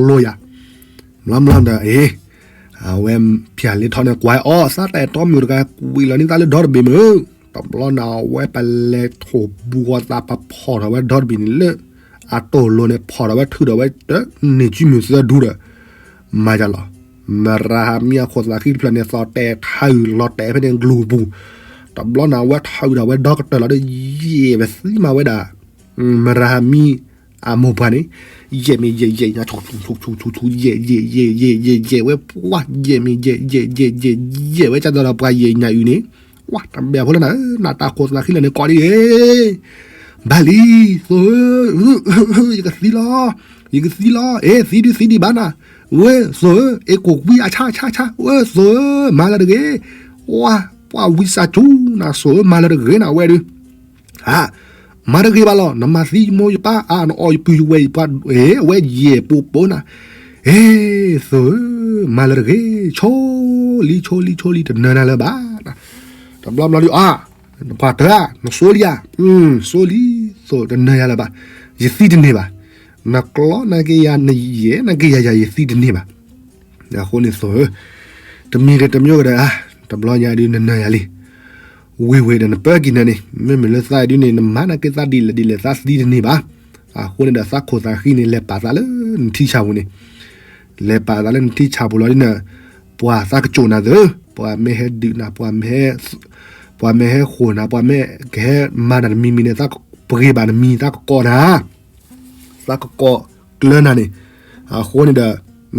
ဆီဝံၤသ့ၣ်ဘၣ်, အကျိၤန့ၣ်အိၣ်မးတကျိၤယၤ, မျီမျီဒီး အ့ အဝဲပျၢ်လ့ထီန့ၣ် ကွၢ်အီၤ သးတၢ်အဲၣ်တီမုၣ်တဂၤ ဝံၣ်လီၤန့ၢ်သးလၢဒီတဘ့ၣ်မုၢ်, တဘျီန့ၣ် အဝဲပလဲၤထိၣ်ဘူးဃီသး ပဖီၣ်ထီၣ်ဝဲဒီတဘ့ၣ်န့ၣ်လၢ အတိၢ်လိၤန့ၣ် ဖီၣ်ထီၣ်ဝဲထုးထီၣ်ဝဲတန့ၢ်စုမုၢ်သၢဒူဒီး မၤယၤလီၤ, မရၤဟမံအခိၣ်သးဃံတဖျၢၣ်န့ၣ် သီၣ်တဲာ်ထၢၣ်လီၤတဲာ်ဖဲန့ၣ်ကျိၤပူၤ, တဘျီန့ၣ် အဝဲထုးထီၣ်ဝဲဒီကတၢၢ်လီၤဒီး ယဲၢ်ဝဲသံမးဝဲဒၣ် မရၤဟမံ အမိၢ်ပှၢ်န့ၣ် ယဲၢ်မ့ၢ်ယဲၢ်ယဲၢ်ညါ ဆူဆူဆူဆူ ယဲၢ်ယဲၢ်ယဲၢ်ယဲၢ်ယဲၢ်ဝဲ ပှၤယဲၢ်မ့ၢ်ယဲၢ်ယဲၢ်ယဲၢ်ယဲၢ်ယဲၢ်ဝဲ ကၢ်ဒီးပှၤယဲၢ်ညါအုးန့ၣ် ဝဲတဘၣ်ဖိလၢနၤဧၢ နတၢ်ခိၣ်သးဃံလၢာ်န့ၣ် ကိးဒ်အံၤ ဘၣ်လံ သိၣ်ဧၢ ယကသံလီၤ ယကသံလီၤ အ့ သံဒုသံဒံးဘၣ်နၤ ဝဲ သိၣ်ဧၢ အ့ ကိၣ်ကွံအဆါဆါဆါ ဝဲ သိၣ်ဧၢ မၤလၢတဂ့ၤ ဝဲ ပှၤဝံစၢ်ကၠူနၤ သိၣ်ဧၢ မၤလၢတဂ့ၤနၤ ဝဲဒုး ဧါ မၤတဂ့ၤဘၣ်လီၤ နမၤသံမိၢ်ယပၢ် အါ နအီၣ်ယပုၢ်ယဝဲၢ်ယပှၤ အ့ အဝဲယဲၢ်ပိာ်ပိာ်နၤ အ့ သိၣ်ဧၢ မၤလၢတဂ့ၤ ဆိလံ ဆိလံ ဆိလံ တနၢၤနၤလၢၤဘၣ် တဘျီဘျီဒုး အါ နပှၤတၢ် နဆိလံဧါ ဆိလံ သိၣ်တနၢၤယၤလၢၤဘၣ် ယသံတန့ၢ်ဘၣ် နကျီနက့ယၤ နယဲၢ်နက့ယၤယၤ ယသံတန့ၢ်ဘၣ် အဃိန့ၣ်သိၣ်ဧၢ တမံၤကတမံၤကဒီး တဘျီညါဒုးနနၢၤယၤလံ ဝ့ၢ်ဝ့ၢ်ဒီးနပၢကံၢ်နၤန့ၣ် မ့မ့ၢ်လၢသးအံၤဒုးန့ၣ် နမၤနာ်က့သးဒ်လဲၣ်ဒ်လဲၣ် သးသံတန့ၢ်ဘၣ်. အဃိန့ၣ်ဒီးသးခိၣ်သးဃံန့ၣ် လဲၤပာ်သးလၢနထံဆၣ်ပူၤန့ၣ် လဲၤပာ်သးလၢနထံဆၣ်ပူၤလီၤဒ်န့ၣ် ပှၤသးကစိၣ်နၤသၢ ပှၤမ့ၢ်ဟဲဒုးနၤ ပှၤမ့ၢ်ဟဲ ပှၤမ့ၢ်ဟဲဃိၣ်နၤ ပှၤမ့ၢ်ကဟဲမၤနၤတမံၤမံၤန့ၣ် သးပှ့ၤဘၣ်နမံၤ သးကကိးနၤ သးကကိးကျၢၤနၤန့ၣ် အဃိန့ၣ်ဒီး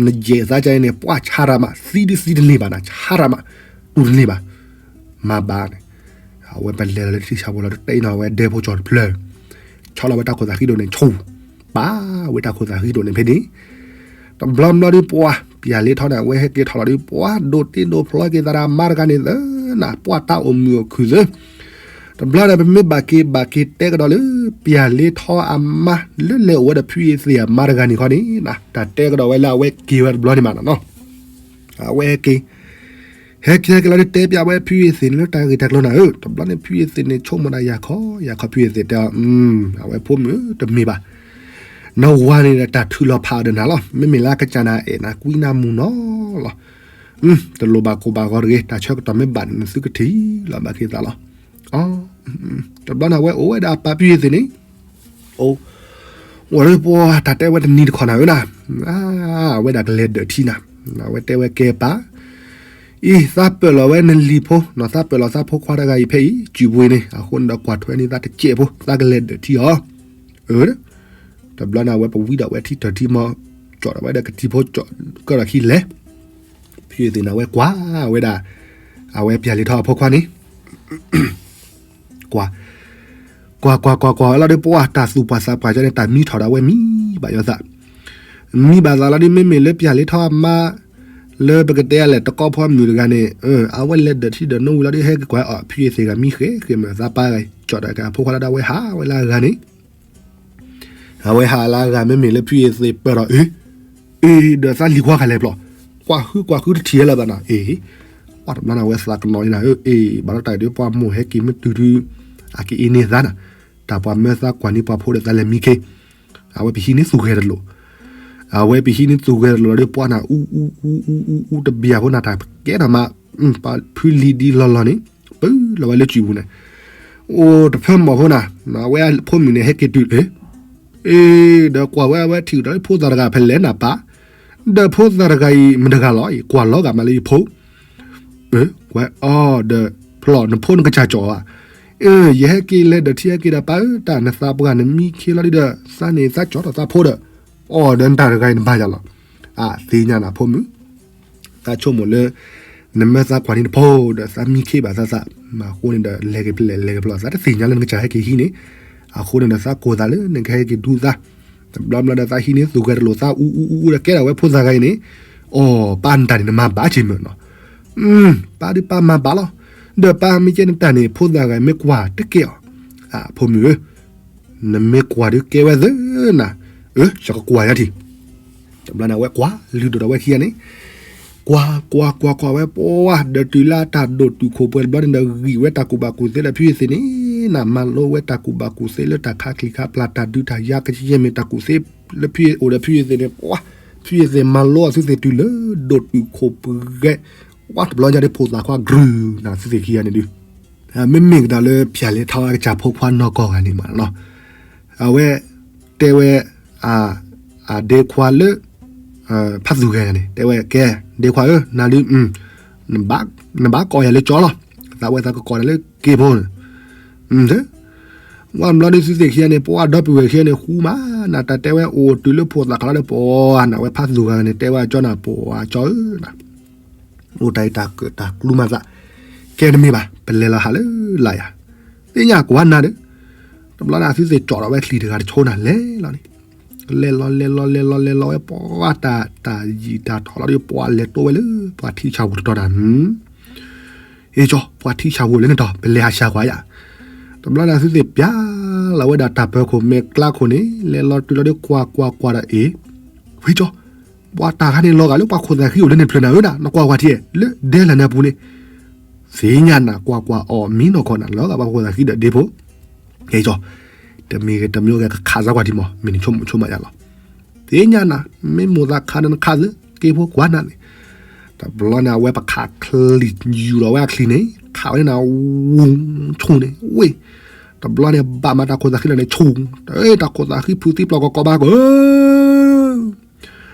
နယဲၢ်သးကန့ၣ် ပှၢ်ဆါရၣ်မး သံဒုသံတန့ၢ်ဘၣ်နၤ ဆါရၣ်မး တူၢ်တန့ၢ်ဘၣ် မၤဘၣ်န့ၣ် အဝဲပလဲၤလီၤလၢထံဆၣ်ဖိလီၤ တတဲနီၤ အဝဲဒဲဖိကၠီတဖျၢၣ် ဆီလီၤဝဲတၢ်ခိၣ်သးဃံဒိၣ်န့ၣ် ဆူၣ် ပာ်ဝဲတၢ်ခိၣ်သးဃံဒိၣ်န့ၣ်ဖဲန့ၣ် တဘျီဘျီဒုးပှၤ ပၠၣ်လ့ထီန့ၣ် အဝဲဟဲက့ၤထီၣ်လီၤဒုး ပှၤဒိးတ့ဒိးဖျီက့ၤသးဒၣ်မါတဂၤန့ၣ် သၢနၤ ပှၤတၢ်အိၣ်မုာ်အိၣ်ခုၣ်သၢ တဘျီန့ၣ် ပမ့ၢ်ဘၣ်က့ၤဘၣ်က့ၤတဲကဒီးလၢ ပၠၣ်လ့ထီအမါ လၢလဲၤအိၣ်ဝဲဒီးဖုအ့သ့ၣ်အမါတဂၤန့ၣ်ခီန့ၣ် တၢ်တဲကဒီးဝဲလၢအဝဲက့ၤဝဲတဘျီန့ၣ်မးနီၤ အဝဲက့ၤ ဟဲက့ၤဟဲက့ၤလီၤဒုးတဲပၠးဝဲဖုအ့သ့ၣ်န့ၣ်လၢတၢ်ဂ့ၢ်တၢ်ကျိၤနၤဧၢ တဘျီန့ၣ် ဖုအ့သ့ၣ်န့ၣ် ဆိကမိၣ်ဒၣ်ယၤခီ ယၤခီဖုအ့သ့ၣ်တဲအီၤ အဝဲဖိမုၣ်ဧၢ တမ့ၢ်ဘၣ် နဝၤန့ၣ်ဒီးတၢ်ထုးလီၤဖးအီၤဒီးနၤလီၤ မ့မ့ၢ်လၢအကစၢ်နၤအဲၣ်နၤကွံနၤမုၢ်နီၤလီၤ တလိၣ်ဘၣ်ကိၢ်ဘၣ်ဂီၤတဂ့ၤ တၢ်ဆၢကတီၢ်မ့ၢ်ဘၣ်န့ၣ် နသုကထံၣ်လီၤဘၣ်က့ၤသးလီၤ တဘျီန့ၣ် အဝဲအိၣ်ဝဲဒၣ်အပၢ်ဖုအ့သ့ၣ်န့ၣ် အိၣ် ဝဲပှၤတၢ်တဲဝဲတနံၤတခီနၤဧၢနၤ အဝဲဒၣ်ကလဲၤဒၢးထံနၤ အဝဲတဲဝဲကဲပၢ် အံၤ သးပၢၢ်လီၤဝဲနလံၤဖိ သးပၢၢ်လီၤသးဖိခွါတဂၤအံၤဖဲအံၤ စုပူၤအံၤန့ၣ် အဃိန့ၣ်ဒီးကွၢ်ထွဲန့ၢ်သးတစဲးဖိ သးကလဲၤဒၢးထံအီၤ အၢ တဘျီန့ၣ် အဝဲပဝံဒီးဝဲထံတၢၢ်ထံမီ ကၠီၣ်ဒီးဝဲဒီးကတံၤဖိ ကၢၣ်ဒီးခံလဲၤ ဖုအ့သ့ၣ်န့ၣ် အဝဲကွၢ်ဝဲဒၣ် အဝဲပၠၣ်လ့ထီအဖိခွါန့ၣ် ကွၢ် ကွၢ်ကွၢ်ကွၢ်ကွၢ်ဝဲလီၤဒုး ပှၤတၢ်သူၣ်ပှၢ်သးပှၢ်ကန့ၣ် တၢ်မံထီၣ်ဒီးအဝဲမံဘၣ်ယီၤသး မံဘၣ်သးလီၤဒုး မ့မ့ၢ်လၢပၠၣ်လ့ထီအမါ လၢပကတဲအလဲၣ် တကီဖိအမုၣ်တဂၤန့ၣ် အဝဲလဲၤဒၢးထံဒၢးနိဝံၤလီၤဒုး ဟဲက့ၤကွၢ်အီၤ ဖုအ့သ့ၣ်ဂၤမံဃဲဃဲမ့ၢ်သးပၢ်ဂၤ ကၠီၣ်ဒီးက့ၤအဖိခွါလၢဒၣ်ဝဲဟးဝဲလၢအဂၤန့ၣ် အဝဲဟးလၢအဂၤ မ့မ့ၢ်လၢဖုအ့သ့ၣ်ပၢၢ်ဒီး အ့ အ့ ဒီးသးလံၤခွါခါလဲၣ်ပျီ ကွၢ်ဃုကွၢ်ဃုတထံၣ်လၢၤဘၣ်နီၤ အ့ ပှၤတဘျီန့ၣ် အဝဲသးကနီၤန့ၣ်နၤ အ့ ဘၣ်လီၤတၢ်အံၤဒုး ပှၤမိၢ်ဟဲက့ၤမ့ၢ်တုၤဒုး အက့ၤအ့န့ၢ်သးနၤ တၢ်ပှၤမၢသးကွၢ်န့ၢ်ပှၤဖိဒီးသးလဲၤမံခ့ အဝဲပဟံးန့ၢ်သူၣ်ဂဲၤတလိာ် အဝဲပဟံးန့ၢ်သူၣ်ဂဲၤတလိာ်လီၤဒုး ပှၤနၤ အူအူအူအူအူအူတဘံၣ်အဖိနၤ တၢ်ကဲထီၣ်မး ဖုလံၤဒ်လီၤလီၤန့ၣ် ပုၢ်လီၤဝဲလၢစုပူၤန့ၣ် အိၣ်တဖၢမီၢ်ဖိနၤ အဝဲဖိမုၣ်န့ၣ် ဟဲက့ၤတုၤ အ့ ဒီးကွၢ်ဝဲအဝဲထံၣ်ဒီးဖိသၣ်တဂၤဖဲလဲၣ်နၤပၢ် ဒီးဖိသၣ်တဂၤအံၤမတဂၤလီၤ ကွၢ်လီၤဂာ်မးလၢယဖိ ဝဲအီၤဒီး ဖျီၣ်နဖိနကစၢ်ကၠီၣ်ဧါ အ့ ယဟဲက့ၤလဲၤဒၢးထံဟဲက့ၤဒီးပၢ်ဧၢ တၢ်နသးပှၢ်နမံခ့လီၤဒုးဒီး သးန့ၣ်သးကၠီၣ်ထီၣ်သးဖိဒီး အီၤဒီးနတၢ်တဂၤအံၤနဘၣ်ယၤလီၤ အသ့ၣ်ညါနၤဖိမုၣ် သးဆိကမိၣ်လၢ နမၢသးကွၢ်န့ၢ်နဖိဒီးသးမံခ့ဘၣ်သးသး မ့ၢ်အဃိန့ၣ်ဒီး လဲၤက့ၤဖဲလဲၣ်လဲၤက့ၤဖဲလဲၣ် သးတသ့ၣ်ညါလၢနကစၢ်ဟဲက့ၤဟံးန့ၣ် အဃိန့ၣ်ဒီးသးကိၢ်သးလၢနကဟဲက့ၤဒူသး တဘျီဘျီဒီးသးဟံးန့ၢ်သူၣ်ဂဲၤတလိာ်သးအူအူအူအူဒီးကဲထီၣ်ဝဲဖိသၣ်ဂၤအံၤန့ၣ် အီၤပၢ်နတၢ်န့ၣ်နမၤဘၣ်က့ၤမ့ၢ်နီၤ ပၢ်ဒုးပၢ်မၤဘၣ်လီၤ ဒီးပၢ်မ့ၢ်ကဲနတၢ်န့ၣ် ဖိသၣ်ဂၤမ့ၢ်ကွၢ်တကဲအီၤ အဖိမုၣ်ဧၢ နမ့ၢ်ကွၢ်ဒုးကဲဝဲသၢနၤ အၢ ယကကွၢ်ယၤထံၣ် တဘျီန့ၣ်အဝဲကွၢ်လုၢ်ဒိၣ်ဒီးဝဲခံဂၤန့ၣ် ကွၢ်ကွၢ်ကွၢ်ကွၢ်ဝဲပှၤ ဒီးတုၤလၢအတၢ်ဒိၣ်တုာ်ခိၣ်ပှဲၤတဘျီန့ၣ်ဒီး ဂံၢ်ဝဲတၢ်ကူၣ်ဘၣ်ကူၣ်သ့လၢဖုအ့သ့ၣ်န့ၣ် နမၤလိဝဲတၢ်ကူၣ်ဘၣ်ကူၣ်သ့လၢတၢ်ခါချံခါပျၢ် တၢ်ဒုးတၢ်ယၤကယဲၢ်မ့ၢ်တၢ်ကူၣ်သ့ လၢဖုအ့အိၣ်ဒီးဖုအ့သ့ၣ်န့ၣ် ပှၤ ဖုအ့သ့ၣ်မၤလိအသုသ့ၣ်တုၤလၢဒိၣ်တုာ်ခိၣ်ပှဲၤ ပှၤတဘျီညါဒ်ဖိသၣ်ခွါကြုာ်နၤသုသ့ၣ်ခံဂၤန့ၣ်ဒုး မ့မ့ၢ်ကဒီးလၢပၠၣ်လဲၤထီအကစၢ်ဖိခွါနီၢ်ကီၢ်ဂၤန့ၣ်မးနီၤ အဝဲတဲဝဲ အဒ့ခွါလၢ ဖးသူၣ်ဂဲၤန့ၣ် တဲဝဲကဲ ဒ့ခွါဧၢ နၤဒုး နဘၣ်ကိးယၤလၢကၠီလီၤ သးဝဲသးကကိးနၤလၢက့ဖိန့ၣ် ဝဲဘျီဒုးသုသ့ၣ်ခံဂၤန့ၣ် ပှၤဒီပုၢ်ဝဲၢ်ခံဂၤန့ၣ် ဃူမး နတၢ်တဲဝဲအိၣ်တုၤလၢဖိသၣ်ခါလီၤဒီး ပှၤနဝဲဖးသူၣ်ဂဲၤန့ၣ် တဲဝဲကၠီနၤ ပှၤကၠီဧၢ အိၣ်တၢ်အံၤတၢ်ကၢၣ်တၢ်ကျူမးသး ကဲတမ့ၢ်ဘၣ် ပလဲၤလီၤဟးလၢလာ်ယၤ သ့ၣ်ညါကွၢ်နၤဒီး တဘျီန့ၣ် အသုသ့ၣ်ကၠီၣ်ဒီးဝဲချံၣ်တဂၤတဆိနၤ လဲၤလီၤန့ၣ် လဲၤလီၤလဲၤလီၤလဲၤလီၤလဲၤလီၤဝဲ ပှၤတၢ်တၢ်ယံာ်တၢ်ထီၣ်လီၤဒီး ပှၤလဲၤတိဝဲလၢ ပှၤထံဆၣ်ဝူၤတတီၤနၤ အ့ကၠီ ပှၤထံဆၣ်ဝူၤလၢနတီၤ ပလဲၤဟးဆှၣ်ကွၢ်ယၤ တဘျီန့ၣ် အသုသ့ၣ်ပၠးလီၤဝဲဒၣ်တၢ်ပၢၤခိၣ်မဲာ်ကျါခိၣ်န့ၣ် လဲၤလီၤတုၤလီၤဒီးကွၢ်ကွၢ်ကွၢ်ဒီးအ့ ဝဲကၠီ ပှၤတၢ်ခါန့ၣ်လီၤဂာ်လၢပှၤခိၣ်သၣ်ဃံအိၣ်လၢန့ၣ်ဖျၢၣ်နၤဧၢဒၣ် နကွၢ်ကွၢ်ထံၣ် လၢဒဲလၢနပူၤန့ၣ် သ့ၣ်ညါနၤ ကွၢ်ကွၢ်အီၤမံနီၢ်ကီၢ်နၤ လီၤဂာ်ပှၤခိၣ်သၣ်ဃံဒီးဒ့ဖိ ကဲကၠီ တမံၤဂ့ၤတမံၤဂ့ၤ ကခးစၢ်ကွၢ်ထံမး မ့ၢ်နဆိကမိၣ်ဆိကမးယၤလီၤ သ့ၣ်ညါနၤ မ့ၢ်မိၢ်သးခးဒီးနခးသ့ က့ဖိကွၢ်နၤန့ၣ် တဘျီန့ၣ် အဝဲပခးချံၣ် ယူၤဒီးဝဲအချံၣ်န့ၣ် ခးဝဲန့ၣ်နၤ ဝူၤ ဆူၣ်န့ၣ် ဝ့ၢ် တဘျီန့ၣ် ဘၣ်မၤတၢ်ခိၣ်သၣ်ဃံလီၤန့ၣ် ဆူၣ် တၢ်ခိၣ်သၣ်ဃံဖုးသံပျီၢ်ကီးကီးဘၣ်ကီး ဧၢ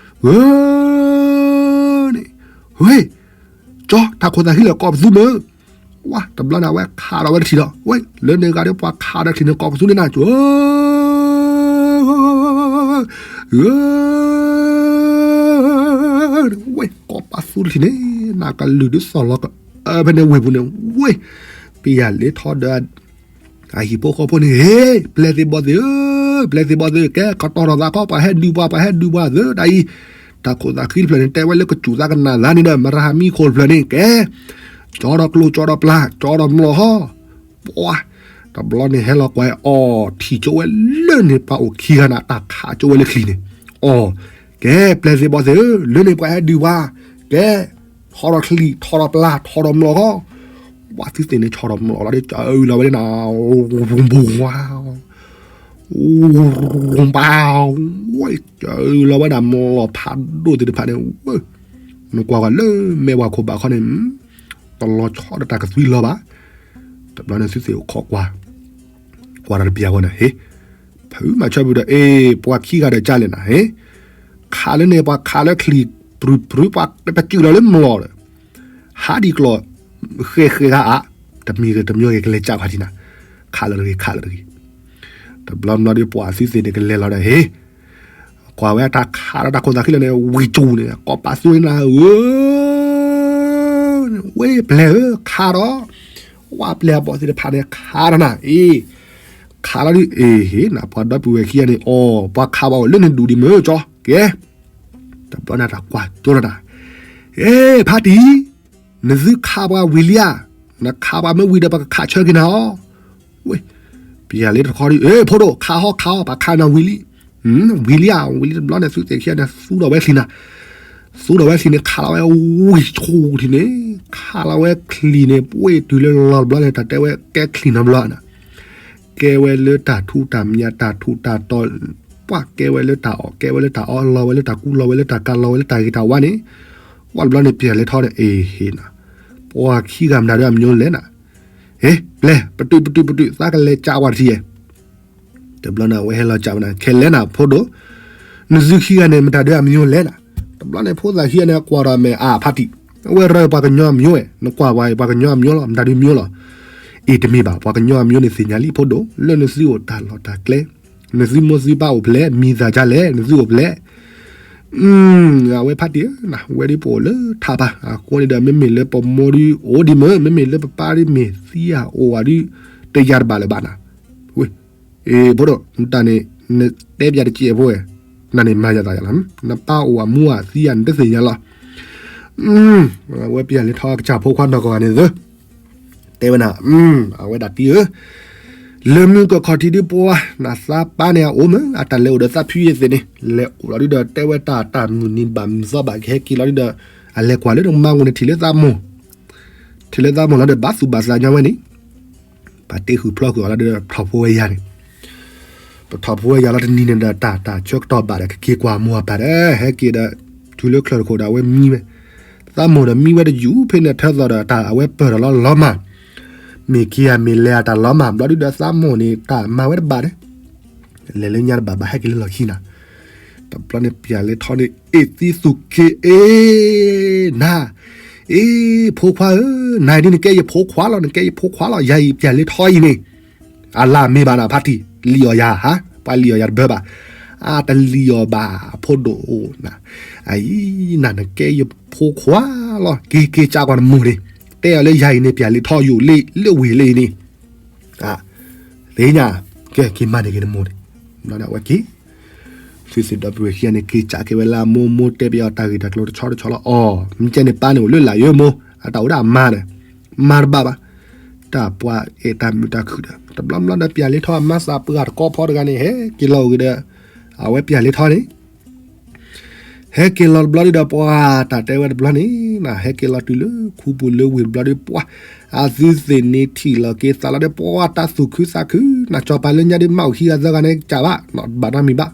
န့ၣ် ဝ့ၢ် ကၠီ တၢ်ခိၣ်သၣ်ဃံလၢာ်ကိးပသူမ့ၢ် ဝါ တဘျီန့ၣ် အဝဲခးဒီးဝဲတထံၣ်ဒီး ဝ့ၢ် လၢန့ၣ်ဂၤဒီးပှၤခးဒီးချံၣ်န့ၣ်ကိးပသူန့ၣ်နၤ ကၠီ ဧၢ အူတထံၣ်န့ၣ် နကလုၢ်ဒုးသီၣ်လီၤ ဖဲန့ၣ်ဝ့ၢ်ပူၤန့ၣ် ဝ့ၢ် ပယၢ်လ့ထီဒီး အဟံၣ်ဖိဃီဖိန့ၣ် ဟ့ ပျဲၢ်သ့ၣ်ဘီၣ်သ့ၣ်ဧၢ, ပျဲၢ်သ့ၣ်ဘီၣ်သ့ၣ်ဧၢ, ကဲ ကတီၢ်ထီၣ်သးခီ ပှၤဟဲဒုးပှၤ ပှၤဟဲဒုးပှၤသ့ၣ်တၢ်အံၤ, တၢ်ခိၣ်သးခံတဖျၢၣ်န့ၣ် တဲဝဲလၢကစူၣ်သးကနၣ်သးန့ၣ်ဒီး မရဟမံခိၣ်တဖျၢၣ်န့ၣ် ကဲ ကၠီဒီးကျိ ကၠီဒီးပျၢ် ကၠီဒီးမျိာ်ဟီ ပှၤ တဘျီန့ၣ်ဟဲလီၤကွၢ်အီၤ ထံၣ်ကၠိဝဲလၢန့ၣ် ပှၤအိၣ်ခံဂၤန့ၣ် တၢ်ခးကၠိဝဲလၢချံန့ၣ်, အီၤ ကဲ ပျဲၢ်သ့ၣ်ဘီၣ်သ့ၣ်ဧၢ, လၢန့ၣ်ပှၤဟဲဒုးပှၤ, ကဲ ထီၣ်ဒီးချံ ထီၣ်ဒီးပျၢ် ထီၣ်ဒီးမျိာ်ဟီ, ပှၤသုသ့ၣ်န့ၣ် ဆီၣ်ဒီးမျိာ်လီၤဒီး ကၢလီၤဝဲန့ၣ်နၤ, ဘၣ် ဘၣ် ဝဲ ကၢလီၤဝဲဒၣ်မျိာ်လီၤဖးဒိၣ်သ့ၣ်တဖၣ်န့ၣ်, နကွၢ်ကွၢ်လၢမဲာ်ဝၤခိၣ်ဘးခီန့ၣ် တလီၤဆီဒီးတၢ်ကသွံလီၤဘၣ်. တဘျီန့ၣ်သုသ့ၣ်အိၣ်ခိးကွၢ်, ကွၢ်ဒီးတပျၢ်ဝဲန့ၣ် ဟ့ ဖုမၤဆၢပူၤဒီး အ့ ပှၤခံဂၤဒီးကၢလဲၣ်နၤ ဟ့ ခးလၢန့ၣ် ပှၤခးလၢချံ ပြုၢ်ပြုၢ် ပှၤတစူၢ်လီၤလၢမျိာ်ဒီး ဟးဒံးကျိာ် ဃဲဃဲဂၤအါ, တမံၤဂ့ၤတမံၤဂ့ၤကလဲၤကၢ်ခီၣ်ထံးနၤ, ခးလၢတဂ့ၤ ခးလၢတဂ့ၤ. တဘျီဘျီဒီးပှၤသုသ့ၣ်န့ၣ် ကလဲၤလီၤဒီး ဟ့ ကွၢ်ဝဲတၢ်ခးဒီးတၢ်ခိၣ်သးခံလၢန့ၣ် ဝံၤကၠူၣ်န့ၣ် ကိးပာ်သူန့ၣ်နၤဧၢ, ဝ့ၢ်ပျဲၢ်ဧၢ ခးဒီး ဝဲပျဲၢ်အဘီၣ်သ့ၣ်တဖၣ်န့ၣ် ခးဒီးနၤ အ့ ခးလီၤဒုး အ့ဟ့နၤ ပှၤဒီပုၢ်ဝဲၢ်ခံဂၤန့ၣ် အီၤ ပှၤခးပှၤအိၣ်လၢန့ၣ်ဒူၣ်ဒံးမ့ၢ်ကၠီ ကဲ တဘျီန့ၣ်တၢ်ကွၢ်ကၠိလီၤနၤ, အ့ ဖါတံၢ် နသုခးပှၤဝံၤလံဧါ, နခးပှၤမ့ၢ်ဝံၤဒီး ပကခးဆၢက့ၤနၤအီၤ, ဝ့ၢ် ပယၢ်လ့တခီဒုး အ့ ဖိဒိၣ် ခးဟီ ခးဟီ ပှၤခးနၤဝံၤလံ, ဝံၤလံဧါ ဝံၤလံတဘျီန့ၣ် သုသ့ၣ်ခံဂၤန့ၣ် သူဒီးဝဲချံနၤ သူဒီးဝဲချံန့ၣ် ခးလီၤဝဲဝံၤဆူၣ်ထံန့ၣ်, ခးလီၤဝဲချံန့ၣ် ပှ့ၢ်တုၤလၢလီၤတဘျီန့ၣ် တၢ်တဲဝဲကဲချံနီတဘျီန့ၣ်, ကဲဝဲလၢတၢ်ထူးတၢ်မံၤ တၢ်ထူးတၢ်တီၤ, ပှၤကဲဝဲလၢတၢ်အီၣ် ကဲဝဲလၢတၢ်အီ လီၤဝဲလၢတၢ်ကူ လီၤဝဲလၢတၢ်ကၤ လီၤဝဲလၢတၢ်ဂ့ၤတၢ်ဝါန့ၣ်, ဝံၤတဘျီန့ၣ် ပယၢ်လ့ထီန့ၣ် အ့ဟ့နၤ, ပှၤခံဂၤမတၤဒုးအမံၤလဲၣ်နၤ, ဟ့ ပျဲၢ် ပတုာ်ပတုာ်ပတုာ် သးကလဲၤကၢ်ဝဲတထံၣ်ယဲၢ် တဘျီန့ၣ် အဝဲဟဲလီၤကၢ်ဝဲနၤ ခဲလဲၣ်နၤ ဖိဒိၣ်, နသုခံဂၤန့ၣ် မတၤဒုးအမံၤလဲၣ်နၤ, တဘျီန့ၣ် ဖိသၣ်ခံဂၤန့ၣ် ကွၢ်ဒီးမဲာ်အါဖါတံၢ်, အဝဲရၢပှၤကညီအမံၤဝဲ, နကွၢ်ပှၤ ပှၤကညီအမံၤလီၤ မတၤဒုးမံၤလီၤ, အ့တမ့ၢ်ဘၣ် ပှၤကညီအမံၤန့ၣ် သ့ၣ်ညါလံဖိဒိၣ် လၢနသုအိၣ်တၢ်လီၢ်တၢ်ကျဲ, နသုမိၢ်သုပၢ်အိၣ်ဖျဲၣ် မံၤသးဒ်လဲၣ် နသုအိၣ်ဖျဲၣ် အဝဲဖါတံၢ်ဧၢ, ဝဲဒ်ပအိၣ်လၢထးပၤ အဃိန့ၣ်ဒီး မ့မ့ၢ်လၢပမိၢ်ဒုးအိၣ်ဒံးမ့ၢ် မ့မ့ၢ်လၢပပၢ်ဒုးမ့ၢ်သံအအိၣ်ဝဲဒုး တယၤတဘၣ်လၢၤဘၣ်နၤ, ဝ့ၢ်, အ့ ဖိဒိၣ် နတၢ်န့ၣ် နတဲပျးတစဲးဖိဝဲ, နန့ၣ်မၤယၤသးယၤလီၤ, နပၢ်အိၣ်အမူအသံအနတသ့ၣ်ညါလီၤ, အဝဲပယၢ်လ့ထီကစၢ်ဖိခွါနီၢ်ကီၢ်ဂၤန့ၣ်သၢ တဲဝဲနၤ, အဝဲဒၣ်တံၢ်ဧၢ, လၢမုၢ်ကခီၣ်ထံးဒုးပှၤ နသးပၢ်န့ၣ်အအိၣ်မ့ၢ် အတၢ်လဲၤအိၣ်ဒီးသးဖုယဲၢ်သ့ၣ်န့ၣ် လဲၤအိၣ်လီၤဒုးဒီး တဲဝဲတၢ်တၢ်မုၢ်နံၤဘၣ်မုၢ်သီဘၣ်ကဟဲက့ၤလီၤဒုးဒီး အလဲၤကွၢ်လၢနမါအိၣ်န့ၣ် ထံၣ်လၢသးမိၢ်, ထံၣ်လၢသးမိၢ်လီၤဒီး ဘၣ်သူၣ်ဘၣ်သးညီဝဲန့ၣ် ပှၤတ့ဃုာ်ဖျီဃုာ်အီၤလီၤဒီး ပထီၣ်ဖိဝဲယၤန့ၣ် ပထီၣ်ဖိဝဲယၤလီၤတနံၤန့ၣ်ဒီး တၢ်တၢ်ဆၢကတီၢ်ဘၣ်ဒီး ကက့ၤကွၢ်မိၢ်အပၢ်ဒီး ဟဲက့ၤဒီး တုၤလၢချၢၣ်တခိၣ်ဒီး အဝဲမံဝဲ, သးမိၢ်ဒီးမံဝဲတယူၢ် ဖဲန့ၣ်ထၢသီၣ်ဒီး တၢ်အဝဲပၢၢ်ထီၣ်လီၤလီၤမၢ်, မ့ၢ်ခံဂၤမ့ၢ်လဲၤအတၢ်လီၤမၢ် ဘျီဒုးဒီးသးမိၢ်န့ၣ် တၢ်မၤဝဲတဘၣ်ဒီး လဲၤလၢညါတဘၣ်ဘၣ် ဟဲက့ၤလၢလီၢ်ခံနၤ, တဘျီန့ၣ် ပယၢ်လ့ထီန့ၣ် အ့ၣ်သံသူၣ်က့ၤအ့ၣ် နၤ, အ့ၣ် ဖိခွါဧၢ, နၤဒ်နကဲယဖိခွါလီၤ နကဲယဖိခွါလီၤ ယၤအံၤပယၢ်လ့ထီအံၤန့ၣ် အလၢအမ့ၢ်ဘၣ်နၤ ဖါတံၢ် လံၣ်အီၣ်ယၤဟါ, ပှၤလံၣ်အီၣ်ယၤတဘၢဘၣ်, အတလံၣ်အီၣ်ဘၣ် အဖိဒိၣ်အိၣ်နၤ, အအံၤ နၤနကဲယဖိခွါလီၤ က့ၤက့ၤကးကွၢ်နမိၢ်န့ၣ်, တဲအီၤလၢယၤအံၤန့ၣ် ပယၢ်လ့ထီယိာ်လ့လၢဝ့ၢ်လၢအံၤန့ၣ်, သ့ၣ်ညါ, ကဲ က့ၤမၤန့ၢ်က့ၤနမိၢ်န့ၣ်, ဘျီန့ၣ် အဝဲက့ၤ သုသ့ၣ်ဒီပုၢ်ဝဲၢ်ခံဂၤန့ၣ် က့ၤကးက့ၤဝဲလၢအမိၢ် မိၢ်တဲပယီၤတၢ်ဂ့ၢ်တၢ်ကျိၤတဆီတဆီလီၤ အီၤ မ့ၢ်ကဲန့ၣ်ပၢ်န့ၣ်အိၣ်လၢလာ်ယိမိၢ် အတၢ်အိၣ်ဒၣ်အမါန့ၣ်, မၤတဘၣ်ဘၣ်, တၢ်ပှၤအဲၣ်တၢ်မုာ်တၢ်ခုၣ်ဒီး တဘျီဘျီဒီး ပယၢ်လ့ထီအမါသးပှၢ်တကီဖီတဂၤန့ၣ် ဟဲက့ၤလီၤအိၣ်က့ၤဒီး အဝဲပယၢ်လ့ထီန့ၣ် ဟဲက့ၤလီၤတဘျီဒုးဒီး ပှၤတၢ်တဲဝဲတဘျီန့ၣ် ဟဲက့ၤလီၤတုၤလၢခူပူၤလၢဝ့ၢ်တဘျီဒုး ပှၤ အသုသ့ၣ်န့ၣ်ထံၣ်လီၤက့ၤသးလီၤဒီး ပှၤတၢ်သူၣ်ခုသးခု နၤစီၤပၤလၢညါဒုး မါအိၣ်ခံဂၤသၢဂၤန့ၣ် ကးဘၣ် ဘၣ်နီတမံၤဘၣ်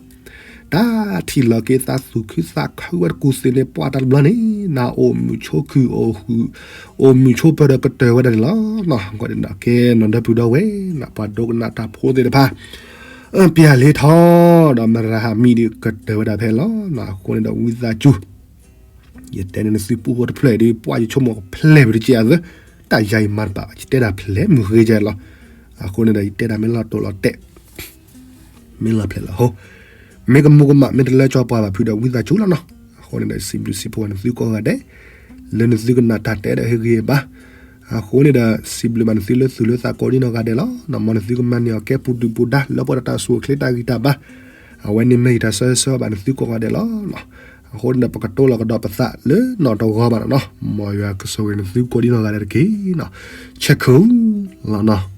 တၢ်ထံၣ်လီၤက့ၤသးသူၣ်ခုသးခုဝဲတကူၢ်သ့ၣ်န့ၣ် ပှၤတၢ်တဘျီန့ၣ် နၤအိၣ်မုာ်ဆိးခုၣ် အိၣ်မုာ်ဆိးပၢၤဒီးကတၢၢ်ဝဲဒၣ်န့ၣ်လီၤ. ကဲနီၢ်ဒီပုၢ်ဒီဝဲၢ် ပှၤဒိကနၣ်တၢ်ဖိသ့ၣ်တဖၣ် ပယၢ်လ့ထီ ဒီးမရၤဟမံဒုးကတၢၢ်ဝဲဒၣ်ဖဲလီၤ. အဃိန့ၣ်ဒီးဝံသးစူၤ ယတဲန့ၣ်နသုပူဖိတဖျၢၣ်အံၤဒုး ပှၤယဆိကမိၣ်ကဖျဲးပတကဲအသး တၢ်ယၤအံၤမၤတဘၣ်ဘၣ် ယတဲတၢ်ဖျဲးမုၢ်ဂ့ၤကဲလီၤ. အဃိန့ၣ်ဒီး ယတဲတၢ်မ့ၢ်လီၤတိာ်လီၤတဲာ် မ့ၢ်လီၤဖျဲးလီၤဟိ မ့ၢ်ကမူၤကမၣ် မ့ၢ်တလၢကၠီပှၤဘၣ်ဖုးဒီးဝံသးစူၤလီၤနီၤ. အဃိန့ၣ်ဒီး စံးဘျုးစံးဖှိၣ်နသုကိးဂၤဒဲး လၢနသုကနၣ်တၢ်တဲဒီးဟ့ၣ်ဂံၢ်ဘါ, အဃိန့ၣ်ဒီး စံးဘျုးဘၣ်နသုလၢသူၣ်လၢသးကိးဒံနီၢ်ဂၤဒဲးလီၤ. မ်နသုကမၤန့ၢ်အီၤကဲပူၤဒုၣ်ပူၤဒါ လၢပှဲၤဒီးတၢ်အိၣ်ဆူၣ်အိၣ်ချ့တၢ်ဂံၢ်တၢ်ဘါ, အဝဲန့ၣ်မ့ၢ်ယတၢ်ဆၢဂ့ၤဆၢဝါဘၣ်နသုကိးဂၤဒဲးလီၤ. အဃိန့ၣ်ဒီး ပကတိၤလီၤကဒီးပသးလၢနီၢ်တဂီၤဘၣ်နီၤနီၤ, မ်ယွၤကဆိၣ်ဂ့ၤနသုကိးဒံနီၢ်ဂၤဒဲးတက့ၢ်နီၤ, ဆဲခိၣ်လီၤနီၤ.